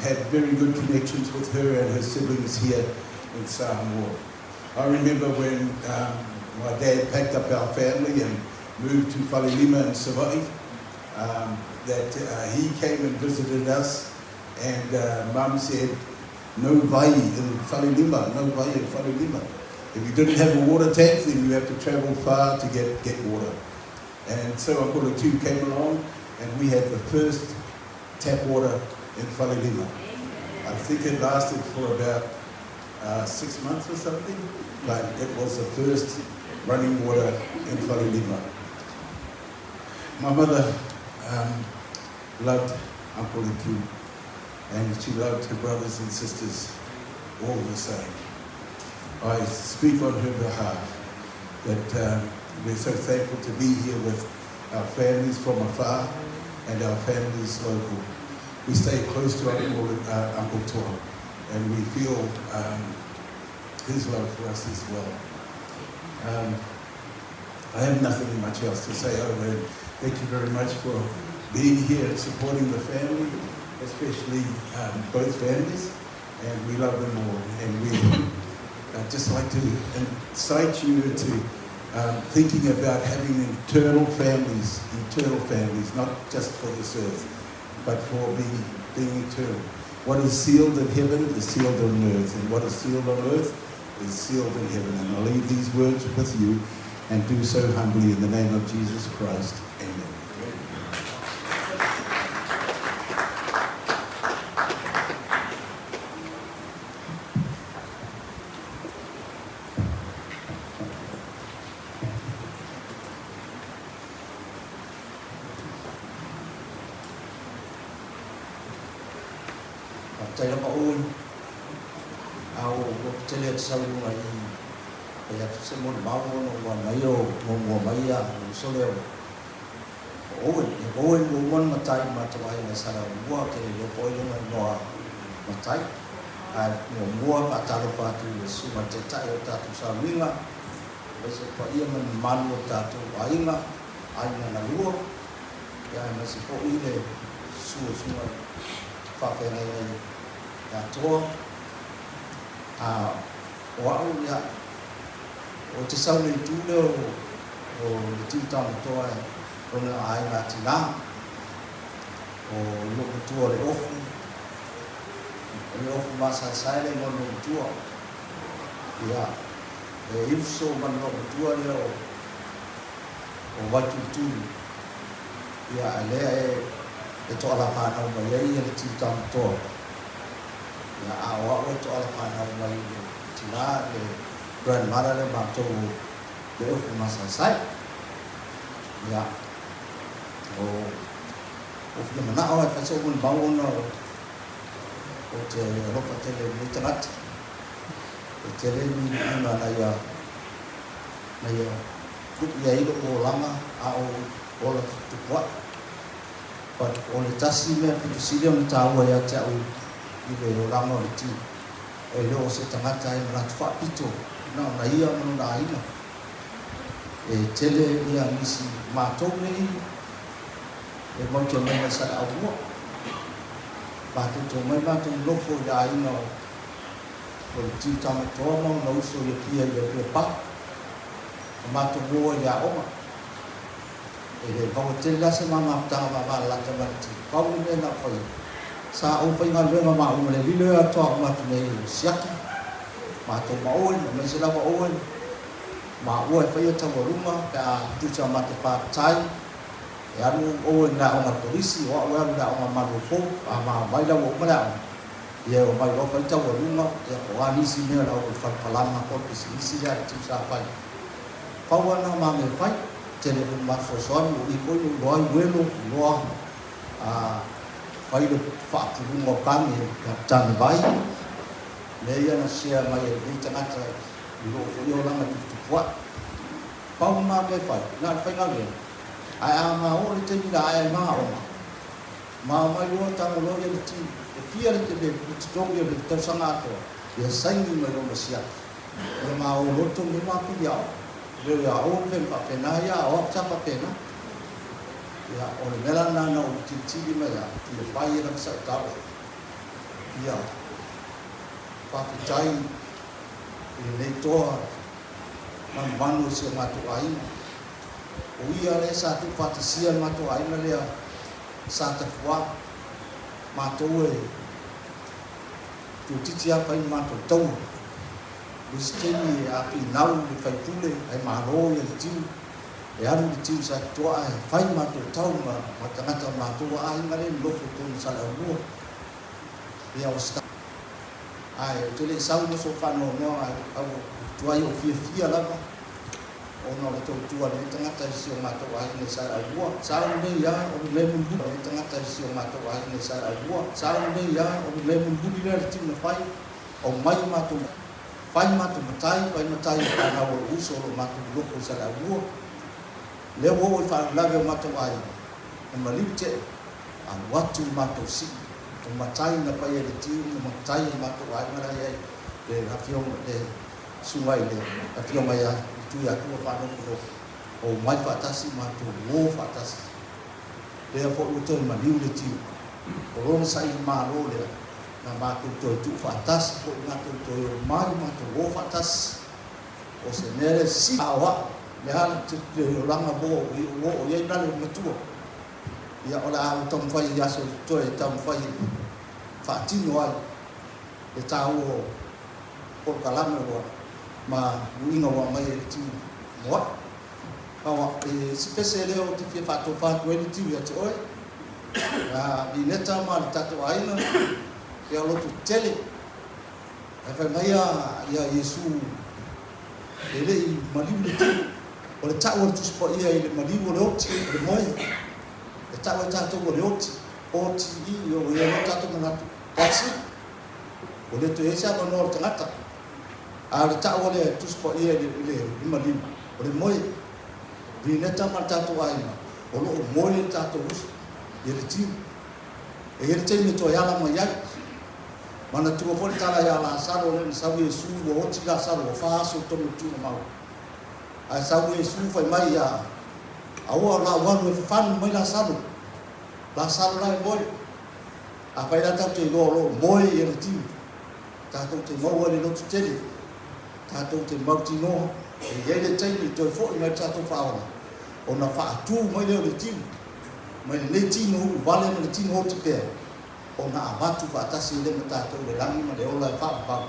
S11: had very good connections with her and her siblings here in Samoa. I remember when my dad packed up our family and moved to Falelima in Savaii, that he came and visited us, and Mum said, no vai in Falelima, no vai in Falelima. If you didn't have a water tank, then you have to travel far to get water. And so Uncle Letiu came along, and we had the first tap water in Falelima. I think it lasted for about 6 months or something, but it was the first running water in Falelima. My mother loved Uncle Letiu, and she loved her brothers and sisters all the same. I speak on her behalf that we're so thankful to be here with our families from afar and our families local. We stay close to Uncle Toa, and we feel his love for us as well. I have nothing much else to say other than thank you very much for being here and supporting the family, especially both families, and we love them all. And we just like to incite you into thinking about having eternal families, not just for this earth, but for being eternal. What is sealed in heaven is sealed on earth, and what is sealed on earth is sealed in heaven. And I'll leave these words with you, and do so humbly in the name of Jesus Christ. Amen.
S9: Faafetai lava Owen, a ua tele atu sau i luga i fai atu se molimau ona ua mai o muamua mai a le uso lea o
S12: O Owen. Ia, o Owen ua uma ona matai i le matou aiga i Saleaaumua, ou te le iloa po o ai lona igoa matai. Ae muamua e faatalofa atu i le Susuga i le Taitai o le tatou sauniga, aemaise le paia ma le mamalu o le tatou aiga, aiga na lua, ia aemaise foi le susu o Susuga i faafeagaiga i Atoa. A o au, ia, ou te sau i le itu lea o le Tiu Tamatoa e lona aiga tinā, o lou matua o le Ofu, o le Ofu masaesae le igoa o lou matua. Ia, e uso ma le matua lea o Vaitulutulu. Ia, a lea e toala fanau mai ai le Tiu Tamatoa. Ia, a o au e toala fanau mai i le tinā, le grandmother lea matou o le Ofu masaesae. Ia, o o fia manao e fai so'u molimau ona ou te alofa tele i lenei tagata. E tele ni luiga na ia na ia lu'i ai lo'u olaga a o ola tuputupua'i. But o le tasi mea pito sili ona taua ia te a'u i le olaga o le tino, e le o se tagata e manatu faapito na ona ia ma lona aiga. E tele ia nisi matou nei e mau te omai mai Saleaaumua. Matou te omai matou nofo i le aiga o o le Tiu Tamatoa ma ona uso i Apia i le Apia Park. Na matou o ai i le aoga. E le maua tele la se ma mafutaga vavalalata ma le Tiu. Pau le mea na ou faia, sa ou faigaluega maua ma le lilo e atoa uma atu nei o Siaki, matou ma Owen, aemaise lava Owen, maua e faia taualuga pe a tusa ma te part-time. E alu Owen i le aoga a le kolisi, o au e alu i le aoga a Maluafou, a mai la ua uma le aoga, ia e omai loa fai taualuga, ia po o a nisi mea o le au fale palama po o le pisinisi lea a le Tiu sa fai. Pau lava lena o ma mea e fai, tele foi ina matou fesoasoani, o i foi na ou iloa ai uelo, iloa a fai le faapuluga o tane, tane vai, mea ia na share mai e lenei tagata i loo foi olaga tuputupua'i. Pau lena mea e fai, na o le faigaluega. Ae a ma oo le taimi la ae ai ma aoga, ma omai loa tago loa ia le ti, e fia le tele le totogi o le tausaga atoa, ia saini mai lona siaki. Ia ma o loto me ma pili aoga. Leo ia oe pe na faapena ia, a o au sa faapena. Ia, o le mea la lena na ou tilitili mai ai, fia fai ai lava sau tala. Ia, faafetai i lenei toa manumanu o si o matou aiga. O ia lea sa tuufaatasia le matou aiga lea sa Tafuā. Matou e tuatiti lava fai le matou taua. O isi taimi e afinau le faipule ae malo ia le tiu. E alu le tiu i Satitoa ae fai le matou tau ma tagata o le matou aiga lea e nonofo i totonu o Saleaaumua. Ia o se Ae ou te le i sau ma sou faanoanoa ae ua tuai ou fiafia lava ona o le tautua a lenei tagata i si o matou aiga i Saleaaumua. Sa ou nei a o le mea mulimuli a lenei tagata i si o matou aiga i Saleaaumua. Sa ou nei a o le mea mulimuli lea a le tiu na fai, aumai o matou fai matou matai, fai matai o fanau a lou uso o lo o matou nonofo i Saleaaumua. Lea ua oo i faalavelave o matou aiga, na maliu tee, alu atu le matou sii. O matai na fai e le tiu ma matai o le matou aiga la i ai le afioga le susuga i le afioga ia Tuiatua Faanofonofo, omai faatasi matou uo faatasi. Lea foi ua toe maliu le tiu. O lona saili malo lea na matou toe tuu faatasi foi matou toe omai matou uo faatasi. O se mea lea sili a o a'u le a le olaga mo ua oo i ai na le matua. Ia, o le a ou taumafai i aso toe taumafai e faatino ai le taua o polokalame ua ma uiga ua aumai e le tiu mo a'u. Aua, e si pese lea ou te fia faatofa atu ai le tiu ia te oe, a Vineta ma le tatou aiga, ia o loto tetele. Ae fai mai ia Iesu e le i maliu le tiu. O le ta'u a le Tusi Paia i le maliu o le oti, o le moe. E ta'u e tatou o le oti, O-T-E, ua i ai loa tatou manatu, that's it. Ua le toe i ai se avanoa o le tagata. A o le ta'u a le Tusi Paia i le maliu, o le moe. Vineta ma le tatou aiga, O lo o moe le tatou uso i le tiu. E i ai le taimi e toe ala mai ai. Manatua foi le tala ia Lasaro lea na sau Iesu ua oti Lasaro ua fa aso i totonu o le tuugamau. Ae sau Iesu fai mai ia Aua o la ou alu e fafanu mai Lasaro. Lasaro la e moe. Afai la tatou te iloa o lo o moe ia le tiu, tatou te maua i le loto tele, tatou te mautinoa e i ai le taimi e toe foi mai le tatou faaola, ona faatu mai lea o le tiu, mai lenei tino u'uvale ma le tino oti pea, ona avatu faatasi ai lea ma tatou i le lagi ma le ola e faavavau,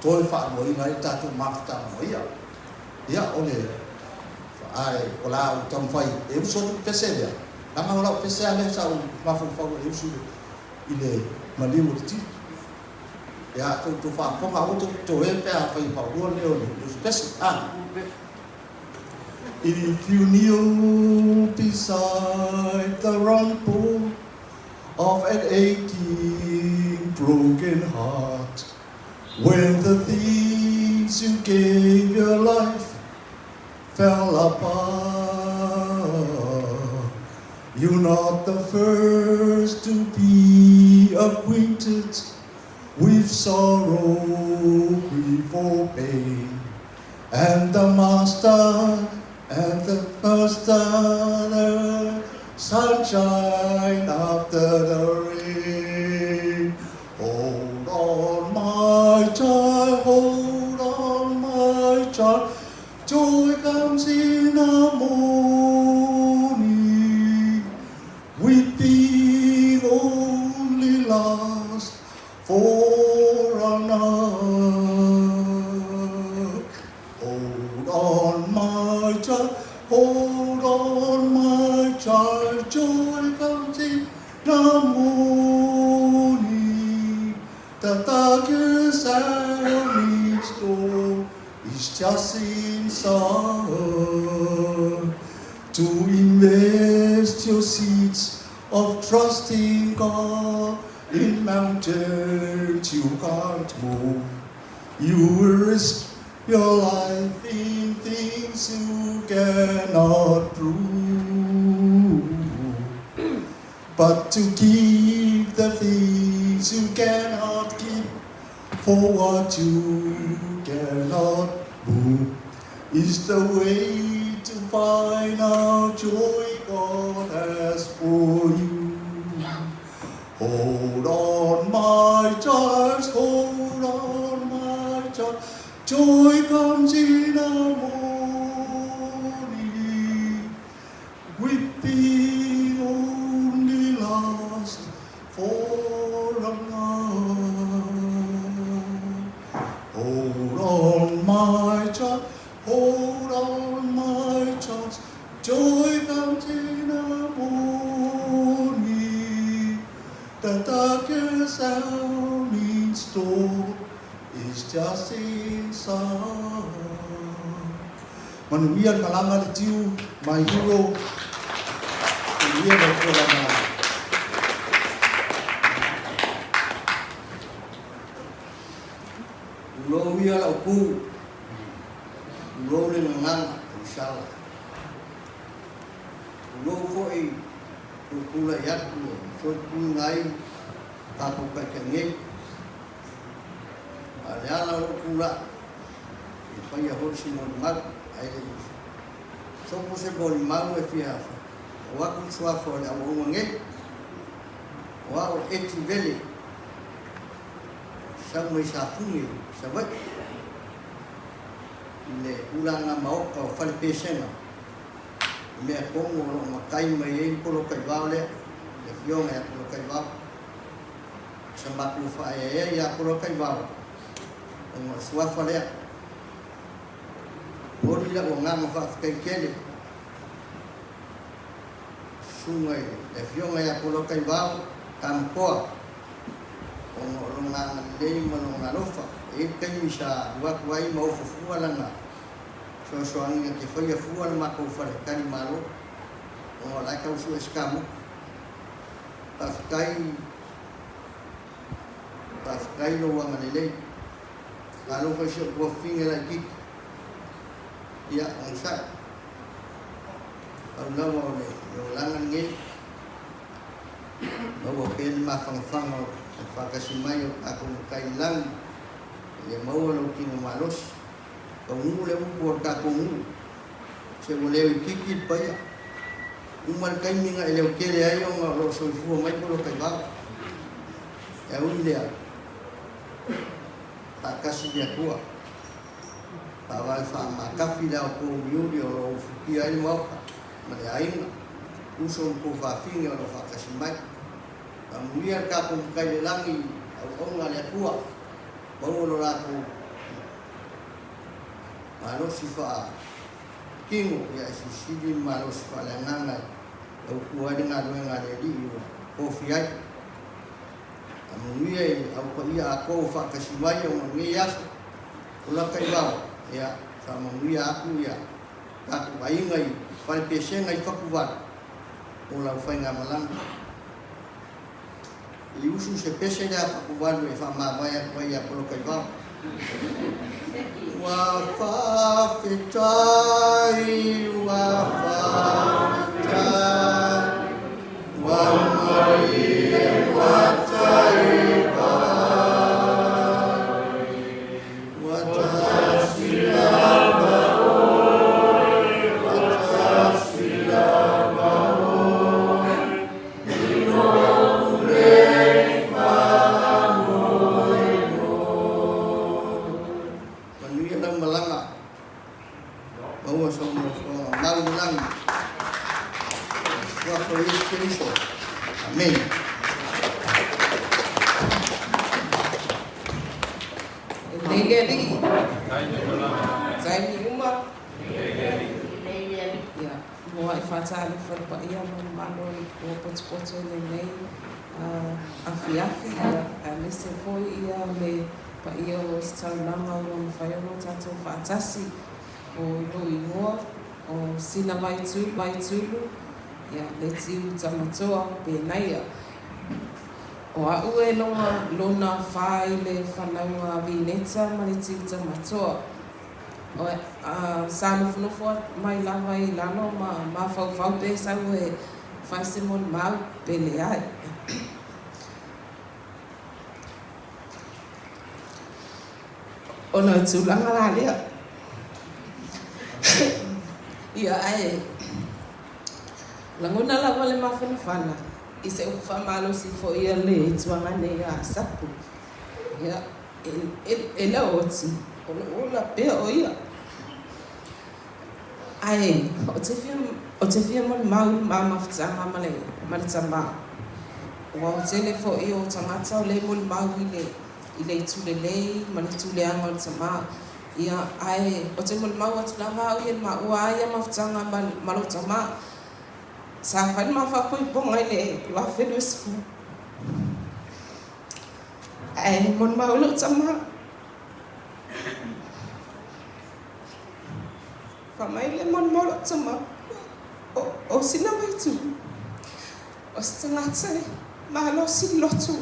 S12: toe faaluaina ai le tatou mafutaga ma Ia. Ia, o le, ae o le a ou taumafai e usu atu le pese lea, leaga o lau pese lava lea sa ou mafaufau e usu i le maliu o le tino. Ia, tou tou faafofoga, aua tou te toe pe afai e paulua le leo o le usu pese, a. If you kneel beside the rumble of an aching broken heart When the things you gave your life fell apart You're not the first to be acquainted with sorrow, grief or pain And the master and the master the sunshine after the rain Hold on my child, hold on my child Joy comes in the morning Weeping only lasts for a night Hold on my child, hold on my child Joy comes in the morning The darkest hour next door is just inside To invest your seeds of trust in God In mountains you can't move You will risk your life in things you cannot prove But to keep the things you cannot keep For what you cannot move Is the way to find out joy God has for you Hold on my child, hold on my child Joy comes in the morning Weeping only lasts for a night Hold on my child, hold on my child Joy comes in the morning The darkest hour in store is just inside Manuia le malama le tiu, my hero Manuia le Atua la malama.
S13: Ulou ia lau ku, ulou le gagana o le sala. Ulou foi lou tulai atu e soipuiga ai tatou taitai nei. A o le ala o lou tulai, e faia foi se molimau, ae le i sopo se molimau e fia tau atu le suafa o le auauna nei, o au o Eti Vele, sau mai Safune i Savaii, i le tulaga maota o Falepesega, le mea tonu o lo o matai mai ai le Polokaiva lea, le afioga ia Polokaiva. Sa matou faaeaea ia Polokaiva ona o le suafa lea. Momoli lau agaga faafetai tele susuga i le afioga ia Polokaiva Tamatoa ona o lona agalelei ma lona alofa. E i ai le taimi sa alu atu ai ma ofo fua lana fesoasoani na te faia fua le matou faletali malo ona o la e tau sue se kamuta. Faafetai, faafetai lou agalelei. Alofa i si ou tuafafine laitiiti. Ia, onosai. Pau lava o le olaga lenei, maua pea le mafanafana o le faatasi mai o tatou Matai i le Lagi, ia maua lou tino malosi. Taunuu le upu a le tatou nuu, se ua leo itiiti le paia. Uma le taimi na e leo tele ai ona o lo o soifua mai Polataivao. Ae ui lea, faatasi le Atua. Faavae faamatafi le aopo uliuli o lo o ufitia ai le Maota ma le aiga, uso ma tuafafine o lo o faatasi mai. Faamanuia le tatou Matai i le Lagi i auauna a le Atua, maua lo latou malosi faatino, ia e silisili le malosi faaleagaga e tautua ai le galuega a le Alii ua tofi ai. Faamanuia i le Au Paia atoa ua faatasi mai ona o lenei aso, o lata i vao, ia, faamanuia atu ia tatou aiga i fale pesega i Fatuvalu o lau faigamalaga. I usu se pese lea a Fatuvalu e faamavae atu ai ia Polokaivao. Ua faafetai, ua faafetai. Manuia lau malaga. Maua sou nofoaga mau i le lagi. Suafa o Iesu Keriso. Amene.
S8: Lelei le Alii. Taimi uma. Lelei le Alii. Ia, moa i faatalofa le paia ma le malo ua potopoto i lenei afiafi, ia, aemaise foi ia le paia o se taulaga ua mafai ona tatou faatasi, o lou igoa, o Sina Vaitulu, ia, Letiu Tamatoa Penaia. O a'u e longa lona fa i le fanauga a Vineta ma Letiu Tamatoa. O, a, sa nofonofo mai lava i lalo ma mafaufau pe sau e fai se molimau pe leai. Ona o le tulaga la lea. Ia, ae lagona lava le mafanafana i se upu faamalosi foi a le Itu Agai nei ia Sapu. Ia, e le o oti, o lo o ola pea o ia. Ae, ou te fia, ou te fia molimau i le ma mafutaga ma le, ma le tama. Ua o tele foi o tagata o le molimau i le, i le itu lelei ma le itu leaga o le tama. Ia, ae ou te molimau atu lava au ia i le maua a ia mafutaga ma, ma lou tama. Sa fai le ma faapoipoga i le 2020. Ae molimau i lou tama. Fai mai le molimau lou tama, o sina Vaitulu, o se tagata e malosi le loto.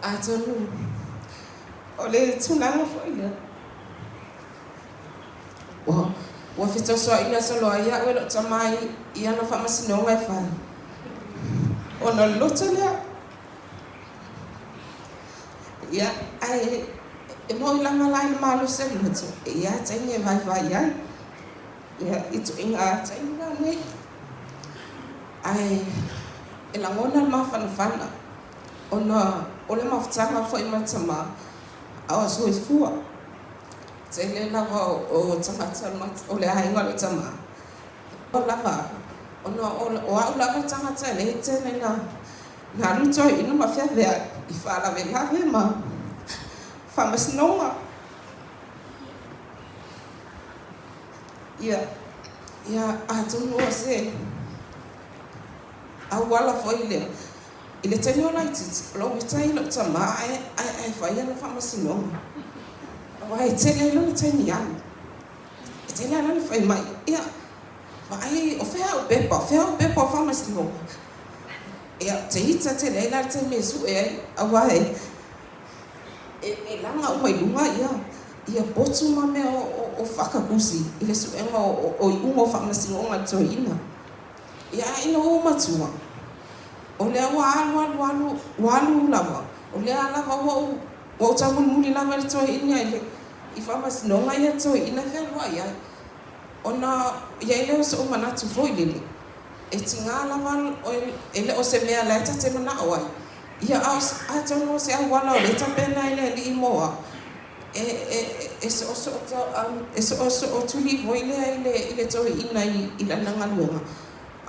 S8: Atonu o le tulaga foi lea, ua fetosoaina solo ai au e lou tama i ana faamasinoga e fai, ona o le loto lea. Ia, ae e moi lava la i le malosi o le loto, e i ai taimi e vaivai ai. Ia, i tuiga taimi la nei. Ae e lagona le mafanafana ona o le mafutaga foi ma le tama a o soifua. Tele lava o tagata o le aiga o le tama o lava ona o au lava tagata e le tele na Na alu toeaina ma feaveai i faalavelave ma faamasinoga. Ia, ia atonu o se auala foi lea, i le taimi o laitiiti, o lou ita i lou tama ae, ae, ae fai ana faamasinoga. Aua e tele ai lona taimi alu. E tele lava lona fai mai, ia, Vaai, o fea au pepa, o fea au pepa o faamasinoga? Ia, te ita tele ai la le taimi e sue ai, aua e, e, e laga uma i luga ia, Ia potu ma mea o fakakusi i le suega o iuga o faamasinoga a le toeaina. Ia ae ina ua ou matua, o lea ua alu alu alu, ua alu lava, o lea lava ua ou, ua ou taumulimuli lava i le toeaina i le, i faamasinoga ia toeaina e fealuai ai. Ona i ai lea o so'u manatu foi lele, e tiga lava e le o se mea la e ta te manao ai, ia a o, atonu o se auala o lea e tapena e le Alii mo au, e, e, e soosoo, e soosoo tuli foi lea i le, i le toeaina i, i lana galuega.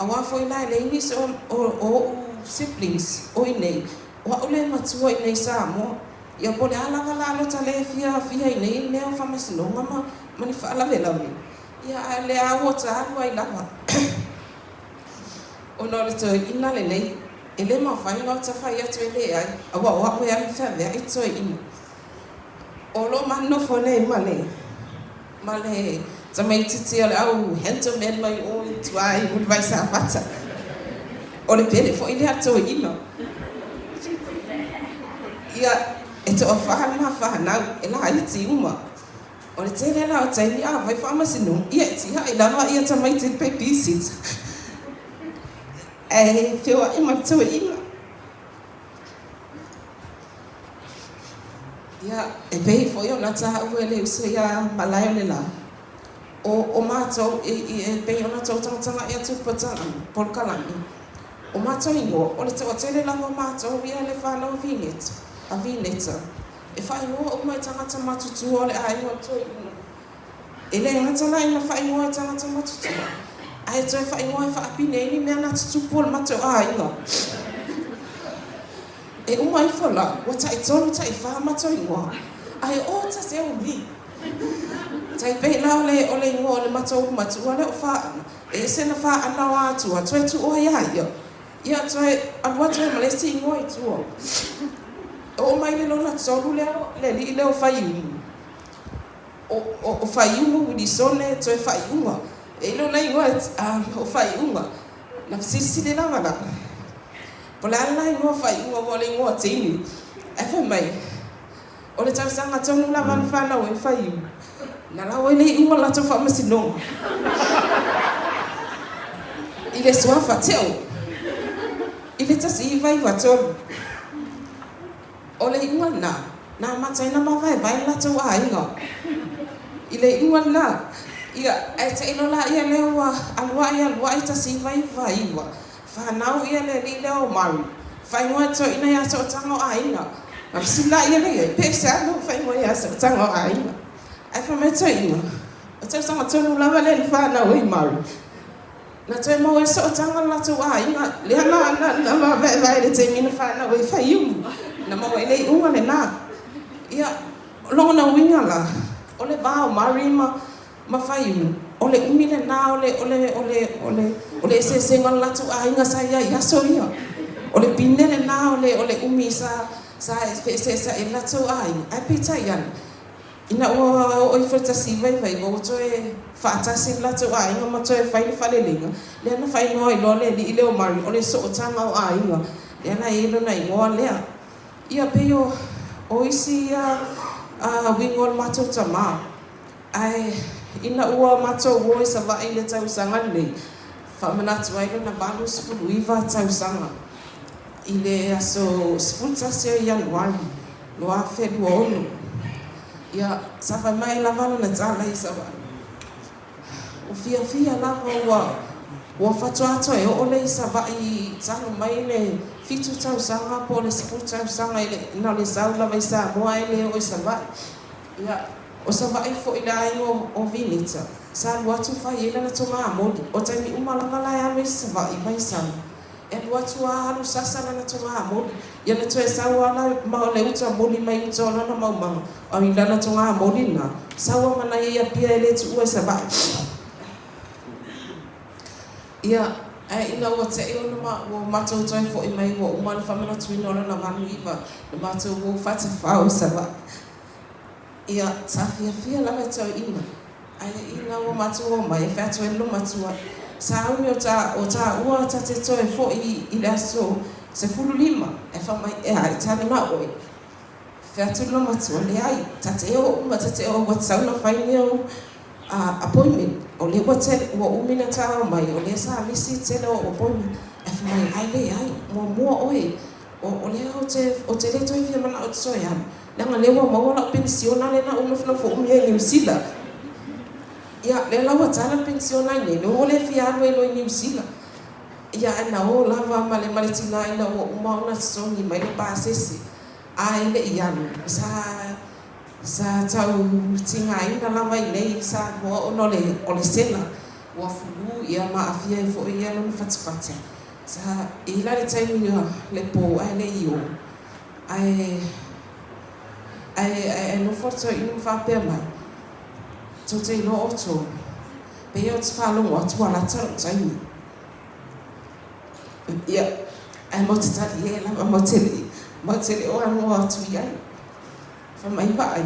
S8: Auā foi la e leai nisi o, o, o oʻu siblings o i inei, o a'u le matua i inei i Samoa. Ia po o le a lava la lo ta le fiafia i nei mea o faamasinoga ma, ma ni faalavelave, ia ae o lea lava ua ta alu ai lava. Ona o le toeaina lenei, e le mafai ona ta fai atu e leai, aua o a'u e alu feaveai toeaina. O lo o ma nofo nei ma le ma le tamaitiiti o le au handsome mai o i tua i Mulivai Safata. O le pele foi lea a toeaina. Ia, e toafa le ma fanau, e laiti uma. O le tele la o taimi a fai faamasinoga, ia e tiai lava ia tamaiti i le babysitter. Ae feoai ma le toeaina. Ia, e pei foi ona taua e le uso ia Malaeolela, o, o matou, e, e pei ona tou tagatagai atu i polokalame, o matou igoa, o le toatele lava o matou ia le fanau a Vineta, a Vineta, e faaigoa uma e tagata matutua o le aiga o le toeaina. E le gata la ina faaigoa e tagata matutua, ae toe faaigoa e faapine ai ni mea na tutupu o le matou aiga. E uma ifo la, ua taitolu taifa matou igoa, ae o ta te umi. Tai pei la o le, o le igoa o le matou matua lea o Faana, e ese na Faana o Atua, toe tuu ai ia ia. Ia toe alu atu ai ma le isi igoa i tua. Oo mai le lona tolu lea, le alii lea o Faiumu. O Faiumu Wilisone toe faaiuga. E i lona igoa o faaiuga. Na fesilisili lava la. Po o le a le igoa faaiuga ua o le igoa teine. Ae fai mai, o le tausaga tonu lava na fanau ai Faiumu, na lau ai le iuga o le latou faamasinoga. I le suafa teo, i le 1993. O le iuga lena, na amata ai ona mavaevae le latou aiga. I le iuga lena, ia, ae tailo laia lea ua aluai aluai 1999, fanau ia le alii lea o Mari, faaigoa e toeaina ia Sootaga o Aiga. Na fesili laia lea i ai, pe se a lou faaigoa ia Sootaga o Aiga? Ae fai mai toeaina, o tausaga tonu lava lea na fanau ai Mari. Na toe maua e Sootaga lo latou aiga, lea na, na, na mavaevae i le taimi na fanau ai Faiumu. Na maua ai le iuga lena. Ia, o lona uiga la, o le va o Mari ma, ma Faiumu, o le umi lena o le, o le, o le, o le, o le eseesega o le latou aiga sa i ai i aso ia. O le pine lena o le, o le umi sa, sa feeseeseai ai le latou aiga. Ae peitai ane, Ina ua oo ifo i le 1999 ua toe faatasi le latou aiga ma toe fai le faleleiga, lea na faaigoa ai loa le alii lea o Murray, o le sootaga o aiga, lea na i ai lona igoa lea. Ia pei o, o isi ia uiga o le matou tamā. Ae ina ua matou o i Savaii i le tausaga lenei, faamanatu ai lona 89 tausaga i le aso 11 o Ianuari, 2026. Ia, sa fai mai lava lana tala i Savaii, Ua fiafia lava ua, ua faatoa toe oo lea i Savaii talu mai le fitu tausaga po o le sefulu tausaga i le, na o le sau lava i Samoa ae le oo i Savaii. Ia, o Savaii foi le aiga o, o Vineta, sa alu atu fai ai lana togamoli. O taimi uma lava la e alu ai i Savaii, Vaisala. E alu atu a alu sasa lana togamoli, ia na toe sau a la ma o le uta moli mai uta o lana maumaga, a i lana togamoli na, sau a manaia i Apia e le tuua i Savaii. Ia, ae ina ua te'i ona ma, ua matou toe fo'i mai ua uma le faamanatuina o lana 89, na matou ou faatafao i Savaii. Ia, sa fiafia lava e toeaina, ae ina ua matou omai e fai atu ai le matua, Sa umi o ta, o taua ta te toe fo'i i le aso 15, e fai mai, Ea, e tali mai oe. Fai atu le loomatua, Leai, ta te o uma, ta te o ua tatau ona fai ni ou appointment. O lea ua tele, ua umi ona ta omai, o lea sa misi le tele o au appointment. Ae fai mai, Ai leai, muamua oe, o, o lea ou te, ou te le toe fia manao ou te toe alu, leaga o lea ua maua lau penisiona lea na ou nofonofo umi ai i Niu Sila. Ia, lea la ua tala le penisiona i inei, lea ua le fia alu ai loa i Niu Sila. Ia, ae na o lava ma le, ma le tina ina ua uma ona totogi mai le pasese, a e le i alu, sa, sa tau tigaina lava i inei i Samoa ona o le, o le sela ua fulu ia ma aafia ai foi ia lona fatufatu. Sa i ai la le taimi le po ae le i o, ae, ae, ae nofo le toeaina ma faapea mai, Tou te iloa outou, pei ou te faalogo atu ua lata lou taimi. Ia, ae matou te talie lava, matou te le, matou te le o agoa atu i ai. Fai mai, Vaai,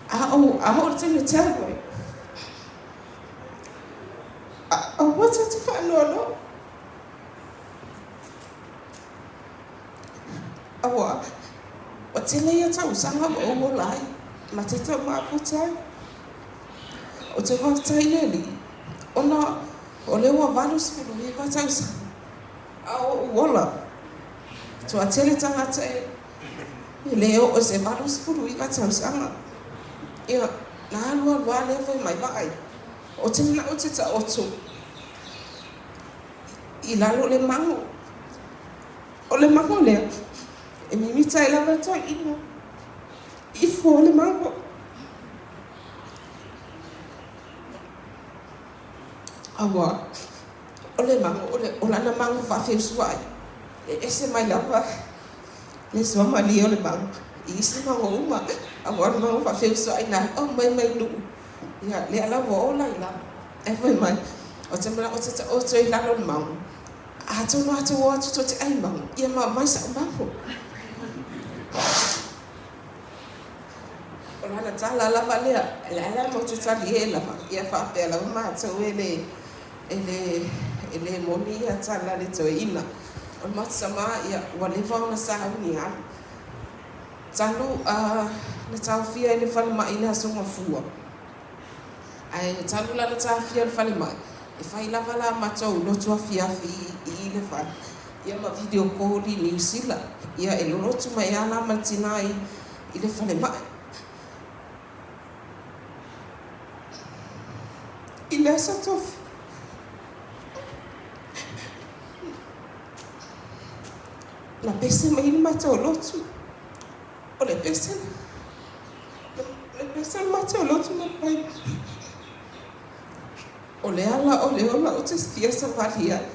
S8: a ou, a oo le taimi ou te alu ai, aua tou te faanoanoa. Aua, ua tele ia tausaga ua ou ola ai, ma te tau mafuta ai. Ou te faafetai i le Alii, ona o lea ua 89 tausaga a o ou ola. Toatele tagata e le oo i se 89 tausaga. Ia, na alu alu lava lea fai mai, Vaai, ou te manao ou te taoto i lalo o le mago. O le mago lea, e mimita ai lava toeaiina i fua o le mago. Aua, o le mago, o, le, o lana mago faafeusuai, e ese mai lava le suamalie o le mago i isi mago uma. Aua o le mago faafeusuai na aumai mai Nuu, ia, lea la ua ola i lalo. Ae fai mai, o te manao te taoto i lalo o le mago, Atonu a te o atu to te ai mago, ia ma mai sa'u mago. O lana tala lava lea, le a la mo te talie lava, ia faapea lava matou e le, e le, e le moni ia tala le toeaina. O le matou tama, ia, ua leva ona sauni alu. Talu a na taofia i le falemai i le Aso Gafua. Ae talu la na taofia le falemai, e fai lava la matou lotu afiafi i le fale, ia ma video call i Niu Sila. Ia e lolotu mai lava la ma le tina i le falemai. I le Aso Tofi, na pese mai le matou lotu. O le pese, le pese o le matou lotu na fai. O le ala o le ola ou te fia savali ai.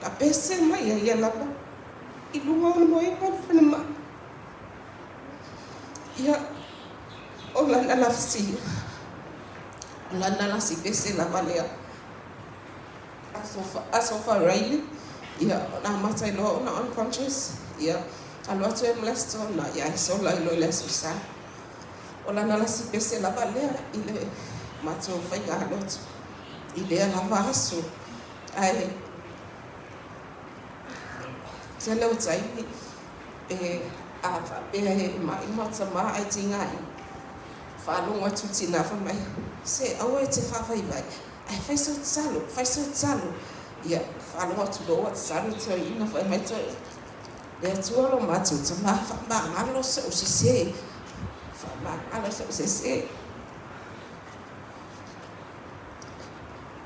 S8: Na pese mai ai ia lava i luga o le moega o le falemai. Ia, o lana lasi, o lana lasi pese lava lea. Aso Faraile, ia, na amata ai loa ona unconscious, ia, alu atu ai ma le Aso Toonai, ia, ae sola ai loa i le Aso Sa. O lana lasi pese lava lea i le matou faigalotu i lea lava aso. Ae tele o taimi e a faapea he maʻi matama ae tigaina, faalogo atu tina fai mai, Se aua e te faavaivai, Ae fai sau tatalo, fai sau tatalo. Ia, faalogo atu loa ua tatalo toeaina, fai mai toeaina, Le Atua lo matou tama, faamagalo sou sese, faamagalo sou sese.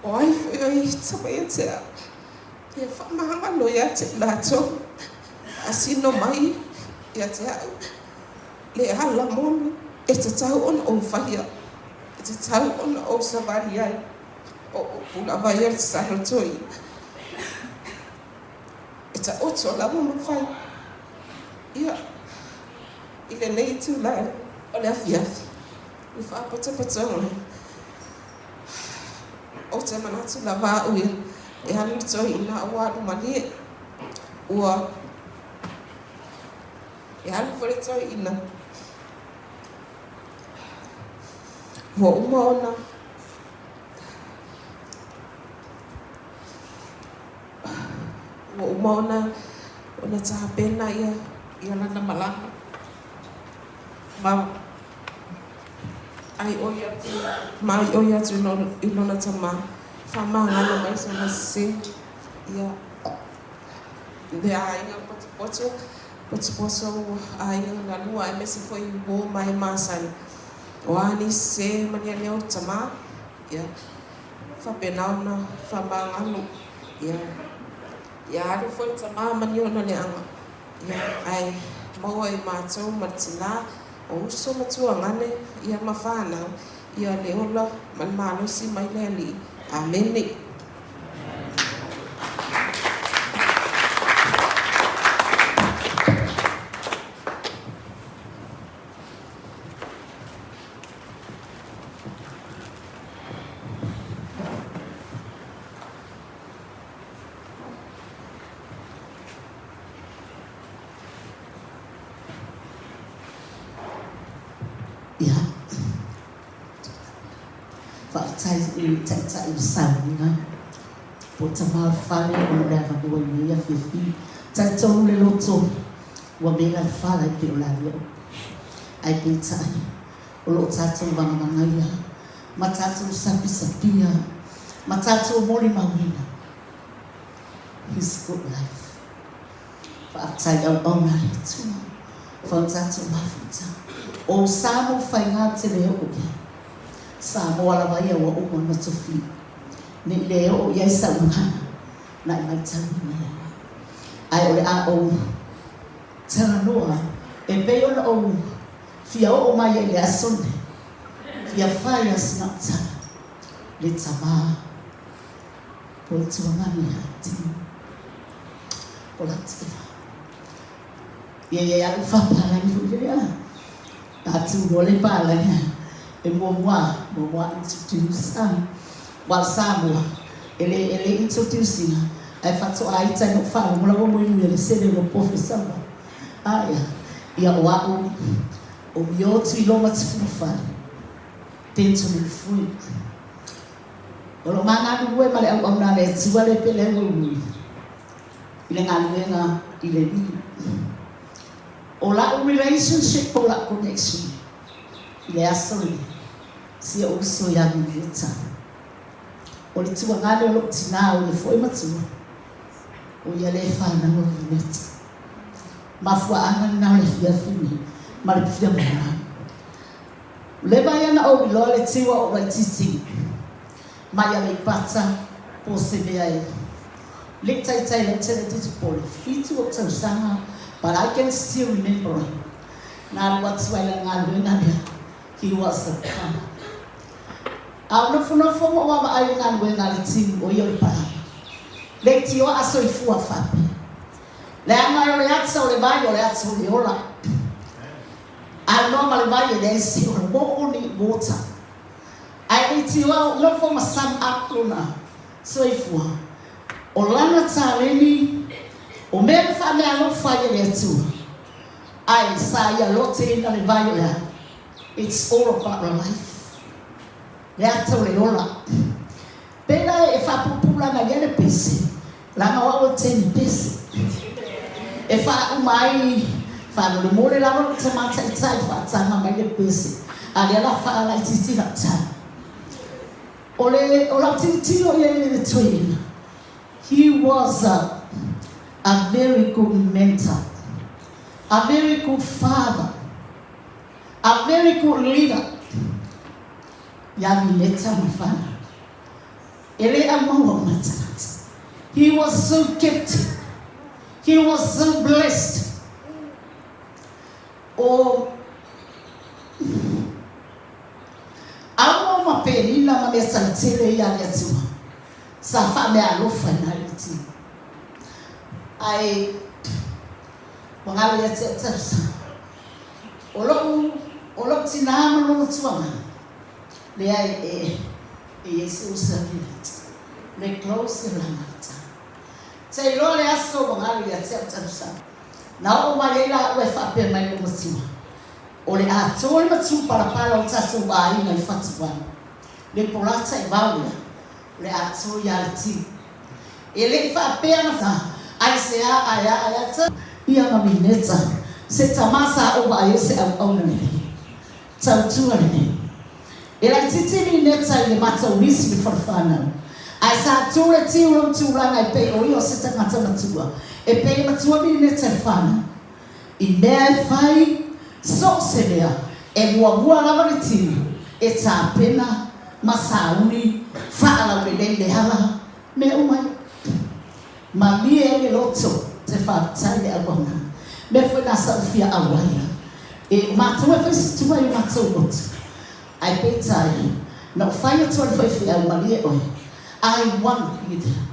S8: O ai foi o e tama ia te au, ia faamagalo ia te latou, faasino mai ia te au le ala moni e tatau ona ou faia. E tatau ona ou savali ai, o upu lava ia le tatalo toeaina. E taoto lava ma fai. Ia, i lenei itula o le afiafi, i faapatapataga ai, ou te manatu lava au ia, e alu le toeaina a ua alu malie. Ua, e alu foi le toeaina. Ua uma ona ua uma ona ona tapena ia ia lana malaga. Ma ai oi atu, ma ai oi atu i lona tamā, faamagalo mai sona sesē. Ia, le aiga potopoto, potopoto aiga galua aemaise foi uō ma e masani. O a ni sesē ma ni alea o tamā, ia, faapena ona faamagalo. Ia, ia alu foi le tamā ma ni ona leaga. Ia, ae maua e matou ma le tinā, o uso ma tuagane, ia ma fanau, ia le ola ma le malosi mai le Alii. Amene.
S14: Ia. Faafetai i le Taitai o Sauniga po o Tama o le Fale o le avanoa i lenei afiafi. Talitonu le loto ua mela le fala e pei o le aliao. Ae peitai, o lo o tatou vagavagaia ma tatou sapisapia ma tatou molimauina His good life. Faafetai auauna a le Atua fau tatou mafuta. O Samoa faiga te le oo i ai. Samoa lava ia ua uma ona tofi. Ne i le oo i ai sau gagana na e maitauina ia. Ae o le a ou talanoa e pei ona ou fia oo mai ai i le aso lenei. Fia fai a sina tala le tama po le tuagani ia Tino. Po la tiva. Ia ia ia u fapalagi foi le a. Ta tu loa le palagi e muamua muamua introduce a. Wa Samoa e le e le introduce ina ae faatoa ita i lou faalogo la ua muimui e le sele ua pofe sama. A ia ia o a'u o mio Tuiloma Tefulufale Benjamin Fui. O lo o ma galulue ma le auauna a le Atua le pele uiui i le galuega i le vili. O la'u relationship po o la'u connection i le aso lenei, si o'u uso ia Julieta. O le tuagale o lo'u tinā o ia foi matua, o ia le fanau a Julieta. Mafuaaga lena o le afiafi nei ma le fia moana. Leva ia na ou iloa le tiu a ou laititi mai Aleipata po o se mea e le taitai lautele titi po o le fitu ou tausaga but I can still remember na alu atu ai la galuega lea he was a plumber. A ou nofonofo ma ou vaavaai i le galuega a le tiu o ia o le palama leitioa a soifua faapea leaga o le ata o le vai o le ata o le ola. A noa ma le vai e leai se ola, mo only water. Ae leitioa o nofo ma sum up lona soifua, o lana taleni, o mea na faameaalofa ai e le Atua, ae sa ia loteina le vai o le a? It's all about life. Le ata o le ola. Pēlā e faapuupuu lana ia le pese, leaga o au o le teine pese. E faauma ai, faamolemole lava lou tama taitai faataga mai le pese, a lea la faalaitiiti lau tala. O le, o lau tilotilo i ai i le toeaina, he was a, a very good mentor, a very good father, a very good leader. Ia Vineta ma whanau. E le aumaua ona tagata. He was so gifted. He was so blessed. O Aua ma Penina ma mea tautele ia le Atua. Sa faameaalofa i nai iti. Ae ua galo ia te au tausaga. O lou, o lou tinā ma lona tuaga, leai e, e i ai se uso ia Vineta. Le close le lagata. Te iloa le aso ua galo ia te au tausaga. Na oo mai ai laua e faapea mai lou matua, o le atoa le matupalapala o tatou aiga i Fatuvalu. Le polata i vao lea, o le atoa ia le tiu. E le i faapea na aisea, aea, aea, ta. Ia ma Vineta. Se tama sa ou vaai ai se auauna lelei. Tautua lelei. E laitiiti Lineta i le matou lisi i le fale fanau. Ae sa tu le tiu lou tulaga e pei o ia o se tagata matua. E pei e matua Lineta i le fanau. I mea e fai, so o se mea, e muamua lava le tiu e tapena ma sauni faalaulelei le ala, mea uma ia. Malie ai le loto te faafetai le auauna. Mea foi na sa ou fia auai ai. E, o matou e fai se tua i o matou loto. Ae peitai, na ou fai atu ai le faifeau, malie oe, I wanna be there.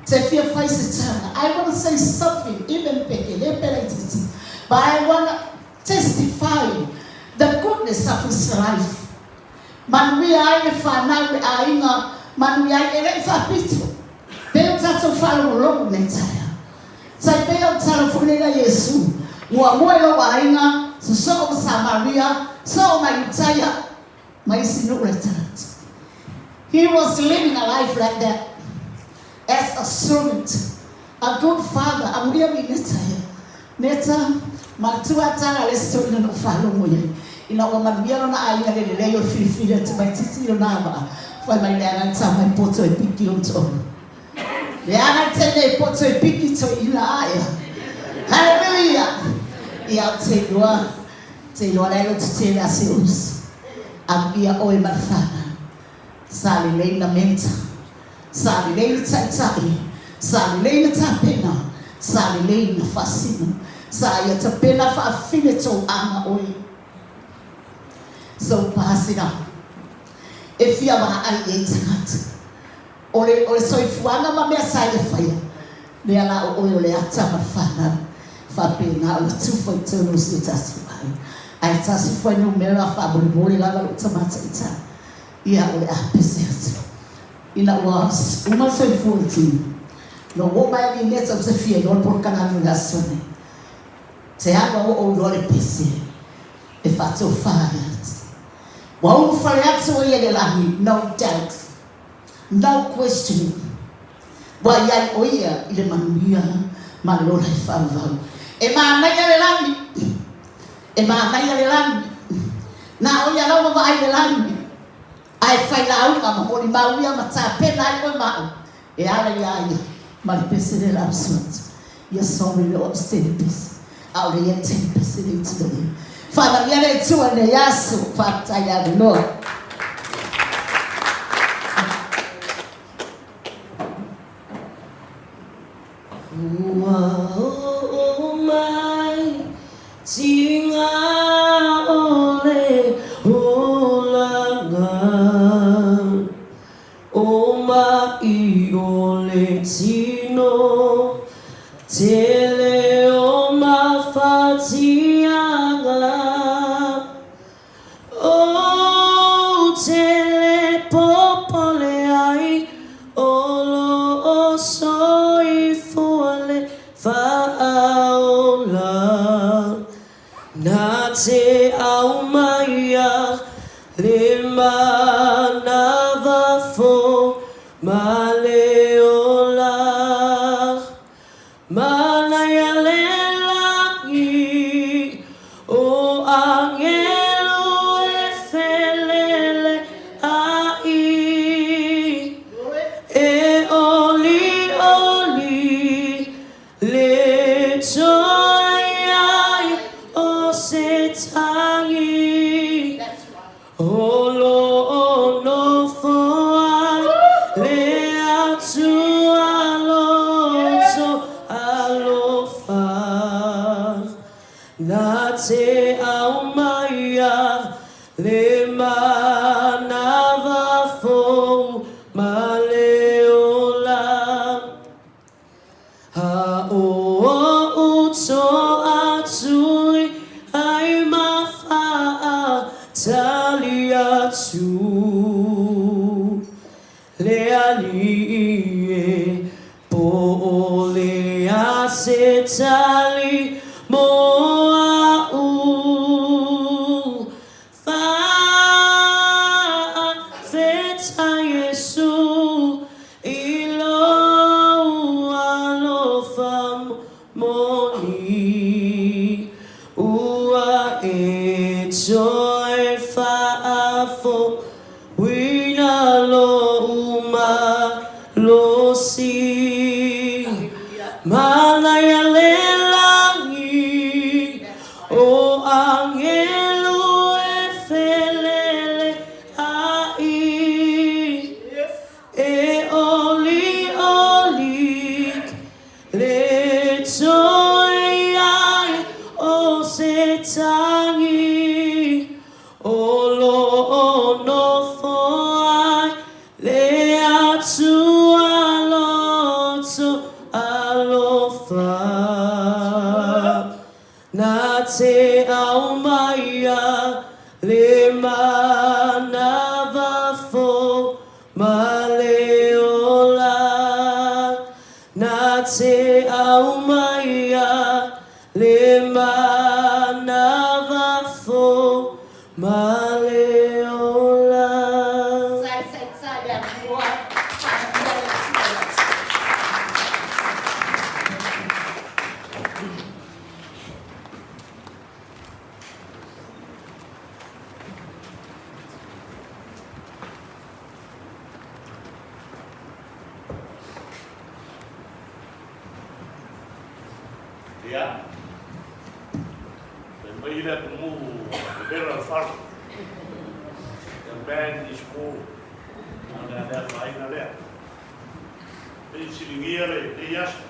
S14: Te fia fai se tala, I wanna say something, even peke, le pela itiiti, but I wanna testify the goodness of his life. Manuia ai le whanau, le aiga, manuia ai, e le'i faapito. Pei o tatou faalogologo nei taeao. Tai pei o le tala foi lea ia Iesu, Muamua i lou aiga, sosoo ma Samaria, soo ma Iutaia, ma isi nuu latalata. He was living a life like that as a servant, a good father, amuia mi neta ia. Neta, manatua a tala le isi toeaina na ou faalogo i ai, ina ua manuia lona aiga i le lelei o le filifili atu mai titi i lona avaa, fai mai leaga le tama e poto e piki lona toalua. Leaga le teine e poto e piki toeaina ae a. Hallelujah! Ia ou te iloa, te iloa la e loto tele a se uso. Amuia oe ma le fanau. Sa lelei na mentor. Sa lelei na taitai. Sa lelei na tapena. Sa lelei na faasino. Sa ia tapena faafine tou aga oe. So pass it on. E fia vaai i ai tagata. O le, o le soifuaga ma mea sa ia faia, lea la o oe o le ata ma le fanau. Faapena ona tufa i totonu o si o tatou aiga. Ae tasi fuainumera faamolemole lava lou tamataitala. Ia, o le a pese atu. Ina ua uma le soifua o le tino, na ou oo mai a Nineta ou te fia iloa le polokalame o le aso nei. Te alu a oo ou iloa le pese e faatofa ai atu. Ua ulufale atu o ia i le lagi, no doubt, no question, ua i ai o ia i le manuia ma le ola e faavavau. E manaia le lagi, e manaia le lagi, na o ia lava vaai i le lagi. Ae fai lauga ma molimau ia ma tapena ai oe ma au e ala iā ia ma le pese le la usu atu. Ia sorry le o au se tele pese. Aole ia tele pese le itu le ia. Faamanuia le Atua i nei aso. Faafetai avanoa.
S15: Ua oo mai tiga o le olaga O mai o le tino Tele o mafatiaga Ou te le popole ai o loo soifua le faaola Na te aumaia le manava fou ma le ola Manaia le lagi o angelo e felele ai, E olioli le toe ai o se tangi. O lo o nofo ai le Atua loto alofa, Na te aumaia le manawa fou ma le ola. A o oʻu toʻatuli ai ma faatali atu le aliʻi e po o le a se tali mo aʻu. Faafetai Iesu i lou alofa moni. tagi o lo o nofo ai le Atua loto alofa. Na te aumaia le manava fou ma le ola. Na te aumaia le manava fou ma le ola.
S16: Ia, fai mai le atunuu vevela o le fale. The man is called. A o le afaina lea. Pei siligia lenei aso.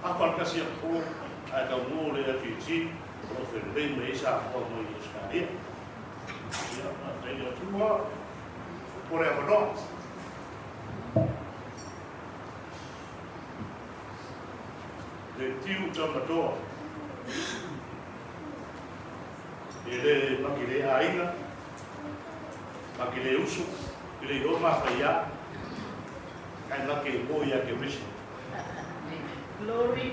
S16: Afa le kasi apo ae taunuu le FEG o lo o felelei mai ai Samoa mai Ausetalia. Ia, faafetai i le Atua mo le avanoa. Le tiu tamatoa e le maki le aiga, maki le uso, i le iho mawhaiā, kai make i mo ia ke mission.
S17: Glory.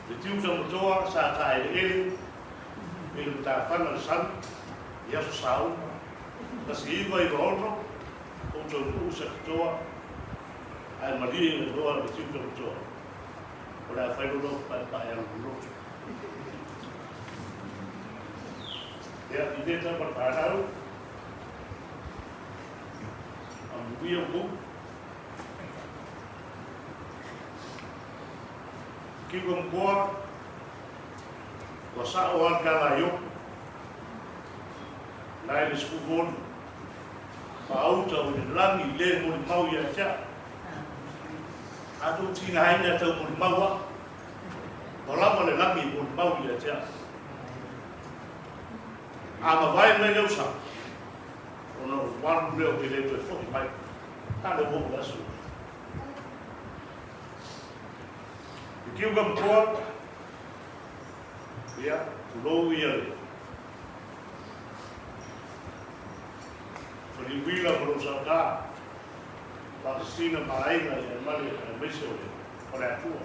S16: Le tiu tamatoa sa taeleele i le matafana le sami i aso sa uma, 1996, o taunuu sa katoa, ae malie i le loa le tiu tamatoa. O le a fai lo lo paepae alu loto. Ia, i le tama whanau, a muia mou. Ki ua mkoa, ua sao al ka la io, lai le sku honu, ma auta o le langi le moli mau ia tia. A tu tina haina tau moli mau a, ua lava le lagi moli mau ia tia. A mavae mai le usa, ona o walu lea o te le toe fo'i mai. A le ua o le aso. I tiu ka matoa, ia, tulou ia le Faliuila ma lou saoka, Palestina ma aiga ia male aemaise o le o le Atua.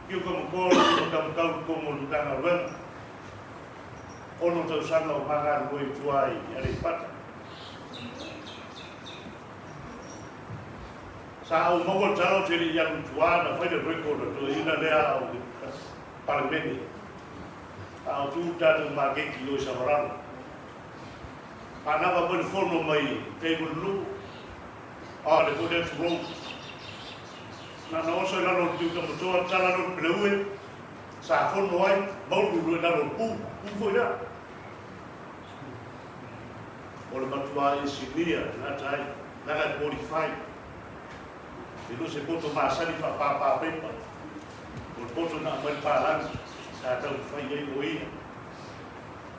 S16: Tiu ka matoa le lima tamatau i totonu o le Matagaluega, ono tausaga o magalulue i tua i Aleipata. Sa ou maua le tala ou te le i alu i tua na fai le record a toeaina lea a o le Palemene a o tu tatou maketi i o i Savalalo. Manava mai le fono mai table lu a le foi lea tulou. Na na oso i lalo o le tiu tamatoa tala lea o le peleue sa fono ai maulu lue lalo o le pu, pu foi lea. O le matua engineer tagata ai, leaga e qualify. E le o se poto masani faapāpā pepa, o le poto na aumai le palagi sa taumafai ai o ia.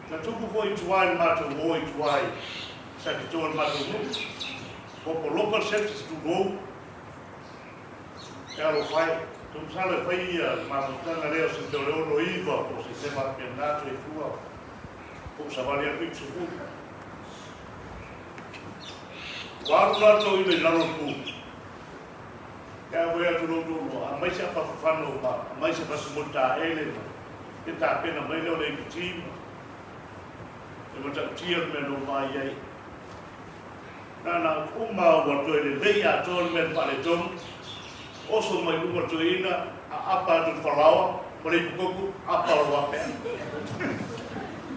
S16: Na tupu foi i tua i le matou o i tua i Satitoa i le matou nuu, popo local services tulou, e alofa e. Masalo e fai ia le mafutaga lea o se mea o le 69 po o se mea faapena soifua. Po o savali atu i Sefulu. Ua alu latou ina i lalo o le pu. E awe atu lo outou loa, aumai se apa fafano ma aumai se fasimoli taele ma te tapena mai lea o le APT ma e matautia le mea na ou vaai ai. Na na uma ua toe lelei atoa le mea na faaletonu, oso mai luma toeaina, aapa atu le falaoa ma le ipu koko, apa o le wapea.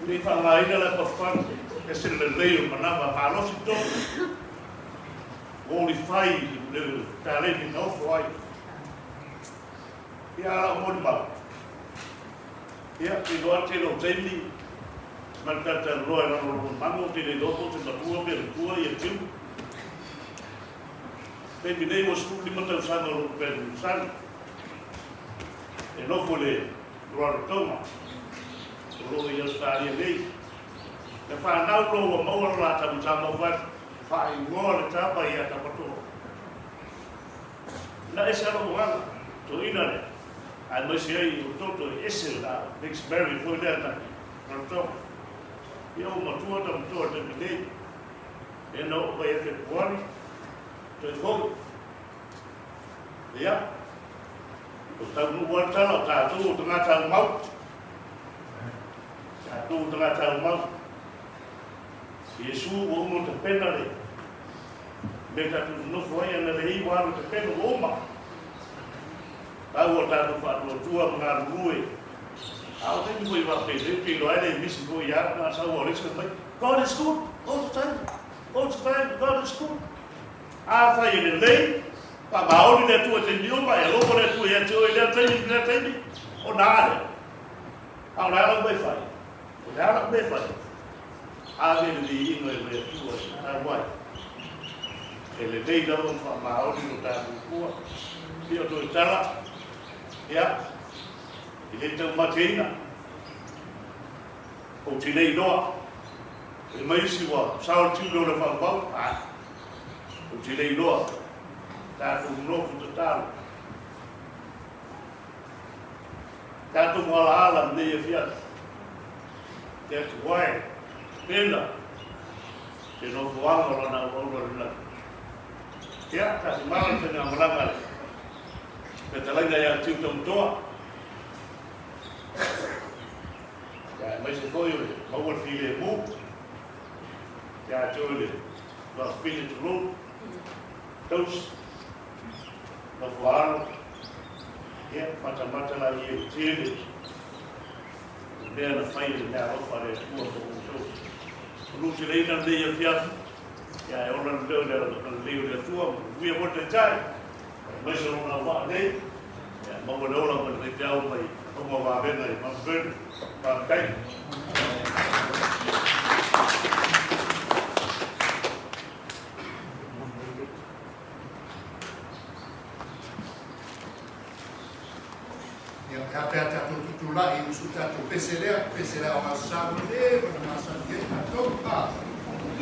S16: Le i faaaogaina le apa fafano, ese le lelei o le manava, malosi tonu, ua ulifai le taleni na ofo ai. Ia a lau molimau. Ia, i loa tele o taimi, ma le talatalanoa i lalo o lona mago, ou te le iloa po o te matua pe matua ia Tim. Taimi nei ua 15 tausaga o lou grandson e nofo i le Rarotonga, o lo o i Ausetalia nei. Na whanau loa ua maua lo la tama sa mau whai whaingoa le tama ia Tamatoa. Na ese alo mo to ina le, ai mai se ai o toto e ese la mix married foi lea na Rarotonga. Ia o matua Tamatoa taimi nei. E na o mai e Februari, toe foi. Ia, o taunuu lava le tala, o tatou o tagata aumau. Tatou o tagata aumau. Iesu ua uma ona tapena le mea tatou te nofo ai, ana le iwa alu tapena ua uma. Tau o tatou faatuatua ma galulue. A o taimi foi faapei, pe iloa ai le misi foi ia au, na sau o le isi mai, God is good all the time, all the time, God is good. Afai e lelei, faamaoni le Atua i taimi uma, e alofa le Atua ia te oe i lea taimi ma lea taimi, ona a lea? A o le a lau mea e fai? O le a lau mea e fai? Ave le viiga i le Atua e tatau ai. E lelei lava ona faamaoni lo tatou Atua. Ia o toe tala, ia, e le taumateina, ou te le iloa, e mai isi ua sao le tiule o le faumau, a, Ou te le iloa, tatou nofo tatalo, tatou alaala lenei afiafi, te atu ai, pena, te nofoaga o lana auauna i le lagi. Ia, tasi mala le faigamalaga a le fetalaiga ia Tiu Tautoa. Ia, aemaise foi o le maua le filemu, ia te oe le Tuafafine tulou, tausi, nofo alo, ia, matamata la ia i tele, le mea na fai e le mea alofa a le Atua mo outou. O luteleina lenei afiafi, ia e ola le leo i le agalelei o le Atua, manuia foi le Taitai, aemaise o lona auvaa nei, ia maua le ola mai le faifeau mai Auma Vavega i Mount Vernon. Faafetai.
S1: Ia, e a pea tatou tutulai usu tatou pese lea, pese lea o aso Samoa le ma na masani ai tatou. A.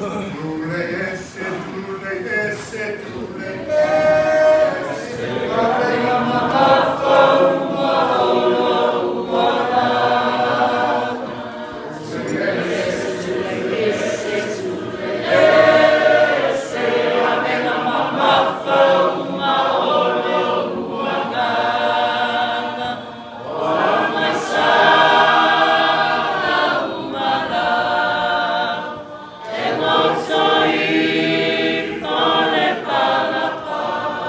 S1: Tulei ese, tulei ese, tulei ese, Avega mamafa uma o lou agaga. Tulei ese, tulei ese, tulei ese, Avega mamafa uma o lou agaga. Ola mai sana umala, e moto ifo le palapala.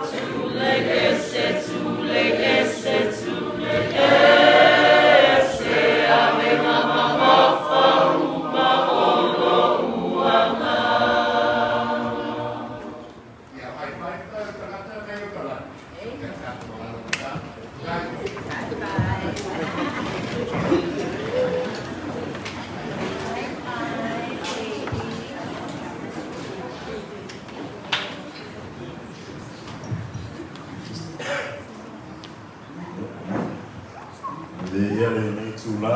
S1: Tulei ese, tulei ese, tulei ese, avega mamafa uma o lou agaga. Ia, high five tagata nei o Kalani. Ia, tatou alala ma
S17: Le ia lenei itula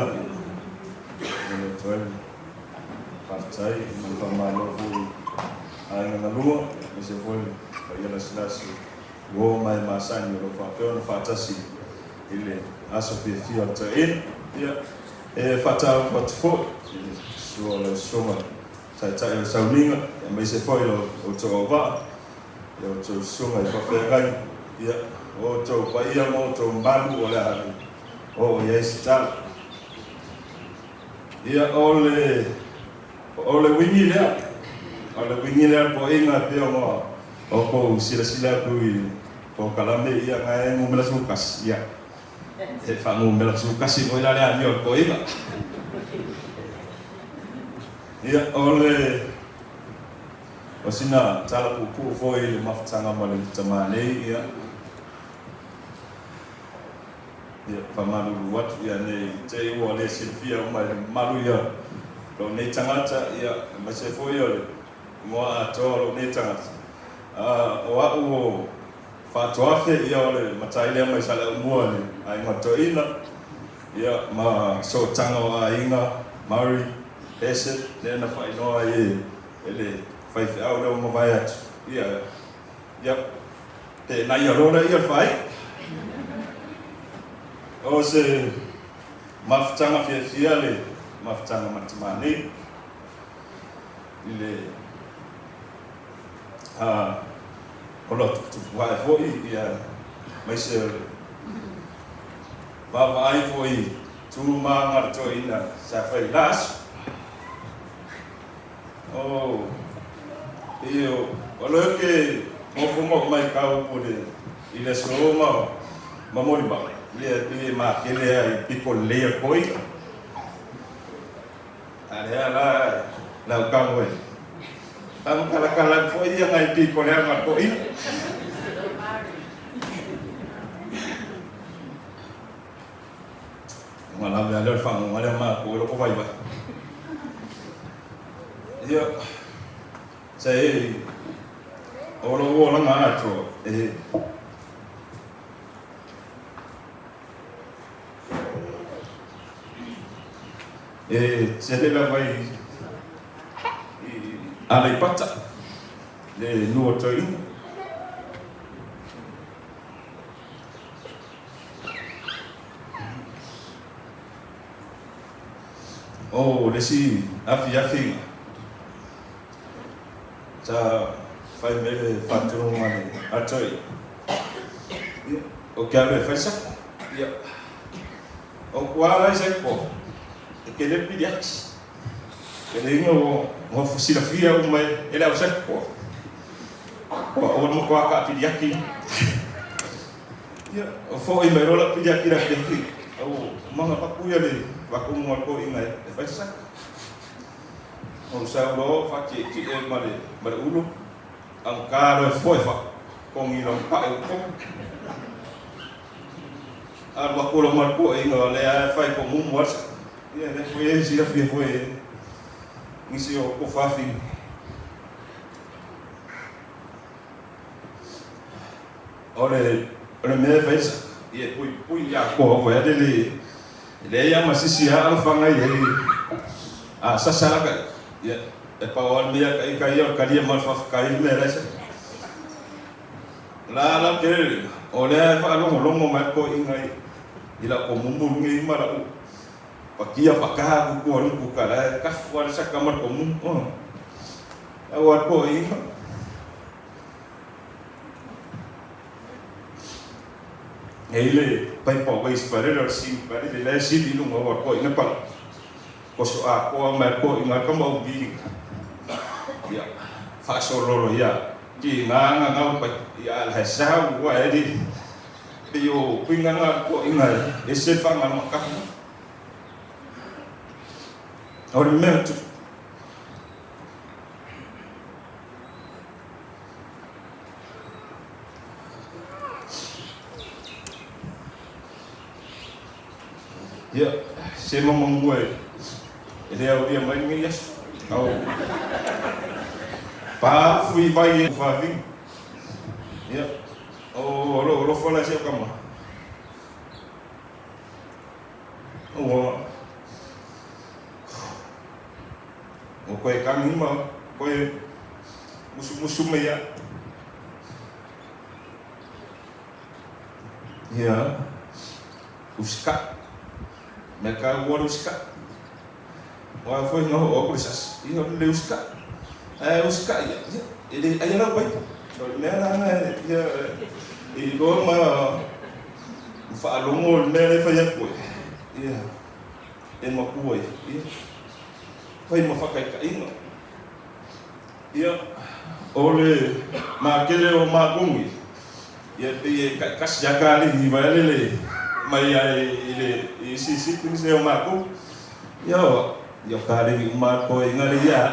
S17: e le atu ai le faafetai ma le faamalo foi i aiga galua aemaise foi le paia lasilasi ua oo mai masani o lo o faapea ona faatasi i le aso fiafia o le taeina. Ia, e faatalofa atu foi i le sua o lau susuga Taitai o le Sauniga, aemaise foi lo outou auvaa, ia outou susuga i faafeagai, ia, o outou paia ma outou mamalu o le a le oo i ai se tala. Ia, o le, o le uiga lea, o le uiga lea o le poaiga e pei ona outou silasila atu i polokalame, ia, na e numera 11, ia, e faanumera 11 foi la le amio a le toeaina. Ia, o le, o sina tala puupuu foi i le mafutaga ma le tama nei, ia, ia, faamalulu atu, ia, ne i te i ua le silafia uma e le mamalu ia lou nei tagata, ia, aemaise foi o le igoa atoa o lou nei tagata. O a'u o Faatoafe, ia o le matai lea mai Saleaaumua i le aiga toeaina, ia ma sootaga o aiga, Murray, Hassett, lea na faailoa ai e le faifeau lea ua mavae atu, ia, ia, pe naia loa lea ia le faaiu. O se mafutaga fiafia le mafutaga ma tama nei i le a o lo tuputupu ae foi ia aemaise o le vaavaai foi i tu ma aga a le toeaina sa fai i la aso. O, e o, o leo ke mofo mo mai kau po le i le aso ma ma molimau, ia e e makele ai piko lelei a koi. A lea la lau kago e. Kago kalakala atu foi ia ngai piko le aga koi. Nga lave a leo le whangonga lea maa ko loko vai vai. Ia, sa e, o lo o langa atoa, e, e tele lava i, i Aleipata, le nuu o Toeaina. O le isi afiafiga, sa fai mai le faatinoga a le Atoeaina, ia, o ke alu e fai saka. Ia, o kua ala i saiko, e ke le pili ati. E le inga o ngofo silafia uma e le au saiko. Ua o mo koa ka pili ati. Ia, o foʻi mai loa lau pili ati i le afiafi, au manga paku ia le vakumu a le toeaina e fai saka. Ou sau loa faatietie ma le ma le ulu, augata loa e foe fa kogi lau paʻe ua komu. Alu aku loa ma le toeaina o lea e fai komumu a le saka. Ia, lea foi e silafia foi e nisi o kofafi. O le o le mea e fai sa ia e puipui ia koa foi ale le leai a ma sisi a alofaga i ai a sasa la ka ia e pau a le mea ka ika ia o le kalia ma le faafetai le mea la e sa la la ke o lea e faalogologo mai le toeaiina i i lau komumu lenei ma lau pakia paka kukua le kuka la e kafu a le saka ma le komumu lau a le toeaiina. E i le paipa o waste pare le sili pare le la sili lunga o ko ina pala ko so a ko ma ko ina ka mau bi ia fa so lolo ia ki nga nga nga pa ia la sa wa e di pe yo pinga nga ko ina e se fa nga ma ka o le mea tu Ia, se mamamua e, e le aulia mai lenei aso. Au, pa fui vai e whawhinga. Ia, o lo alofa la se o kama. Ua, o koe kangi ma koe musumusu mai ia. Ia, usika. Mea ka ua le usika. Ua foi nga ho o sas. Ia le usika. Ai usika ia. Ia, e le ai lau pai. O le mea la nga ia i loa ma whaalongo le mea le whai atu e. Ia, e makua ia. Ia, whai ma whakaikainga. Ia, o le makele o Makongi, ia pei e kaikasi aka alihi vaele le mai ai i le i isi siblings lea o makou. Ia o, ia o ka alihi uma koe engari ia.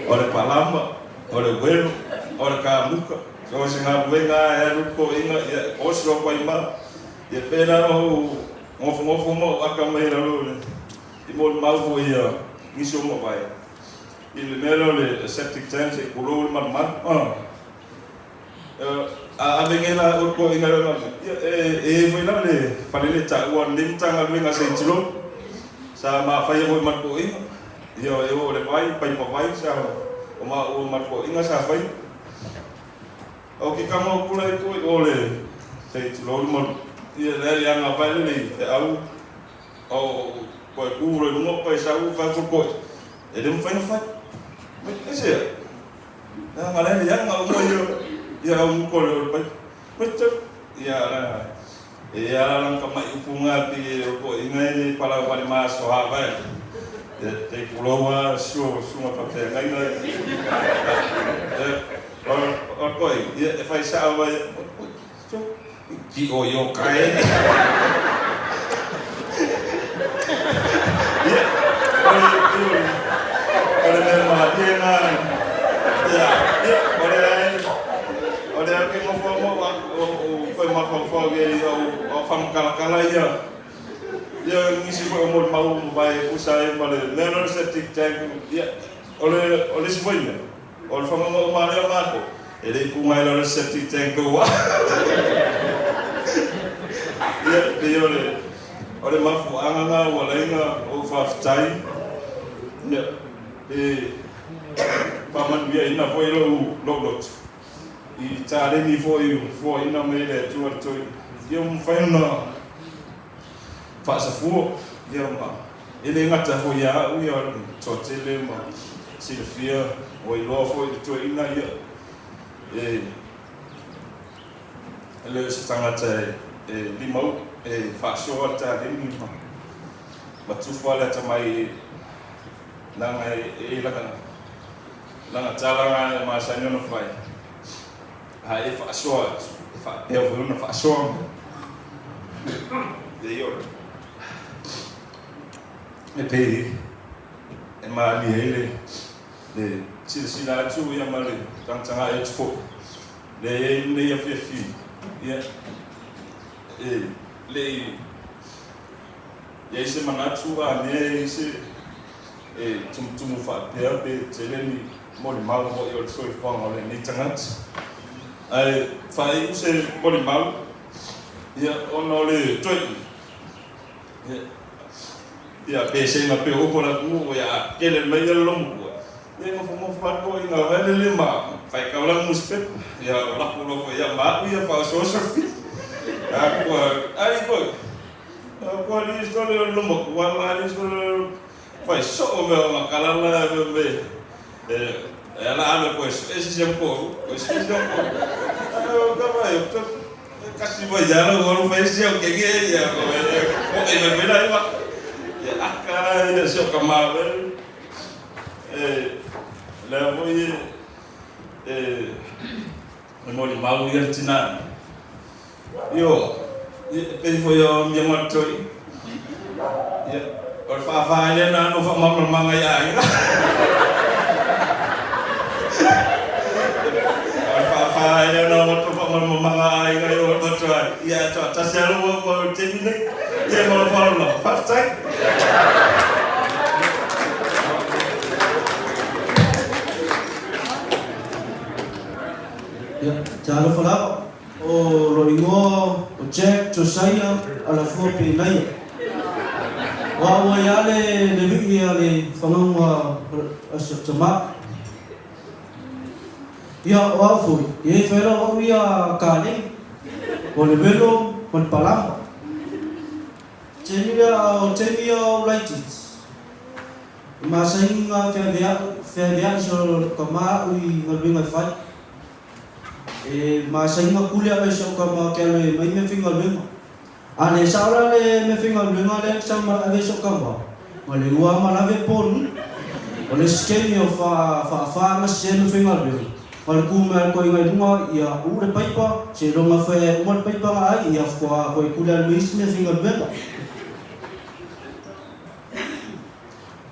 S17: O le palama, o le welo, o le kamuka, so se galuega e alu koe inga, ia e oso koe ma. Ia pena o ngofongofo ma o aka mai lalo le. I molimau foi ia nisi o mavae. I le mea lea o le septic tank se i pulou le malumalu. A ave nei la o le toeaina lea o ia, e i ai foi la le fale lea e taua e lenei Matagaluega se i tulou, sa ma faia foi ma le toeaina. Ia e oo i le vai, paipa vai sa o maua ma le toeaina sa faia. O ke kama o kula i koe o le se i tulou le malu. Ia le aliaga vai le i feau o koe ku roi lunga koe sau fai ko koe. E le mawhai na fai. Me ese ya. Na nga le ya nga umo yo. Ya au mu ko le pai. Me te ya la e ya la ka mai upu nga pi o ko inga e pala wale ma so ha vai. Te te kuloa su su ma pa te ngai ngai. O o ko ia e fai sa vai. Ki o yo kae. Ia, o le, o le mea malie ngā, ia, ia, o le ai, o le au ke ngofo mo, o, o, koe mawhawhau ia ia o, o whamakalakala ia, ia, ngisi koe o mo mau mo vai e pusa e ma le, mea no le septic tank, ia, o le, o le si foi mea. O le whanganga o mā reo mākou, e le i pūngai la le septic tank o wā. Ia, pei o le, o le mafuaaga ngā ua laina o whawhitai, ia, e whamanuia ina foi lou, lou lotu. I tāleni foi fua ina mai le Atua le toi. Ia mawhai ona whaasafua, ia ma, E le gata foi ia au ia o le toatele ma silafia ua iloa foi le toeaina ia e le o se tagata e limau e faasoa le taleni ma ma tufa le atamai leaga e i lana lana tala e masani ona fai a e faasoa atu e faapea foi ona faasoa mai e ioe. E pei e malie ai le le silasila atu ia ma le tagatagai atu foi. Le i ai lenei afiafi, ia, e le i i ai se manatu a mea e i se e tumutumu faapea pe tele ni molimau foi o le soifuaga o lenei tagata. Ae faaiu se molimau, ia, ona o le toeaina, Ia, pe sega pe upu la ku, ia, kele mai ia lomo ku. Ia, ngofo ngofo atu i ngā wele le ma, whai kau la newspaper. Ia, o laku loko, ia, ma aku ia whao social media. A kua, ai koe. A kua li sole o lomo ku, a ma li sole, whai so o mea o ngā kalala, me, me, e, e ala ame koe, e sisi am koe, koe sisi am koe. A, o ka mai, o Kasi mai ia lau alu fai si au kenge ia ko e e mai mai wa. Ia aka ia si o ka ma e le voi e e mo li mau ia tina. Io e pe fo ia mi ma toi. Ia o le whaawhaa le na no wha mama manga ia ai. O le whaawhaa le na mo to wha mama manga ai ngai o to ai. Ia to tasi alo mo mo te ni nei. Ia mo wha lo. Whaftai.
S2: Ia, te alofa lava. O lo ingoa o Jack Josiah Alafua Penaia. O au ai a le le luʻi a le fagauga a si au tama. Ia, o au foi, ia e whaela o au ia ka nei, o le welo ma le palama. Temi lea o temi ia o laititi. E masaini nga feaveaʻu, feaveaʻi so ka ma aʻu i galuega e fai. E masaina kule aʻe si au kama ke alo e mai mea faigaluega. A le sao la le mea faigaluega lea sa ma ave si au kama, ma le ua ma lave ponu. O le isi kemi o fa faafa nga se mea faigaluega, ma le ku mai a le koiga i luga ia uu le paipa, se longa fai ae uma le paipa nga ai ia fua koe kule a le mai isi mea faigaluega.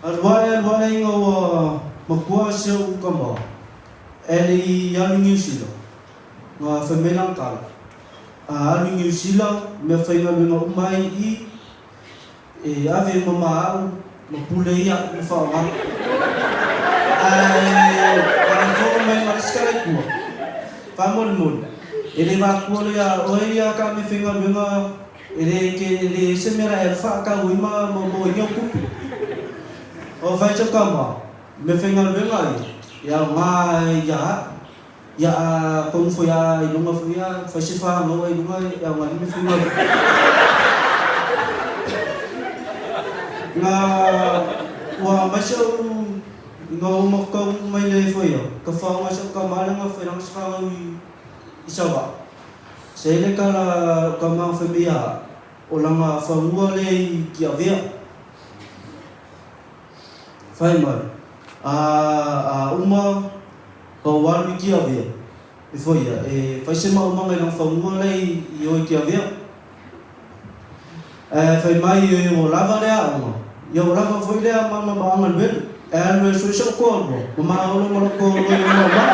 S2: Alu ae alu ae inga ua makua si au kama. E le i alu i Niu Sila, nga fai mai lana tala, A alu i Niu Sila, mea faigaluega uma ai i i, e ave ma ma aʻu, ma pule ia aʻu ma whaogaga. Ae ua fono mai ma le isi kalaikua, faamolemole, e le vaakua loa ia oe ia ka mea faigaluega e le ke e le se mea la e alu faakau ai ma mo ia tupe. O fai sau tama, mea faigaluega ia, e aoga ia au. Ia a komu foi a i luga foi a fai se whanau ai luga e aoga ai me faigaluega. Nga ua mai sau i nga uma kau mai le foi a ka whaonga sau ka male nga fai langa se whanau i i Savaʻa. Se le kala ka ma fai mea o langa whangua le i Tiavea. Fai mai, a a uma pau alu i Tiavea, e foi ia, e fai se maumaga i langa fanua la i i o i Tiavea. Ae fai mai e ua lava le aoga, ia ua lava foi lea ma ma ma agaluelu, e alu e sue soʻu toalua, ma maolo ma lou toalua i lou maumaga.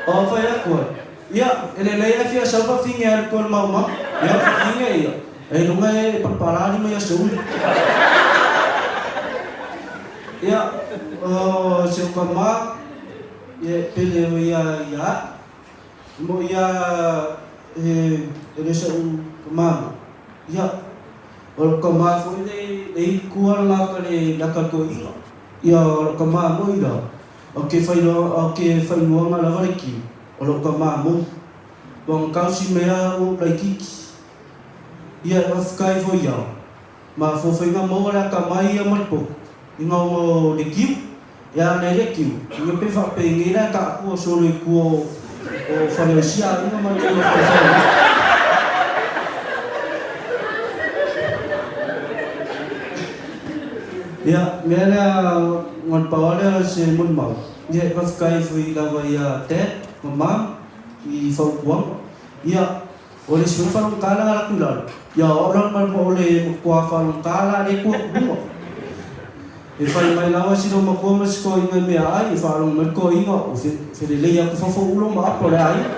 S2: O fai atu ai, Ia, e lelei ae fia sau fafine alu koe le maumau. Ia, fafine ia, e luga e palapala lima ia Seuli. Ia, o si o kama, ia e pele o ia ia aʻu. Mo ia e e le soʻu kama mo. Ia, o lo kama foi le le ikua la ka le la ka toeʻina. Ia, o lo kama mo i la, o ke whailoa, o ke whainuanga lava le kiu. O lou kama mou. Ua ngakausi mai a ou laikiki. Ia e whawhikai foi iao. Ma fofenga maua le aka mai ia ma le poku. I nga onga o le kiu. Ia nei le kiu. Inga pe whapengei la e ka aku o solo i kua o whare o sia inga ma le o whare whare. Ia, mea lea nga paoa lea se molimau. Ia, e faafetai foi lava ia Dad ma Mum i fautuaga. Ia, o le isi foi faalogotā le ala atu i lalo, ia o au la ma o le matua faalogotā la lea e tu atu luga. E fai mai lava si lou matua ma si toeaina i meaai, e faalogo mai le toeaina o felelei atu fafo ulo ma apo le aiga.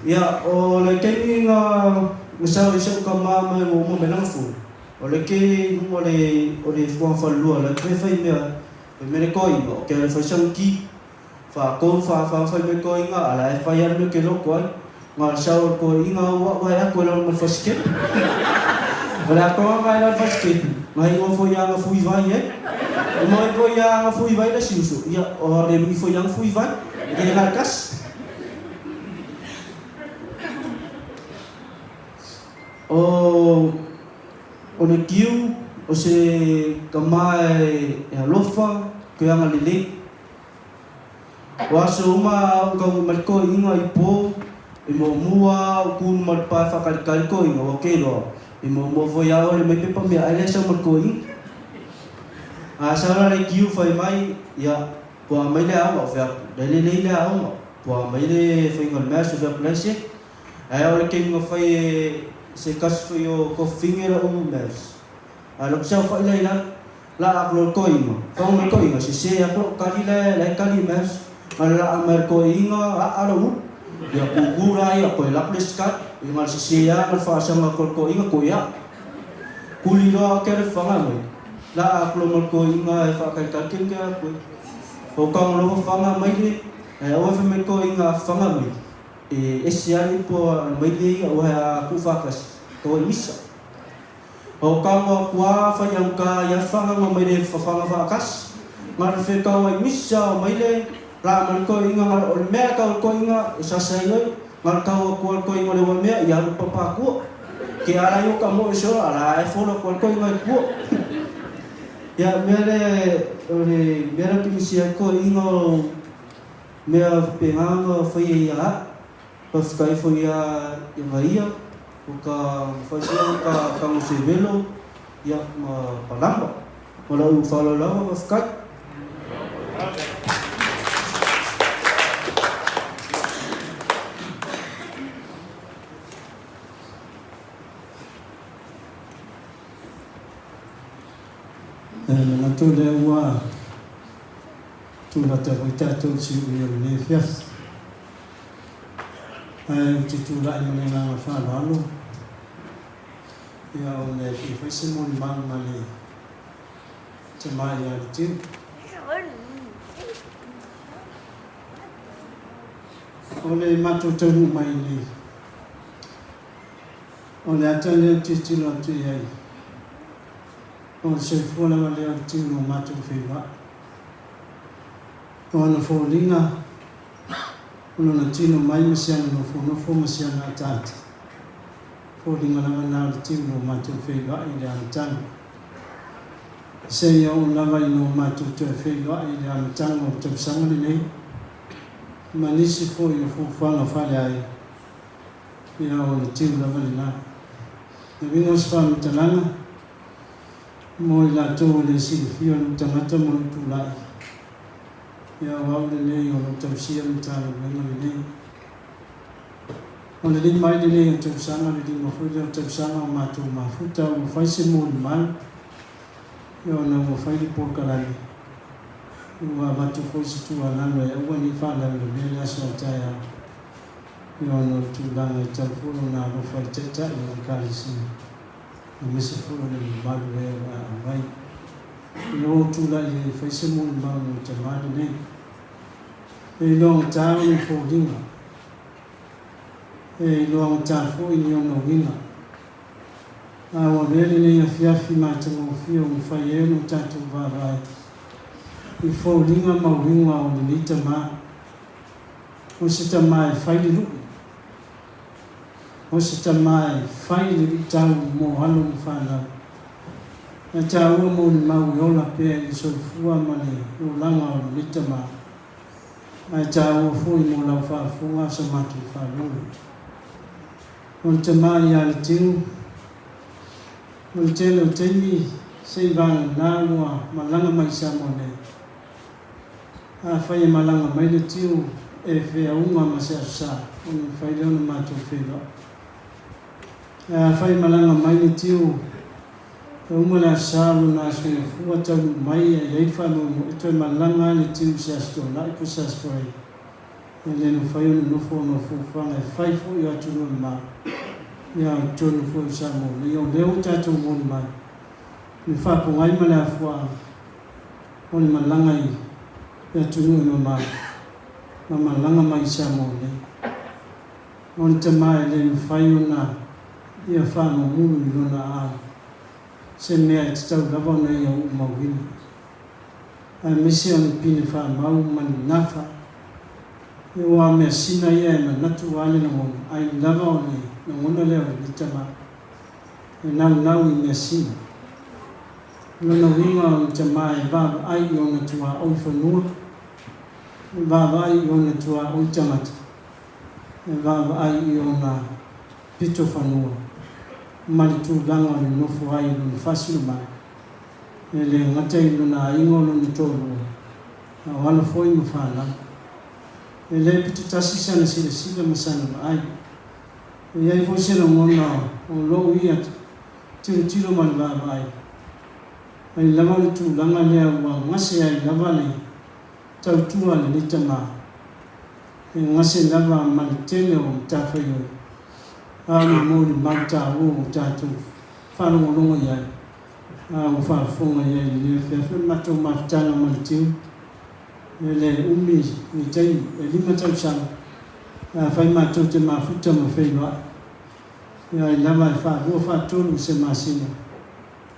S2: Ia, o le taimi na sau ai si au tama mai ua uma mai lana fono, o le ke i luga o le o le fuagafalelua la pe fai mea Fai mai le toeaina, Ok, ale fai sau ki. Wha kou, wha wha fai mai toeaina, ala e whai ale me ke loko ai. Nga sau o le toeaina au au hai aku e lalo ma le fasikepu. O le atoa nga e lalo fasikepu, nga ingoa foi ia nga fui vai e. E moe foi ia nga fui vai le si uso, ia o le lui foi ia nga fui vai, e le nga le kasi. O O le kiu, o se kama e alofa, koe agalelei. O aso uma a ou kau mai koiinga i po, e muamua ou kunu ma le pae whakalikali koiinga, ua ke loa, e muamua foi a ole mai pepa mea ai lea sau ma le koiinga. A sau la le kiu whai mai, ia, pua mai le aoga o fea, le lelei le aoga, pua mai le whainga o le mea, so fea ku lai se. Ae o le kei nga fai e se kasi foi o kofifinge la'u Mavs. Ae lok sau fai lai la, la ak lo koinga. Fang me koinga se se ak lo kali la lai kali Mavs. Nga la a mer koinga a a lo u. Ia ku ku la ia koe lak le skat. Ia nga se se ia nga fa sa nga ko koinga ko ia. Kuli loa ke le fanga mai. La ak lo mal koinga e fa kai kai ken ke koe. O kang lo fanga mai le. Ae aua fe me koinga fanga mai. E ese ai ipo a maile ia o hea ku whakasi, ka wai misa. O ka ngoa kua whai au ka ia whanga nga maile whawhanga whakasi, nga rewhe ka wai misa o maile, la ma ko inga nga o le mea ka ko inga e sasa i oi, nga ka o kua ko inga le wa mea i aru papa kua. Ke ala i o ka mo e so ala e folo kua ko inga i kua. Ia mea le o le mea la kimisi ai ko inga o Mea pehanga whai e ia aʻu, whawhitai fo ia i nga ia, o ka whaisia o ka kango se welo ia ma palamba. Ma lau whalau lava whawhitai.
S18: E manatu lea ua Tūrata foi tātou i siui o lenei afiafi. Ae ou te tūlaʻi ma le agaga faaaloalo. Ia, ona e fia fai se molimau ma le tama ia Letiu. O le matou taunuu mai nei, o le ata lea ou tilotilo atu i ai, o le soifua lava lea o le tiu no matou feiloai. O ana foliga, o lona tino mai ma si ana nofonofo ma si ana ataata, foliga lava na o le tiu no matou feiloai i le amataga. Seia oo lava ina o matou toe feiloai i le amataga o le tausaga lenei, ma nisi foi o fuafuaga faaleaiga, ia o le tiu lava lena. Le uiga o se faamatalaga, mo i latou e le silafia lou tagata ma lou tulai, ia o au lenei o lo o tausia le Matagaluega lenei. O le lima ai lenei o tausaga, le lima foi lea o tausaga o matou mafuta ua fai se molimau, ia ona ua fai le polokalame, ua avatu foi se tuualalo e aua ne i faalavelavea le aso a taeao, ia ona o le tulaga e tatau foi ona alofa i Taitai o le Ekalesia, aemaise foi o le mamalu e o le a auai. Ina ua ou tulai ai e fai se molimau mo le tama lenei, e iloagata ona foliga, e iloagata foi ni ona uiga. A ua avea lenei afiafi matagofie ua mafai ai ona tatou vaavaai i foliga ma uiga o lenei tama, o se tama e fai le lu'i, o se tama e fai le luitau mo alo ma fanau. Ae taua molimau e ola pea i le soifua ma le olaga o lenei tama. Ae taua foi mo lau faafofoga sa matou faalogo. O le tama ia Letiu, o le tele o taimi se i vagana ua malaga mai i Samoa nei. Afai e malaga mai Letiu e feauga ma se Aso Sa, ona mafai lea ona matou feiloai. Ae afai e malaga mai Letiu, e uma le Aso Sa lona aso gafua taunuu mai e i ai le faamoemoe e toe malaga lava Letiu i se Aso Toonai po o se Aso Faraile. E le mafai ona nofo ona o fuafuaga e fai foi o atunuu e mama, ia o totonu foi o Samoa nei. O lea ua tatou molimau i le faapogai ma le afuaaga o le malaga i atunuu e mamao ma malaga mai i Samoa nei. O le tama e le mafai ona ia faamamulu i lona aao se mea e tatau lava ona ia uumauina, aemaise o ni pine faamau ma ni gafa. Aua o measina ia e manatu a le lagona, ai lava o le lagona lea o lenei tama e naunau i measina. O lona uiga o le tama e vaavaai i ona tuaoi fanua, e vaavaai i ona tuaoi tagata, e vaavaai i ona pito fanua ma le tulaga o le nofo ai i lona faasinomaga, e le gata i lona aiga o lona toalua, a o alo foi ma fanau. E le pitotasi sana silasila ma sana vaai. E i ai foi se lagona o lou ia tilotilo ma le vaavaai, ai lava o le tulaga lea ua gase ai lava le tautua a lenei tama. E gase lava ma le tele o matafaioi, a o le molimau taua ua tatou faalogologo i ai, a ua faafofoga i ai i lenei afiafi, o le matou mafutaga ma le tiu, e le umi ni taimi, e lima tausaga, afai matou te mafuta ma feiloai, ia ai lava e faalua faatolu i se masina,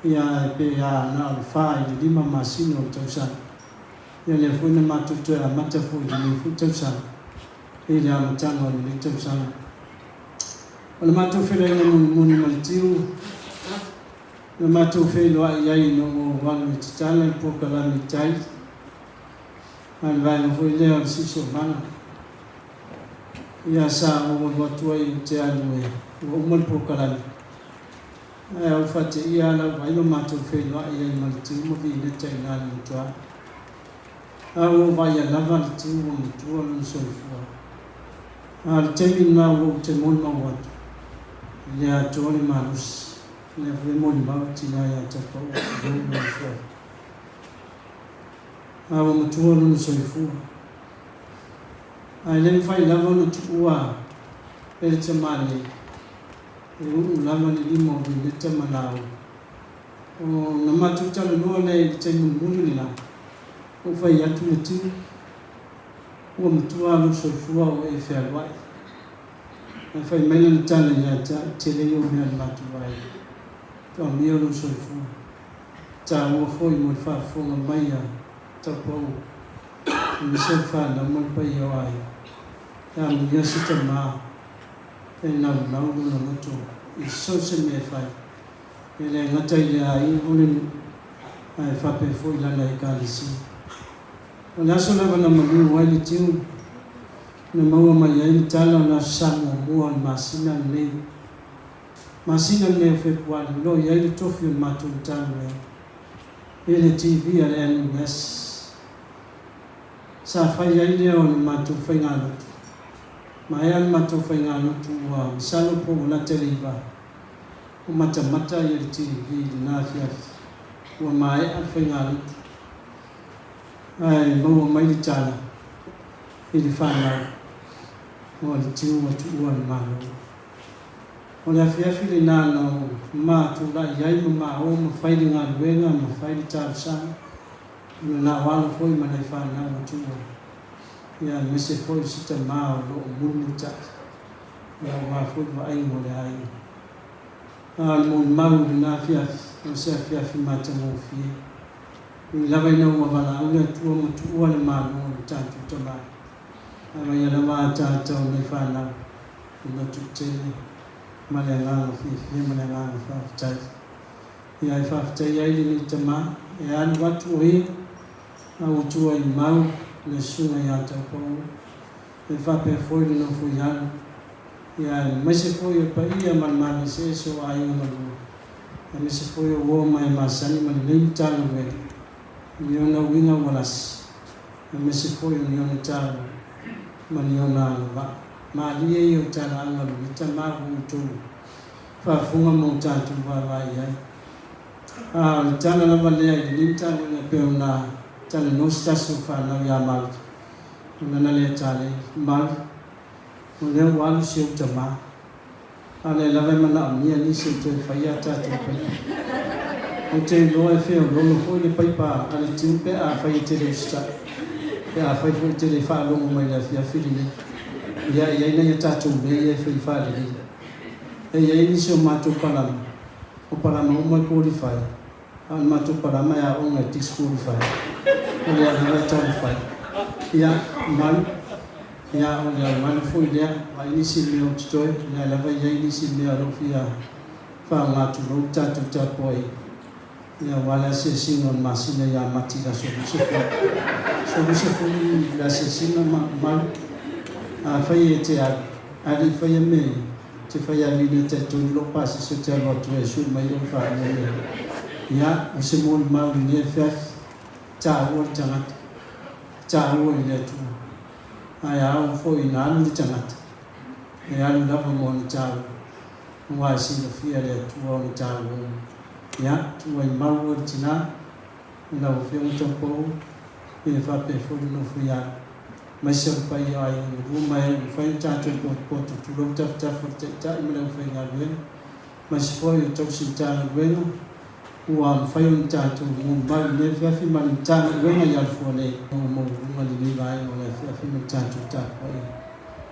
S18: ia ae pe a na o le fa i le lima masina o le tausaga. Ia lea foi na matou toe amata foi i lenei foi tausaga, i le amataga o lenei tausaga. O le matou feiloaiga mulimuli ma le tiu, na matou feiloai ai ina ua ou alu e tatala le polokalame i tai, a o le vaega foi lea o le siosiomaga. Ia sa ou alu atu ai ou te alu e ua uma le polokalame, ae ou faateia lava lau vaai ma matou feiloai ai ma le tiu ma Vineta i ina i le motuā. A ua ou vaaia lava le tiu ua matua lona soifua. A o le taimi lena ua ou te molimau atu, e le atoa le malosi, lea foi e molimau le tina ia Tapaua tulou lona suafa. A ua matua lona soifua. Ae le mafai lava ona tuua e le tama nei. E uu lava le lima o Vineta ma lāua. Ona matou talanoa lea i le taimi mulimuli le la, ua fai atu le tiu, Ua matua lou soifua ua e fealuai. Ae fai mai lana tala ia te au, Tele ia o mea a le matou aiga. Toamia lou soifua. Taua foi mo le faafofoga mai a Taupou, aemaise o le fanau ma le paia o aiga. E amuia se tama e naunau lona loto i so o se mea e fai, e le gata i le aiga o le nuu, ae faapea foi lana Ekalesia. O le aso lava na maliu ai le tiu, na maua mai ai le tala o le Aso Sa muamua o le masina lenei. Masina lenei o Fepuari, o lo o i ai le tofi o le matou Matagaluega i le TV a le NUS. Sa fai ai lea o le matou faigalotu. Maea le matou faigalotu ua masalo po ua lata i le iva, ua matamata ia le TV i lena afiafi. Ua maea le faigalotu ae maua mai le tala i le fanau o le tiu ua tuua le Malo. O le afiafi lena na ou ma tulai ai ma ma o ma fai le galuega ma fai le talosaga ona na o alo foi ma nai fanau ua tuua ia aemaise foi o si tama o lo o mulimulitai ia aua foi vaaiga o le aiga. A o le molimau i lena afiafi o se afiafi matagofie. Ui lava ina ua valaau le Atua ma tuua le Malo o le tatou Tama, a vaia lava ataata o nai fanau i lotu tele ma le agaga fiafia ma le agaga faafetai. Ia e faafetai ai lenei tama e alu atu o ia a ua tua i mau le susuga ia Taupou e faapea foi le nofo i alu ia aemaise foi o le paia ma le mala eseese o aiga ma lua aemaise foi o uo ma e masani ma lenei Matagaluega i ni ona uiga ua lasi aemaise foi o ni ona taua ma ni ona agavaa. Malie ia o talaaga o lenei tama ua outou faafofoga ma o tatou vaavaai i ai. A o le tala lava lea i lenei Matagaluega e pei ona talanoa se tasi o fanau ia Maui, o lana lea tala i Maui, o lea ua alu si ou tama, A o lea lava e manaomia nisi e toe faia a tatou paipa. Ou te iloa e feoloolo foi le paipa a le tiu pe afai e te le usitai, pe afai foi e te le faalogo mai i le afiafi lenei. Ia, e i ai nai a tatou mea ia e fai faalelei. E i ai nisi o matou palama, o palama uma e qualify, a o le matou palama e aoga e disqualify. O lea lava e taumafai. Ia, malu. Ia, o le auala foi lea, vaai nisi mea o totoe, o lea lava e i ai nisi mea o lo o fia faaaoga tulou le tatou tapuaiga, ia aua le asiasiga o le masina ia Mati i le aso 20. Aso 20 le asiasiga ma malu. Afai e te alu, a le i faia mea ia, ou te fai lava i le tai-tolu lou pasese ou te alu atu ai e sue mai ou faailoa mea ia. Ia, o se molimau i lenei afiafi, taua le tagata, taua i le Atua. Ae a oo foi ina alu le tagata, e alu lava mo ona taua, aua e silafia e le Atua ona taua uma. Ia, tuu ai mau oe le tina, i lau Afioga Taupou, ia faapea foi le nofo ia aemaise o le paia o aiga na lua ma e ua mafai ona tatou potopoto, tulou tafatafa o le Taitai ma le aufaigaluega, aemaise foi o tausi Matagaluega ua mafai ona tatou molimau i lenei afiafi ma le Matagaluega i Alafua nei ua maualuga lenei vaega o le afiafi ma le tatou tapuaiga.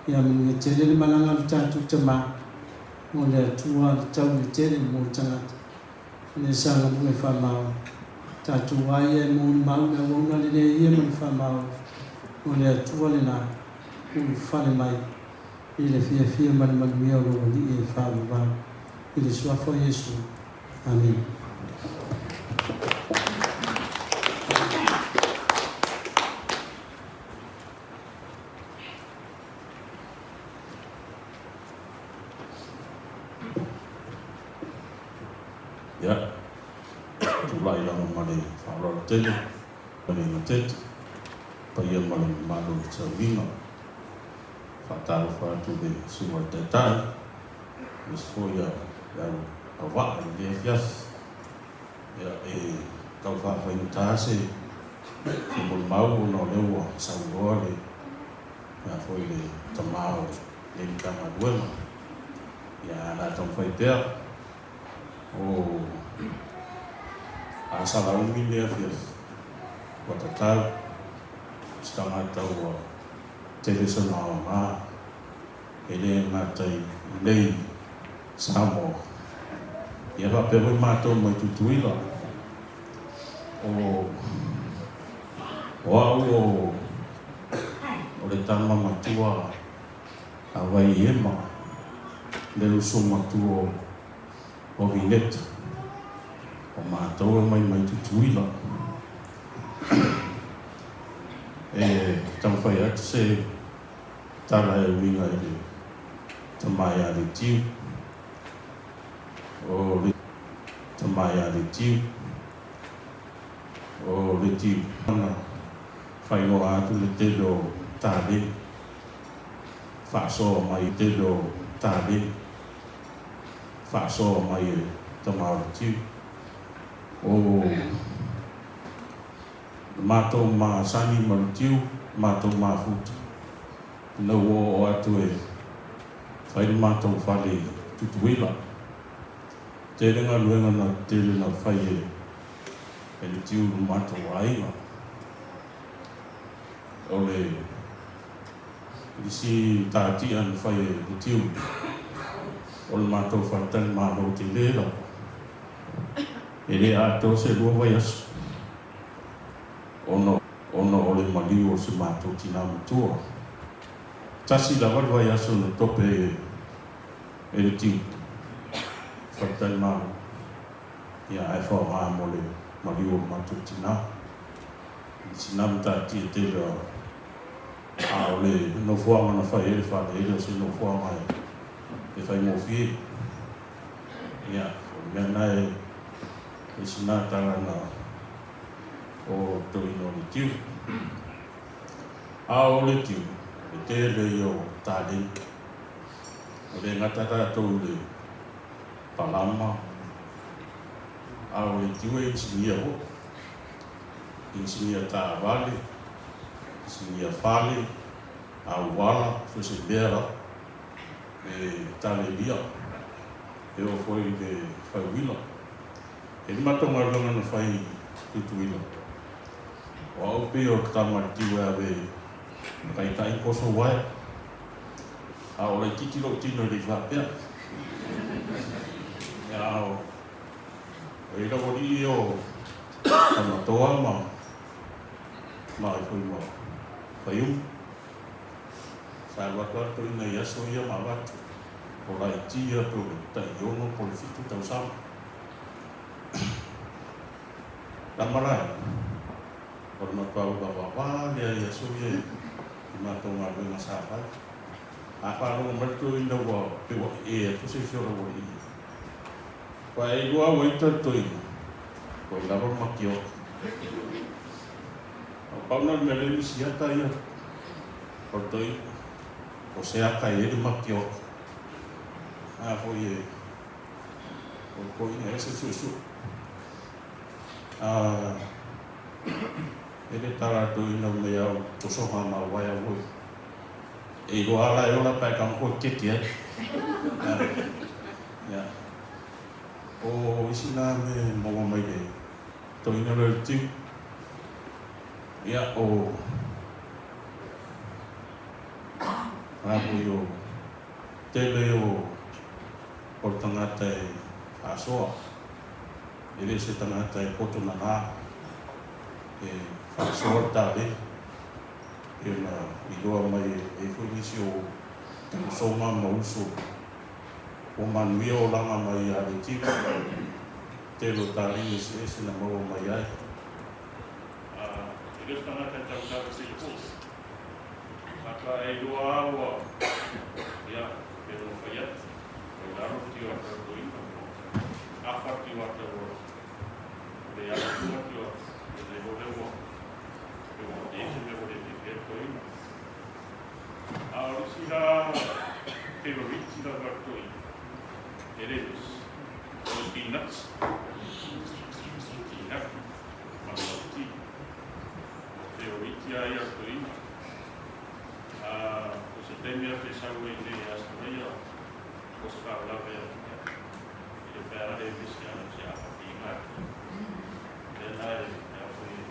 S18: Ia manuia tele le malaga a lo tatou Tama o le Atua le taui e tele mo le tagata le saogalua e faamaoni. Tatou a ia e molimau le auauna lelei ia ma le faamaoni o le Atua lena ulufale mai i le fiafia ma le manuia o lou Alii e faavavau i le Suafa o Iesu. Amene.
S17: Ia, tulai lava ma le faaaloalo tele, ma le gatete, paia ma le mamalu o le tauiga. Faatalofa atu i le Susuga i le Taitai, aemaise foi le au auvaa i lenei afiafi. Ia, e tau faafaigata se molimau ona o lea ua saunoa le, foi le tama o lenei Matagaluega.
S7: Ia, ae o le a taumafai pea. O Asalaumi le afiafi ua tatau se tagata ua tele sona aoga e le gata i nei Samoa. Ia faapea foi matou mai Tutuila. O o au o o le tama matua a Vaiema, le uso matua o Vineta. O matou e omai mai Tutuila. E taumafai atu se tala e uiga i le tama ia Letiu. O le tama ia Letiu. O Letiu na faailoa atu le tele o taleni. Faasoa mai tele o taleni. Faasoa mai e tama o Letiu. O le matou masani ma Letiu, matou mafuta. Ina ua oo atu e fai le matou fale i Tutuila. Tele galuega na tele na fai e Letiu i lo matou aiga. O le isi tatia na fai e Letiu, o le matou faletalimalo tele lava. E le atoa se lua vaiaso ona ona o le maliu o si matou tinā matua. Tasi lava le vaiaso na tope ai e le tiu faletalimalo, ia ae faoga mo le maliu o le matou tinā. I sina matautia tele o a o le nofoaga na fai ai le fale, e le o se nofoaga e faigofie. Ia, o le mea lena e i sina tala na o toeaina o le tiu. A o le tiu, o le tele ia o taleni. E le gata tatou i le palama, a o le tiu e inisinia foi. Inisinia taavale, inisinia fale, auala, so o se mea lava. E talelia, e oo foi i le fai uila. E le matou galuega na fai i Tutuila. O au pei o tama le tiu e ave e taitai koso uaea. A o laititi lou tino e le i faapea. Ia a o i lau alii o Tamatoa ma ma ai foi ma Faiumu. Sa alu atu lava le toeaina i aso ia ma avatu. O laiti ia pe o le tai ono po o le fitu tausaga. Tama la e, o le matua ula vavā lea i aso ia i matou galuega sa fai. A faalogo mai le toeaina ua peuaʻi ē atu se isi o laualii ia. Ua e iloa ua ita le toeaina, ua i lalo le makioka. A o pau na o le mea lea e misi ata ia o le toeaina, o se aka e i ai le makioka. A foi e O le toeaina ese suesue. A e le tala a toeaina mai au tosoga ma waea foi. E iloa ala e ola pae kama koe keke ai. Ia. O isi na me maua mai le toeaina lea o le tiu. Ia o a foi o tele o o le tagata e faasoa, e le o se tagata e poto nana e faasoa le taleni, pei ona iloa mai e ai foi nisi o tausoga ma uso ua manuia olaga mai ia Letiu, tele o taleni eseese na maua mai ai. E le o se tagata e tautala tele foi. Aka e iloa a ua, ia, pe ona fai atu, ua i lalo le tio ata o toeaina, ua afa le tio ata ua le ala tua tio ata, ona iloa lea ua, pe ua i ai se mea ua le fiafia ai le toeaina. A o le isi la favourite lava a le toeaina, e le misi, o le peanuts, peanut ma le lauti. O te oriti a ia toeaina. A, o se taimi a te sau ai nei e Asanaia,
S16: O se faalavelave ia, e le mafai lava ona e misi ana o se afa piiga atu. O lea la e a foi e,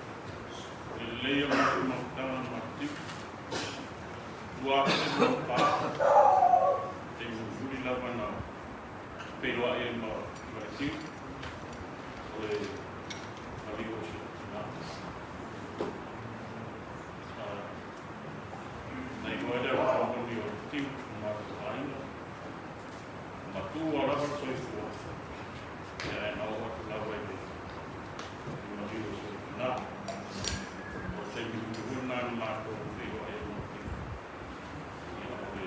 S16: o le lelei o le matou mafutaga ma matou tiu, 2004, taimi mulimuli lava na feiloai ai ma le tiu, o le maliu o si ou tina. Na iloa ai le alofa moni o le tiu i lo matou aiga. Matua lava le soifua, ia ae na oo atu lava i le maliu o si ou tina. O le taimi mulimuli lena na matou feiloai ai ma le tiu. Ia o le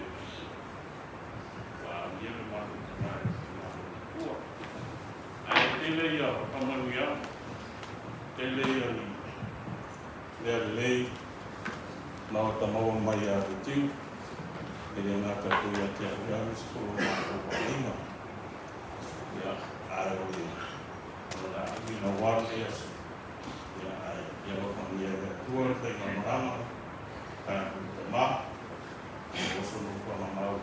S16: ua aamia le matou tina i le matou matua. Ae tele ia faamanuiaga, tele ia ni mea lelei na ota maua mai ia Rutiu, e le gata foi ia te au ia aemaise foi o matou aiga. Ia, ae o le o le a naua lenei aso, ia, ae ia alofagia e le Atua le faigamalaga o tatou tama, ia oso nofoaga mau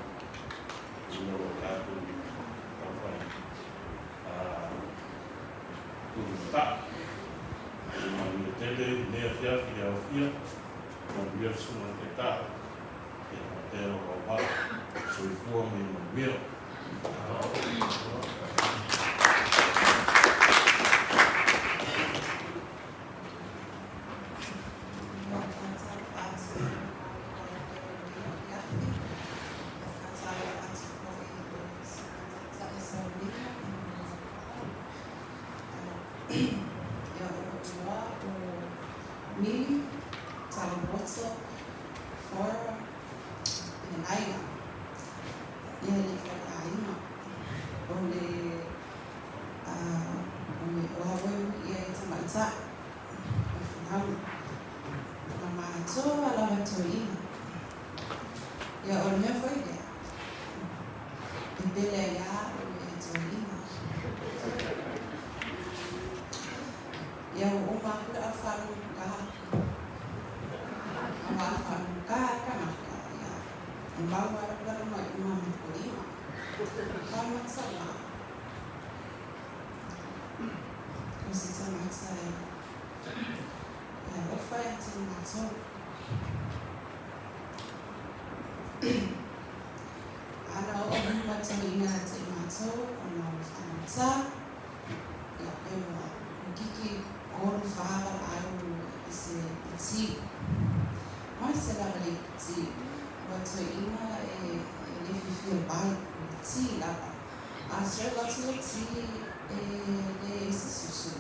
S16: i o tatou taufai tulimatai. Ia manuia tele i lenei afiafi i le aofia, manuia le Susuga i le Taitai, ia faapea lou auvaa. Soifua ma ia manuia.
S8: Ia o lou igoa o Mili Taumoto Fora Lenaia. Ia le faleaiga o le o le o au e ui i ai tamaitai o Finau na matou a lava toeaina. Ia o le mea foi lea e pele ai lava au e toeaina. Ia ua uma aku le au faaluka, a ua faaluka le kanaka, ia e mau lava lau lalo mai uma ma kolima. Faamata la, o se tagata e alofa ia te matou. Ana oo mai toeaina ia te matou ona o le faamata, ia e ua kiki kolu fa valaau i se piti. Mai se lava le piti, ua toeaina e le fiafia mai, o le ti lava. A serve atu le ti e leai se susu.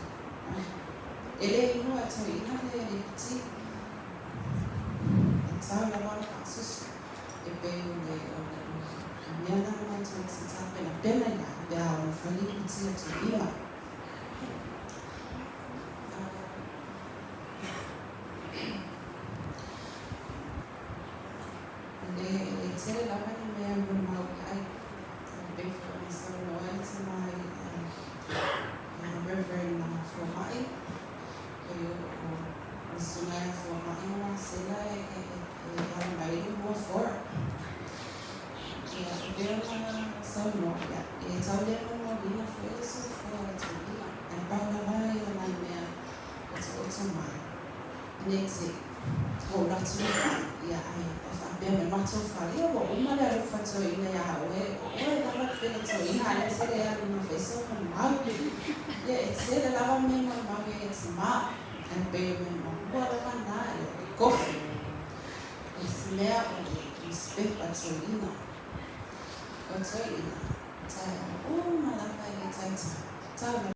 S8: E le inu a toeaina le piti. E tau lava ona faasusu e pei o le o le mea lena na matou te tapenapena i ai pe a ono fai le piti a toeaina. E le tele lava ni mea e molimau i ai, e pei foi ona saunoa ai tama i Reverend Fuamai, e o le susuga ia Fuamai ma Masela e ala mai i le mua fora. Ia, e pei ona saunoa, ia, e tau le momoliina foi le soifua o le toeaina, ae pau lava ia nai mea otooto mai, nei te hold atu le fale, ia, ae faapea mai matou fale, ia ua uma le alofa toeaina ia oe, o oe lava le pele toeaina, a lea tele alu ma fai sau molimau. Ia, e tele lava mea molimau ia e tama, ae pei o mea muamua lava na, ia, o le kofi, o se mea o le newspaper toeaina, o toeaina, taeao uma lava e le taitai, tau lava.